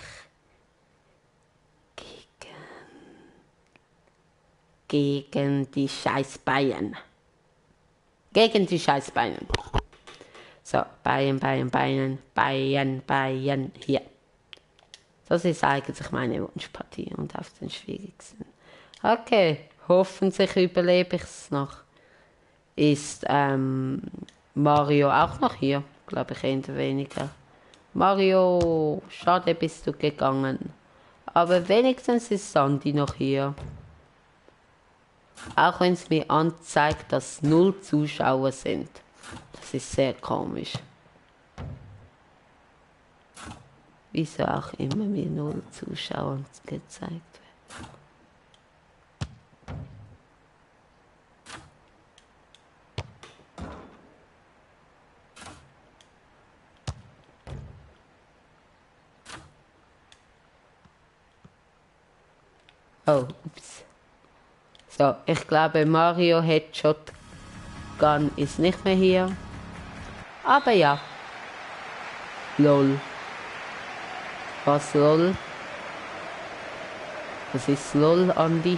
Gegen die scheiß Bayern. Gegen die scheiß Bayern. So, Bayern, hier. Das ist eigentlich meine Wunschpartie. Party und auf den schwierigsten. Okay, hoffentlich überlebe ich es noch. Ist Mario auch noch hier? Glaube ich eher weniger. Mario, schade bist du gegangen. Aber wenigstens ist Sandy noch hier. Auch wenn es mir anzeigt, dass 0 Zuschauer sind. Das ist sehr komisch. Wieso auch immer mir 0 Zuschauer gezeigt wird. Oh, ups. So, ich glaube Mario Headshot Gun ist nicht mehr hier. Aber ja. LOL. Was LOL? Was ist LOL, Andi?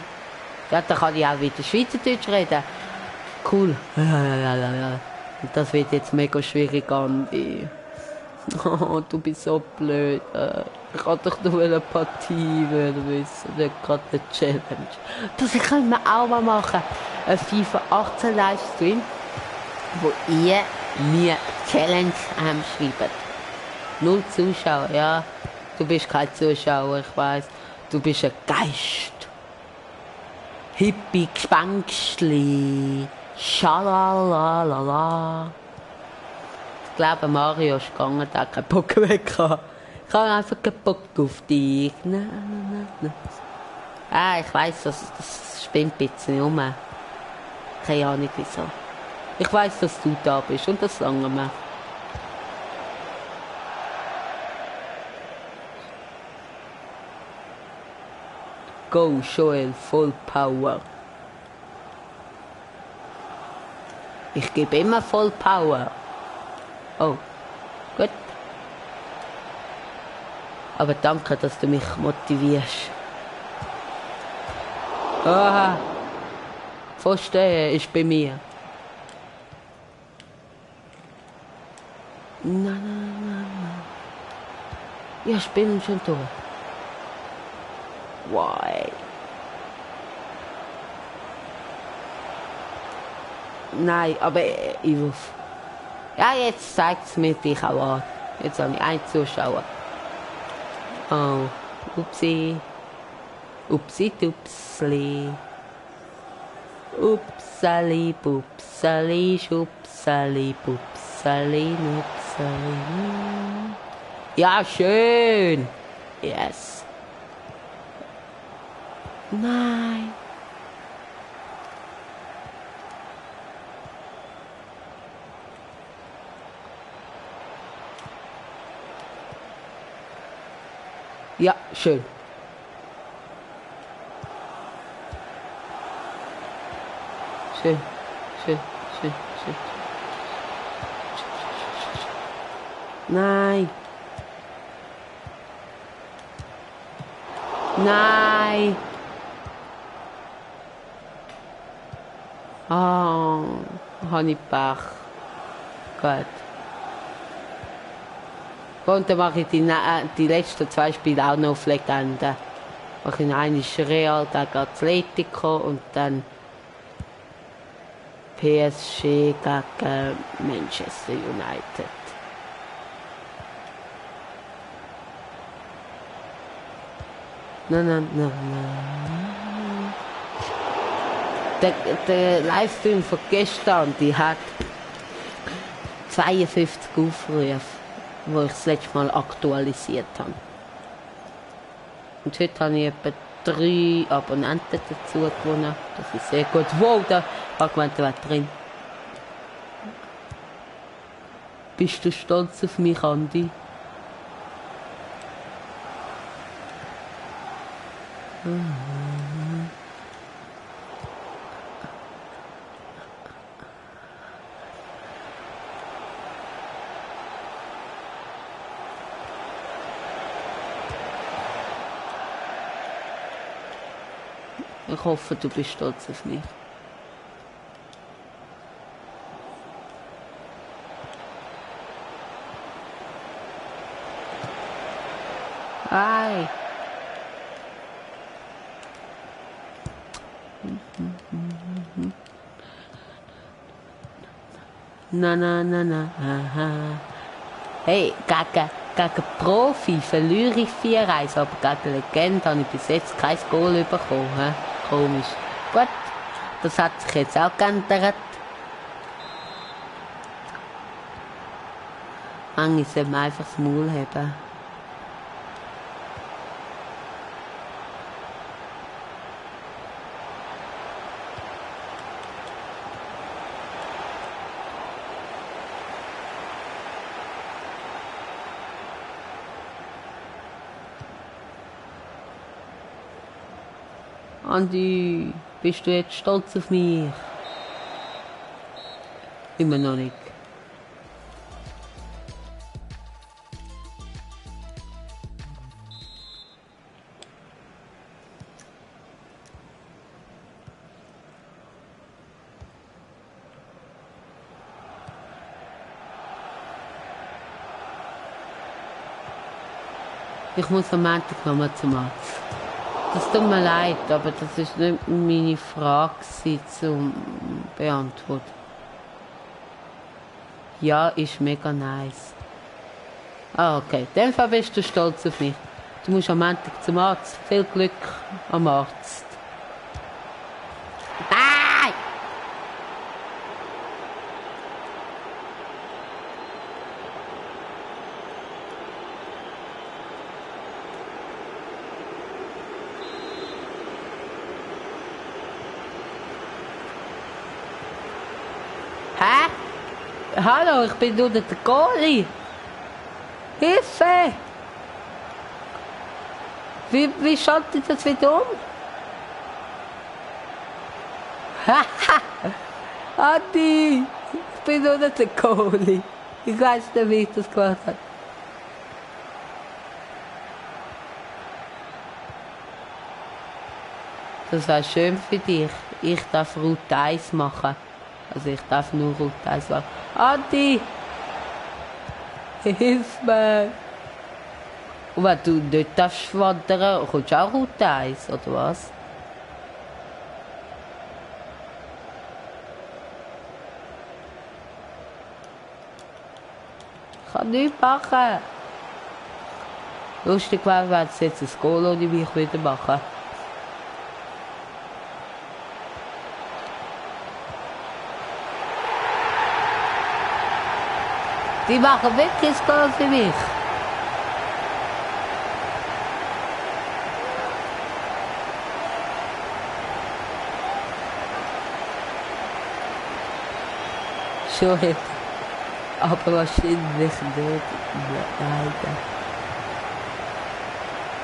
Ja, da kann ich auch wieder Schweizerdeutsch reden. Cool. Und das wird jetzt mega schwierig, Andi. Oh, du bist so blöd. Ich wollte doch nur eine Partie wissen, nicht gerade eine Challenge. Das können wir auch mal machen. Ein FIFA 18 Livestream, wo ihr mir Challenge schreibt. 0 Zuschauer, ja. Du bist kein Zuschauer, ich weiss. Du bist ein Geist. Hippie, Gespenstli. Schalalala. Ich glaube, Mario ist gegangen, der hat keinen Bock mehr gehabt. Ich habe einfach keinen Bock auf dich. Nein. Ah, ich weiss, das spinnt ein bisschen rum. Keine Ahnung wieso. Ich weiss, dass du da bist und das lange mir. Go, Joel, voll Power. Ich gebe immer voll Power. Oh, gut. Aber danke, dass du mich motivierst. Aha. Pfosten ist bei mir. Nein. Ja, ich bin schon durch. Why? Nein, aber Yves. Ja, jetzt zeigt es mir dich auch an. Jetzt habe ich einen Zuschauer. Oh, upsi. Upsi, dupsli. Upsali, bupsali, schupsali, bupsali, nupsali. Ja, schön. Yes. Nein. Ja, schön. Schön. Nein. Nein. Oh, habe ich Pech. Gut. Und dann mache ich die letzten 2 Spiele auch noch auf Legende. Mache ich einen Real gegen Atletico und dann PSG gegen Manchester United. Nein. Der Livestream von gestern, die hat 52 Aufrufe, wo ich das letzte Mal aktualisiert habe. Und heute habe ich etwa 3 Abonnenten dazu gewonnen. Das ist sehr gut. Wow, da habe gemeint, der war drin. Bist du stolz auf mich, Andi? Ich hoffe, du bist stolz auf mich. Hi. Na, na, na, na, aha. Hey, gegen Profi verliere ich 4-1, aber gegen Legende habe ich bis jetzt kein Goal bekommen. He? Komisch. Gut, das hat sich jetzt auch geändert. Eigentlich sollte man einfach das Maul haben. Andi, bist du jetzt stolz auf mich? Immer noch nicht. Ich muss am Montag nochmal zum Arzt. Das tut mir leid, aber das ist nicht meine Frage zu beantworten. Ja, ist mega nice. Ah, okay. In dem Fall bist du stolz auf mich. Du musst am Montag zum Arzt. Viel Glück am Arzt. Nein! Hä? Hallo, ich bin nur der Goalie. Hilfe! Wie schaltet das wieder um? Haha! Adi! Ich bin nur der Goalie. Ich weiß nicht, wie ich das gemacht habe. Das wäre schön für dich. Ich darf Route 1 machen. Also ich darf nur Route 1 machen. Adi! Hilf mir! Und wenn du nicht darfst wandern, kommst du auch Route 1, oder was? Ich kann nichts machen. Lustig wäre, wenn es jetzt ein Goal ohne mich wieder machen. Die machen wirklich das Goal für mich. Schon, aber wahrscheinlich nicht. Leider.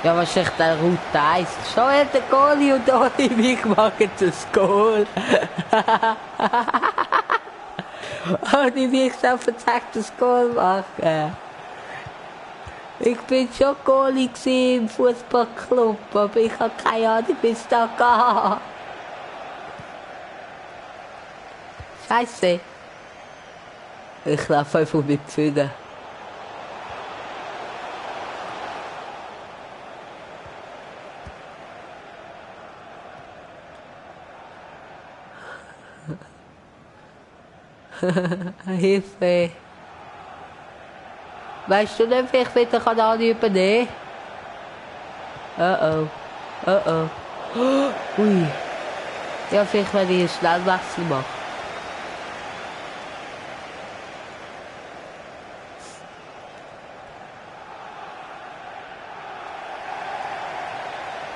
Ja, wahrscheinlich der Route 1. Schon hat der Goalie und ohne mich machen das Goal. Ohne mich soll verzagt das Goal machen. Ich bin schon Goalie im Fußballclub, aber ich habe keine Ahnung, wie es da geht. Scheiße. Ich laufe einfach mit Fühlen. Hilfe. Weißt du nicht, wie ich wieder Kanal übernehmen kann? Oh oh. Ui. Ja, vielleicht werde ich einen Schnellwechsel machen.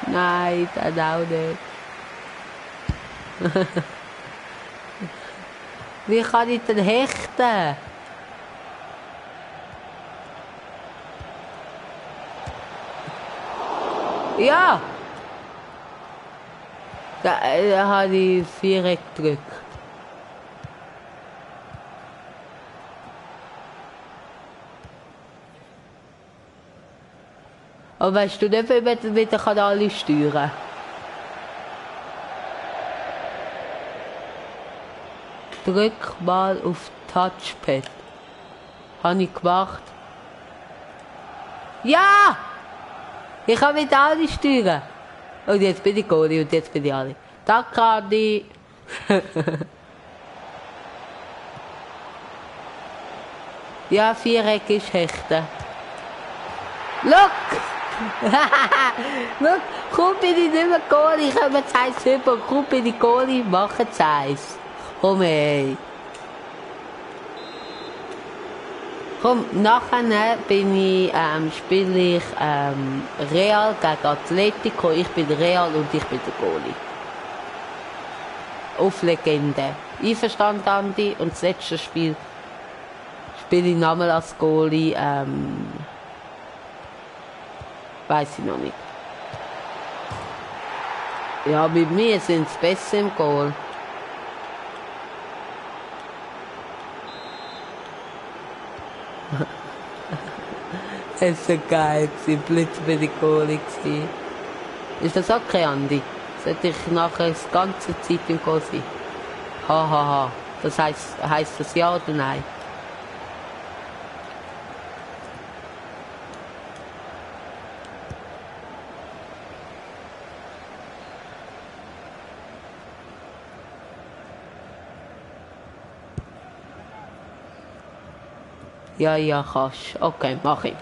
Nein, das auch nicht. Wie kann ich denn hechten? Ja! Da habe ich Viereck gedrückt. Aber weißt du nicht, wie man mit den Kanal steuern? Drück mal auf Touchpad. Habe ich gemacht. Ja! Ich kann mit alle steuern. Und jetzt bin ich Goalie und jetzt bin ich alle. Danke, Andi. Ja, Viereck ist Hechten. Look! Look, komm bin ich nicht mehr Goalie, ich habe jetzt 1 über, komm bin ich Goalie, mach jetzt 1. Komm ey. Komm, nachher spiele ich Real gegen Atletico, ich bin Real und ich bin der Goalie. Auf Legende. Einverstanden, Andi? Und das letzte Spiel spiele ich nochmal als Goalie, weiß ich noch nicht. Ja, mit mir sind es besser im Goal. Das ist so geil gewesen, plötzlich bin ich Goalie gewesen. Ist das okay, Andi? Sollte ich nachher die ganze Zeit im Goal sein? Ha, ha, ha. Das heisst das ja oder nein? Ja, ja, kannst. Okay, mach ich.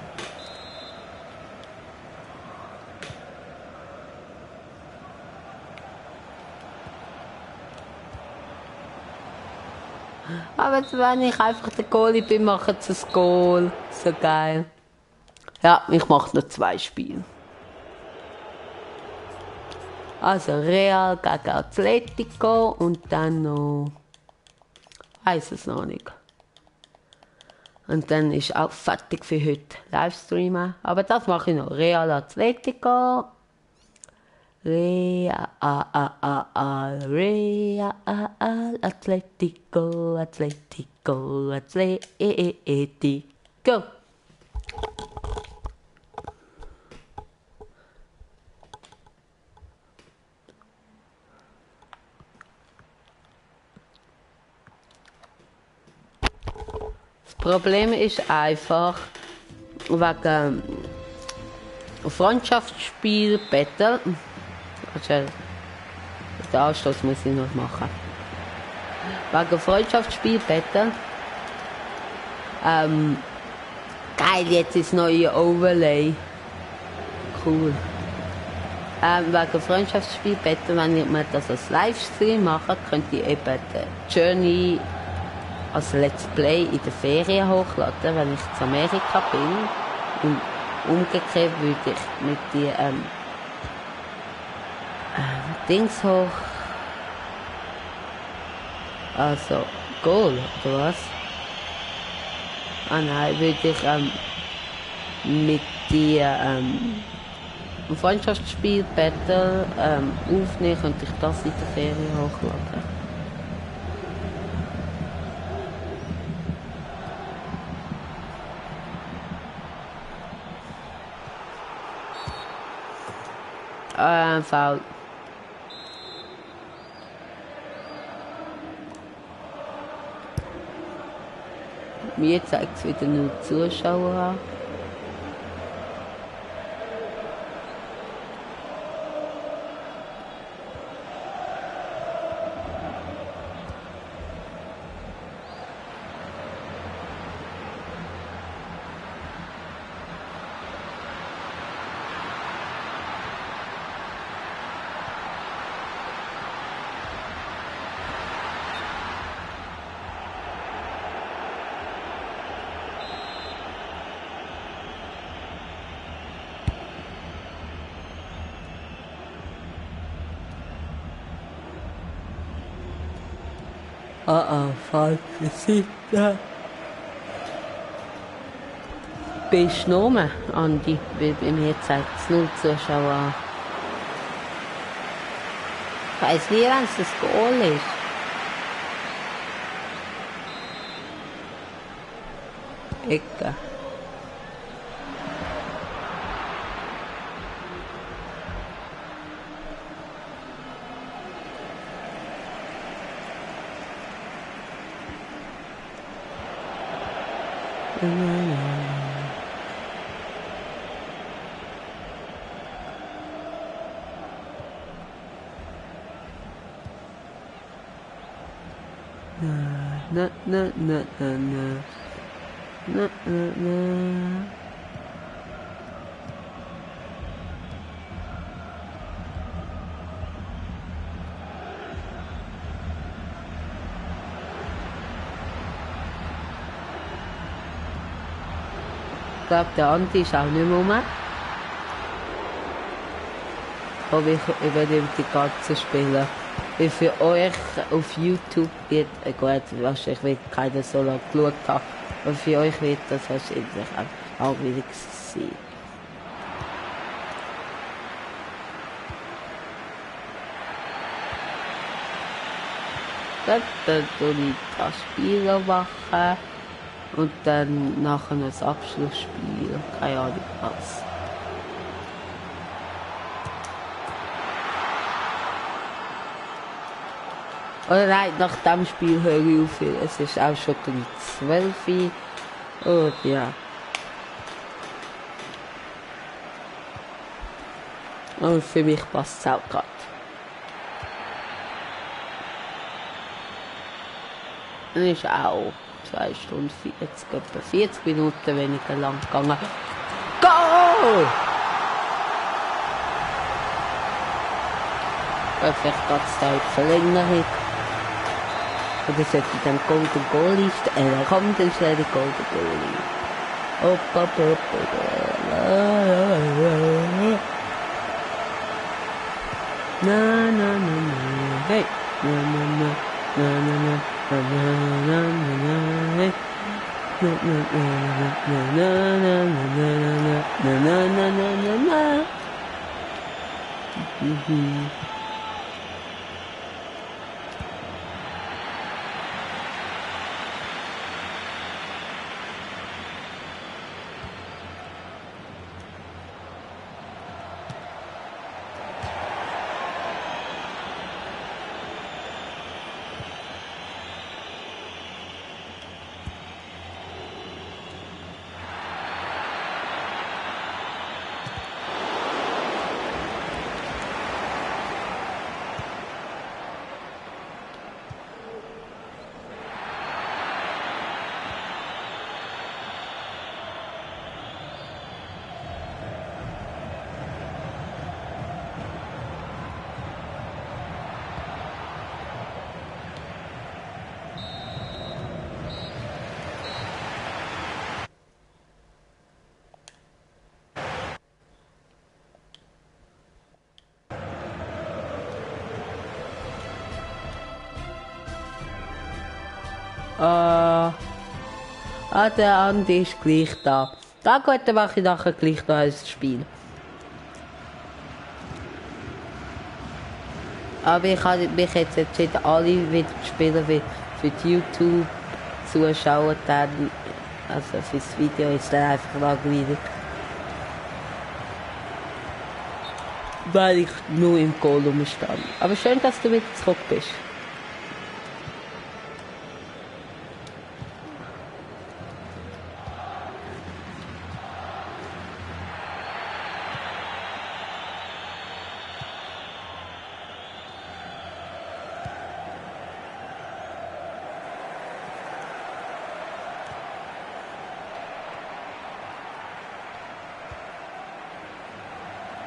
Aber wenn ich einfach der Goalie bin, mache ich das Goal. So geil. Ja, ich mache noch 2 Spiele. Also Real gegen Atletico und dann noch... Weiß es noch nicht. Und dann ist auch fertig für heute. Livestreamen. Aber das mache ich noch. Real Atletico. Real Atletico. Das Problem ist einfach, wegen Freundschaftsspiel, Battle. Also, den Anstoß muss ich noch machen. Wegen Freundschaftsspiel, Battle. Geil, jetzt ist das neue Overlay. Cool. Wegen Freundschaftsspiel, Battle, wenn wir das als Livestream machen, könnt ihr eben die Journey als Let's Play in der Ferien hochladen, wenn ich in Amerika bin. Und umgekehrt würde ich mit die Dings hoch. Also, Goal, oder was? Ah nein, würde ich mit die Freundschaftsspiel Battle aufnehmen, könnte ich das in der Ferien hochladen. Foul. Mir zeigt es wieder nur Zuschauer an. Falsche Seite. Bist du genommen, Andi? Weil bei mir zeigt es 0 Zuschauer an. Ich weiss nie, wenn es das Goal ist. Ecke. Na. Na, na, na. Ich glaube, der Andi ist auch nicht mehr rum. Aber ich übernehme die ganzen Spiele. Weil für euch auf YouTube wird, gut, wahrscheinlich wird keiner so lange geschaut haben, aber für euch wird das wahrscheinlich auch langweilig sein. Dann tue ich das Spiel machen und dann nachher noch das Abschlussspiel, keine Ahnung was. Oder nein, nach dem Spiel höre ich auf, weil es ist auch schon gleich 12 Uhr. Und ja. Und für mich passt es auch gerade. Es ist auch 2 Stunden 40, etwa 40 Minuten weniger lang gegangen. Go! Vielleicht geht es da in die Verlängerung. Oder sollte ich dann Golden Goalie stehen? Dann kommt dann schnell die Golden Goalie. Op, op, op, op. Na, na, na, na. Hey. Na, na, na. Na, na, na. Na, na, na, na, na. Hey. Na, na, na, na, na, na, na, na, na, na, na, na, na, na. Der Andi ist gleich da. Da gut, dann mache ich nachher gleich noch ein Spiel. Aber ich habe mich jetzt entschieden, alle wieder zu spielen, wie für die YouTube-Zuschauer dann, also fürs Video ist dann einfach langweilig. Weil ich nur im Goal rumstand. Aber schön, dass du wieder zurück bist.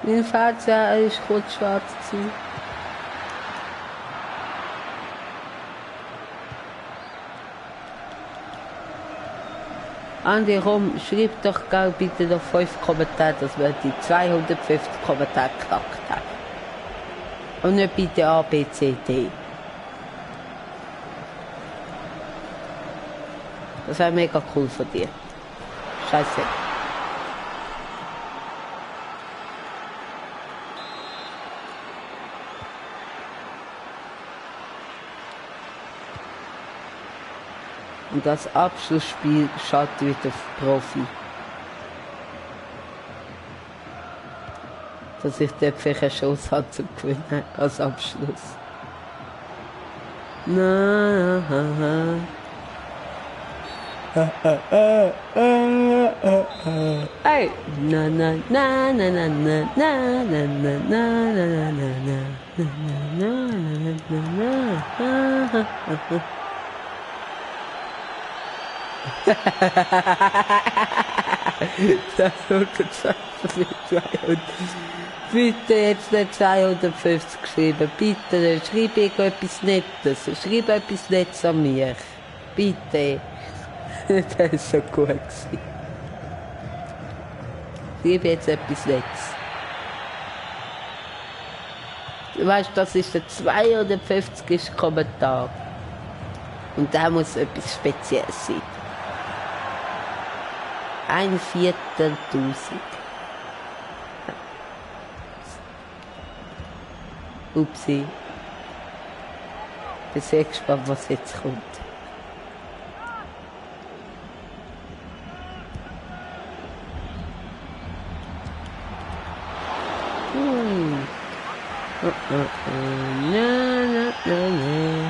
Mein Fernseher ist kurz schwarz gewesen. Andi, komm, schreib doch bitte noch 5 Kommentare, dass wir die 250 Kommentare geknackt haben. Und nicht bitte A, B, C, D. Das wäre mega cool von dir. Scheiße. Und das Abschlussspiel schaut wieder auf Profi. Dass ich dort vielleicht eine Chance habe zu gewinnen als Abschluss. Na, ha, ha. Hey! Na na na na na na na na na na na na na na na. Bitte jetzt nicht 250 geschrieben. Bitte, schreib irgendetwas Nettes. Schreib etwas Nettes an mich. Bitte. Das war so gut gewesen. Schreib jetzt etwas Nettes. Du weißt, das ist der 250. Kommentar. Und da muss etwas Spezielles sein. 1/4.000. Upsi. Ich bin sehr gespannt, was jetzt kommt.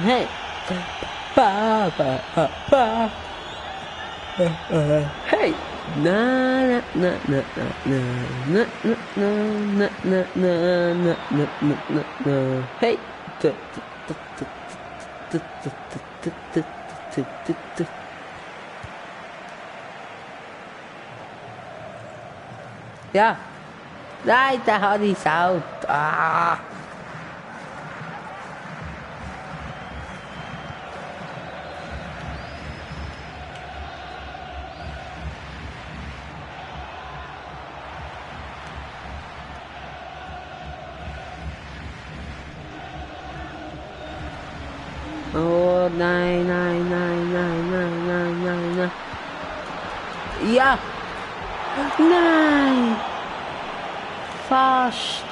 Hey! Ba, ba, ba, ba. Hey! Na na na na na na na na na na na na na na na. Hey! Ja! Nein, da habe ich es out. Ah! Oh nein, nein, nein, nein, nein, nein, nein, nein. Ja! Nein! Fast!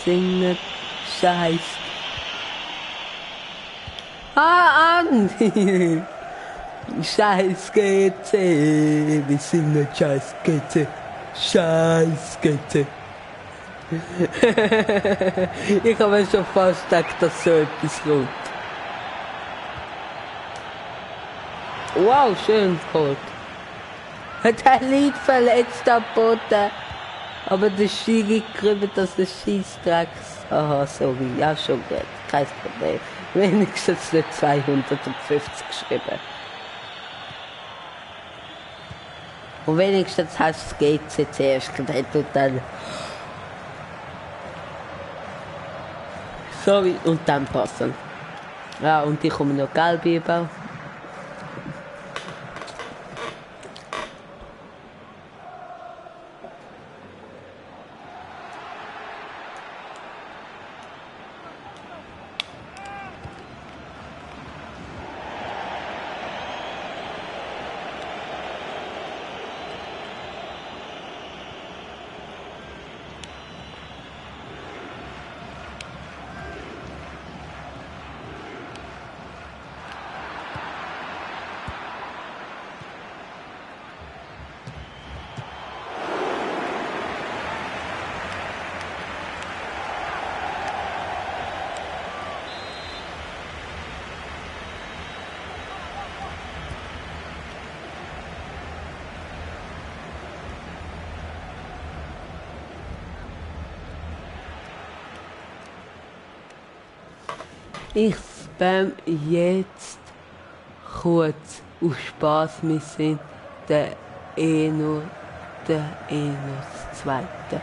Sing nicht Scheiß. Ah, Andi! Scheiß GC, wir sind nicht Scheiß GC, Scheiß GC. Ich habe mir schon fast gedacht, dass so etwas kommt. Wow, schön geholt. Hat ein Lied verletzt am Boden, aber der Schiri gerübt, dass der Scheißdrecks. Aha, sorry, ja schon gut, kein Problem. Wenigstens nicht 250 geschrieben. Und wenigstens hast du das GC zuerst gedacht und dann... Sorry, und dann passen. Ja, und ich komme noch gelb über. Ich spam jetzt kurz aus Spaß, wir sind der Enus Zweite.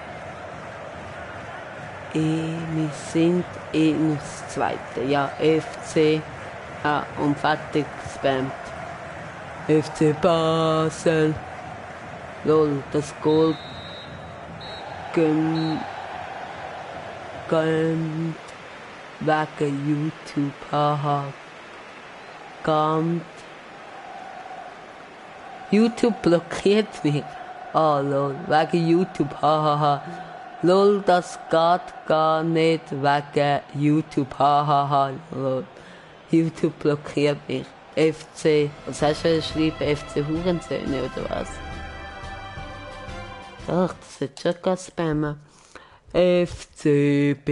Wir sind Enus Zweite. Ja, FC. Ja, und fertig gespammt. FC Basel. Lol, das Goal gönnt wegen YouTube, haha. Ganz. YouTube blockiert mich. Ah, lol, wegen YouTube, hahaha. Lol, das geht gar nicht wegen YouTube, hahaha. Lol. YouTube blockiert mich. FC, was hast du geschrieben? FC Hurensöhne oder was? Doch, das ist schon gar spammen. FCB,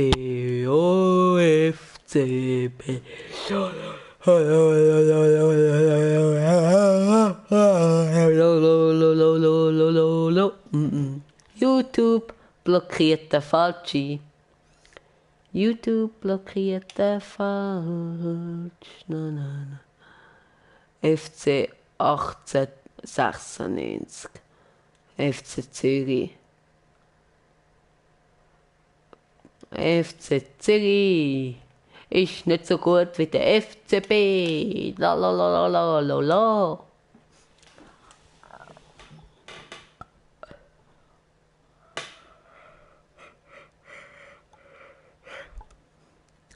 oh FCB. YouTube blockiert den falsche. YouTube blockiert den falsch. Nein. FC 1896. FC Zürich. FC Zürich ist nicht so gut wie der FCB. La la la la la la la.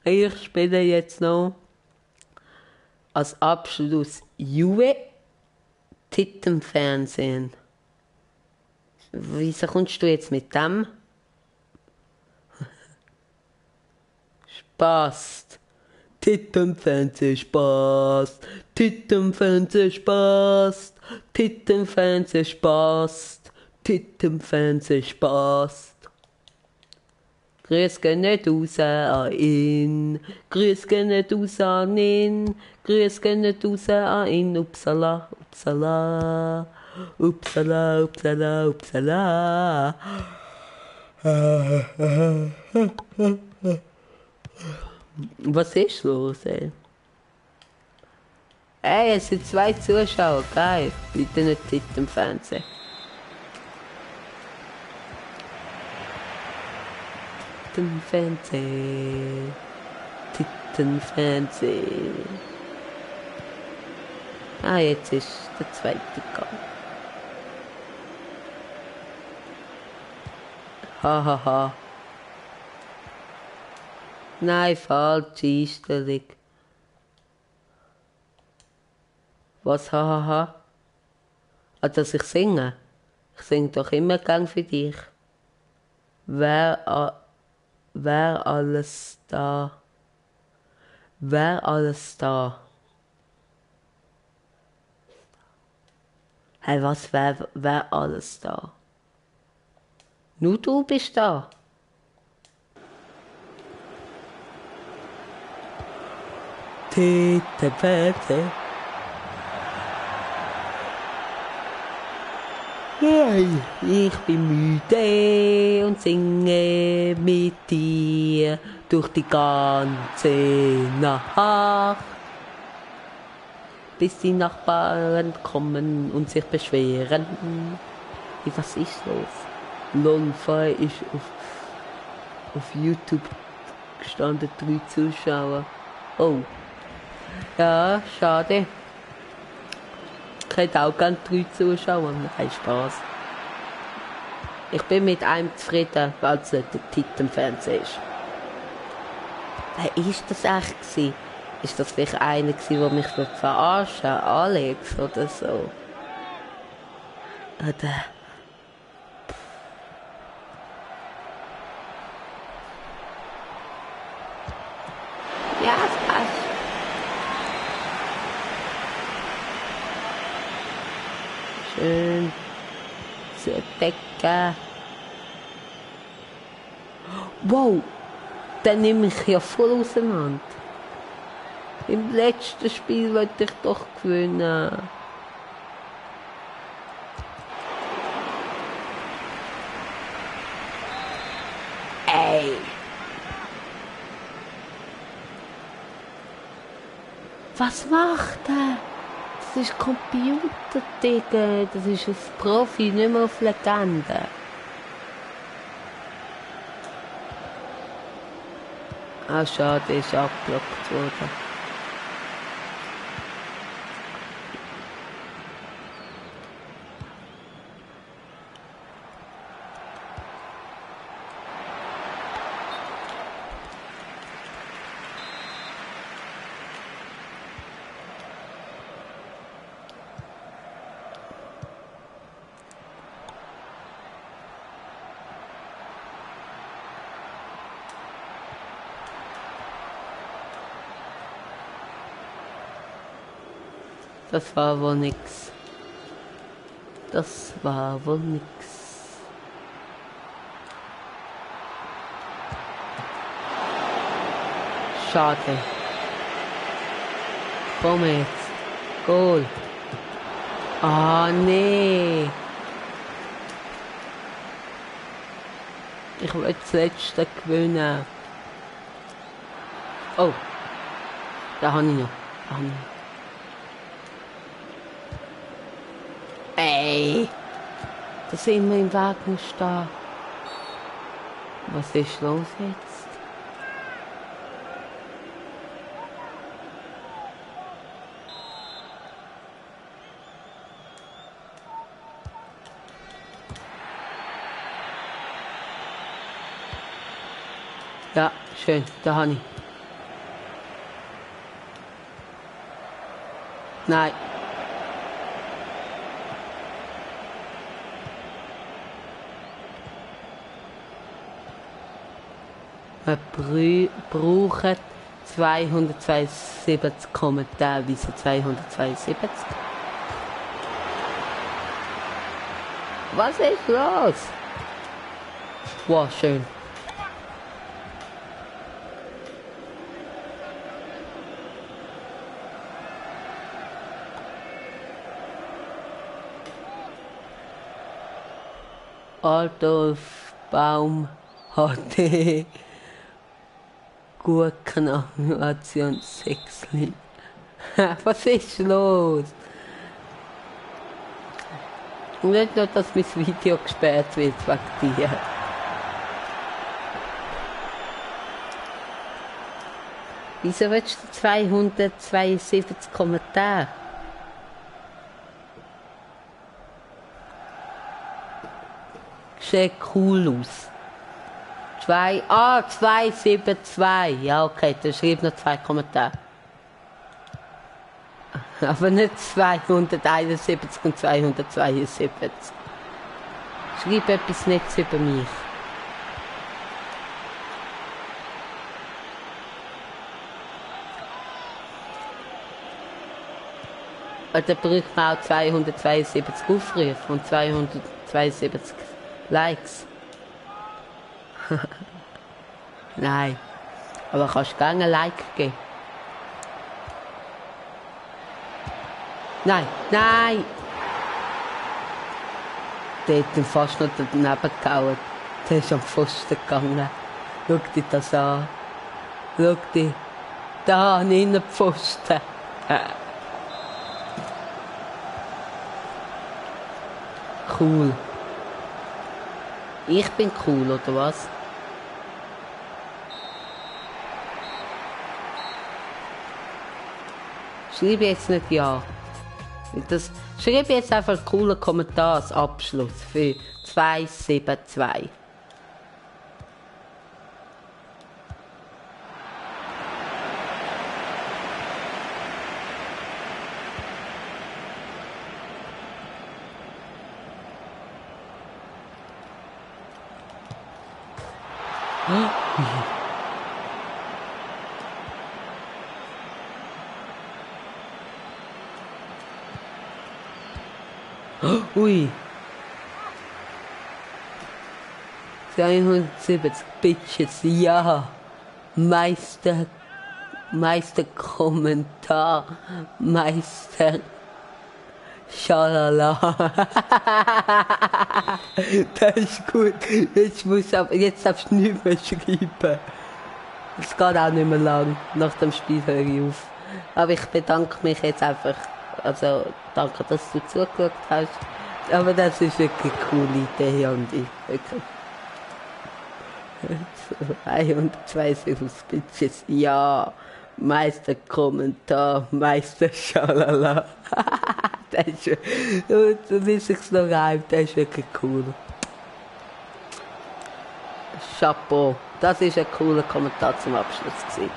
Ich spiele jetzt noch als Abschluss Juve Titelfernsehen. Wieso kommst du jetzt mit dem? Spaß. Titelfernsehen Spaß. Titelfernsehen Spaß. Titelfernsehen Spaß. Titelfernsehen Spaß. Grüß gehen nicht raus an ihn, Grüß gehen nicht raus an ihn, Grüß gehen nicht raus an ihn, Upsala, Upsala, Upsala, Upsala, Upsala. Was ist los, ey? Ey, es sind 2 Zuschauer, geil, bitte nicht Titel im Fernsehen. Titelfernsehen, Titelfernsehen. Ah, jetzt ist der zweite Gang. Hahaha. Nein, falsche Einstellung. Was, hahaha? Ah, dass ich singe? Ich singe doch immer gern für dich. Wär alles da? Wär alles da? Hey, was wär alles da? Nur du bist da. Titelfernsehen. Nein, ich bin müde und singe mit dir durch die ganze Nacht. Bis die Nachbarn kommen und sich beschweren. Was ist los? Lolfei ist auf YouTube gestanden, 3 Zuschauer. Oh. Ja, schade. Ich hätte auch gerne 3 Zuschauer, kein Spaß. Ich bin mit einem zufrieden, weil es nicht der Titel im Fernsehen ist. Wer ist das echt gewesen? Ist das vielleicht einer gewesen, der mich verarschen will? Alex oder so? Oder... Ja, es passt. Schön zu entdecken. Wow, den nehme ich ja voll auseinander. Im letzten Spiel wollte ich doch gewinnen. Ey! Was macht er? Das ist Computer, Digga. Das ist auf Profi, nicht mehr auf Legende. Ah, schade, ist abgeblockt worden. Das war wohl nix. Das war wohl nix. Schade. Komm jetzt. Goal. Ah, nee. Ich will das letzte gewinnen. Oh. Da habe ich noch. Ey. Da sind wir im Weg nicht da. Was ist los jetzt? Ja, schön, da habe ich. Nein. Wir brauchen 272 Kommentare. Wieso 272? Was ist los? Wow, schön. Adolf Baum hatte Gurkenanimation 6 Lin. Was ist los? Und nicht nur, dass mein Video gesperrt wird wegen dir. Wieso willst du 272 Kommentare? Sieht cool aus. 272. Ja, okay, dann schreib noch 2 Kommentare. Aber nicht 271 und 272. Schreib etwas Nettes über mich. Und dann braucht man auch 272 Aufrufe und 272 Likes. Nein. Aber kannst du gerne ein Like geben? Nein, nein! Der hat ihn fast noch daneben gehauen. Der ist am Pfosten gegangen. Schau dir das an. Schau dir. Da, an den Pfosten. Cool. Ich bin cool, oder was? Schreibe jetzt nicht ja. Schreibe jetzt einfach einen coolen Kommentar als Abschluss für 272. Ui. 270 Bitches, ja. Meister Kommentar, Meister Schalala. Das ist gut. Jetzt darfst du nicht mehr schreiben. Es geht auch nicht mehr lang. Nach dem Spiel höre ich auf. Aber ich bedanke mich jetzt einfach. Also, danke, dass du zugeschaut hast. Aber das ist wirklich eine coole Idee, Andi. Wirklich. 202 Bitches, ja. Meister Kommentar, Meister Schalala. Das ist, wie sich's noch reimt, das ist wirklich cool. Chapeau. Das ist ein cooler Kommentar zum Abschluss gewesen.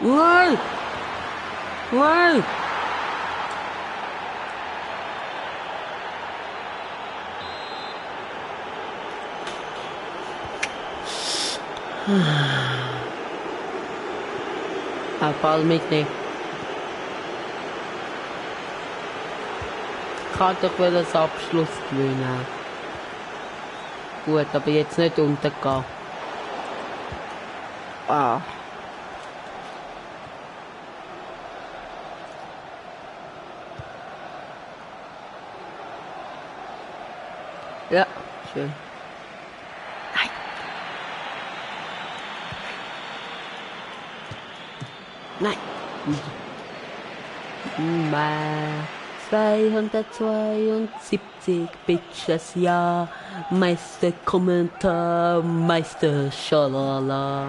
Nein! Nein! Ball mitnehmen. kann doch wohl das Abschluss gewinnen. Gut, aber jetzt nicht untergehen. Ah. Ja, schön. Nein. Nein. 272 Bitches, ja. Meister Kommentar, Meister Schalala.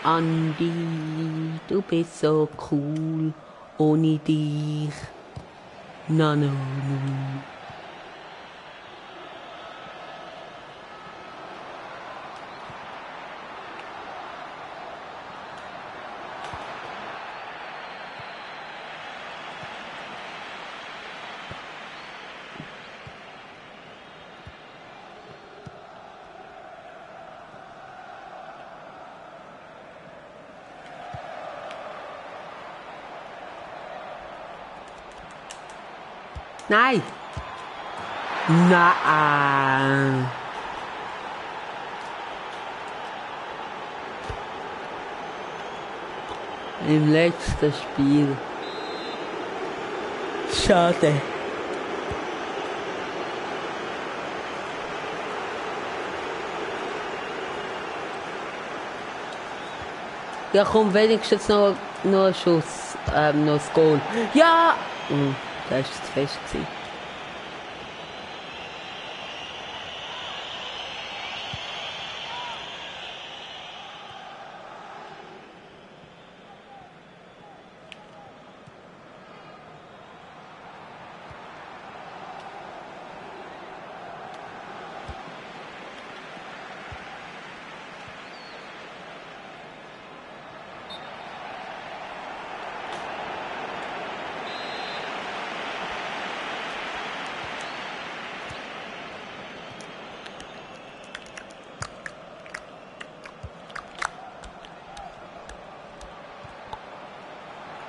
Andi, du bist so cool, ohne dich. Na, no, no. Nein! Nein! Im letzten Spiel. Schade. Ja, komm, wenigstens noch ein Schuss, noch das Goal. Ja! Das war zu fest.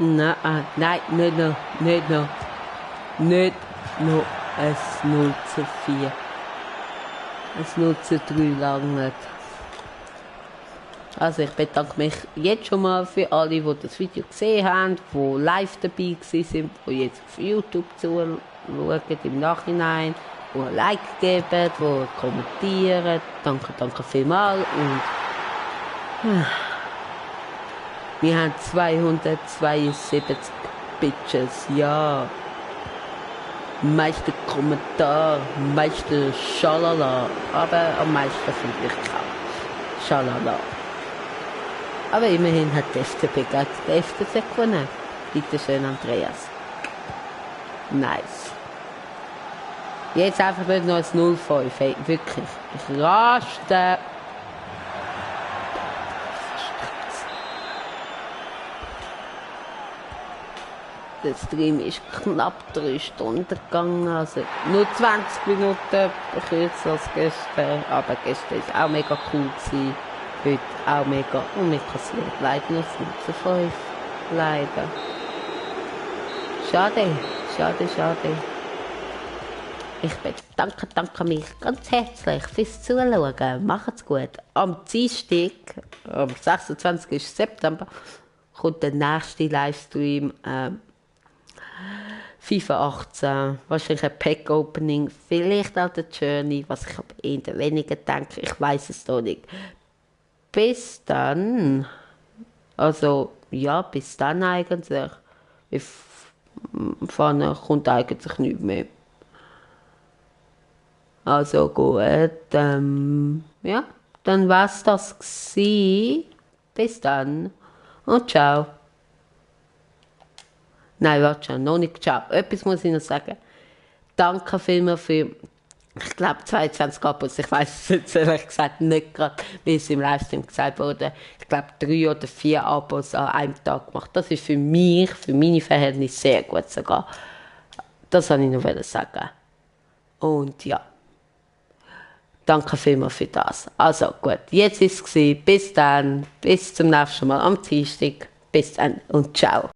Nein, nein, nicht noch. Nicht noch ein 0:4. Ein 0:3 lang nicht. Also ich bedanke mich jetzt schon mal für alle, die das Video gesehen haben, die live dabei waren, die jetzt auf YouTube zuschauen im Nachhinein, die ein Like geben, die kommentieren. Danke vielmals. Und wir haben 272 Bitches, ja. Meiste Kommentar, meiste Schalala, aber am meisten finde ich Schalala. Aber immerhin hat der FCB gegen den FCZ gewonnen. Bitte schön, Andreas. Nice. Jetzt einfach nicht noch ein 0:5, hey, wirklich. Ich raste. Der Stream ist knapp 3 Stunden gegangen, also nur 20 Minuten kürzer als gestern, aber gestern war auch mega cool gewesen, heute auch mega, und mir passiert leider nur 5, leider. Schade. Ich bedanke mich ganz herzlich fürs Zuschauen, macht's gut. Am Dienstag, am 26. September, kommt der nächste Livestream, FIFA 18, wahrscheinlich ein Pack-Opening, vielleicht auch der Journey, was ich aber eher weniger denke, ich weiß es doch nicht. Bis dann, also ja, bis dann eigentlich, vorne kommt eigentlich nichts mehr. Also gut, ja, dann war's das gsi. Bis dann und ciao. Nein, warte schon, noch nicht ciao. Etwas muss ich noch sagen. Danke vielmals für Ich glaube 22 Abos, ich weiß es jetzt ehrlich gesagt nicht gerade, wie es im Livestream gesagt wurde. Ich glaube 3 oder 4 Abos an einem Tag gemacht. Das ist für mich, für meine Verhältnisse sehr gut sogar. Das wollte ich noch sagen. Und ja, danke vielmals für das. Also gut, jetzt ist es gewesen. Bis dann, bis zum nächsten Mal am Dienstag. Bis dann und ciao.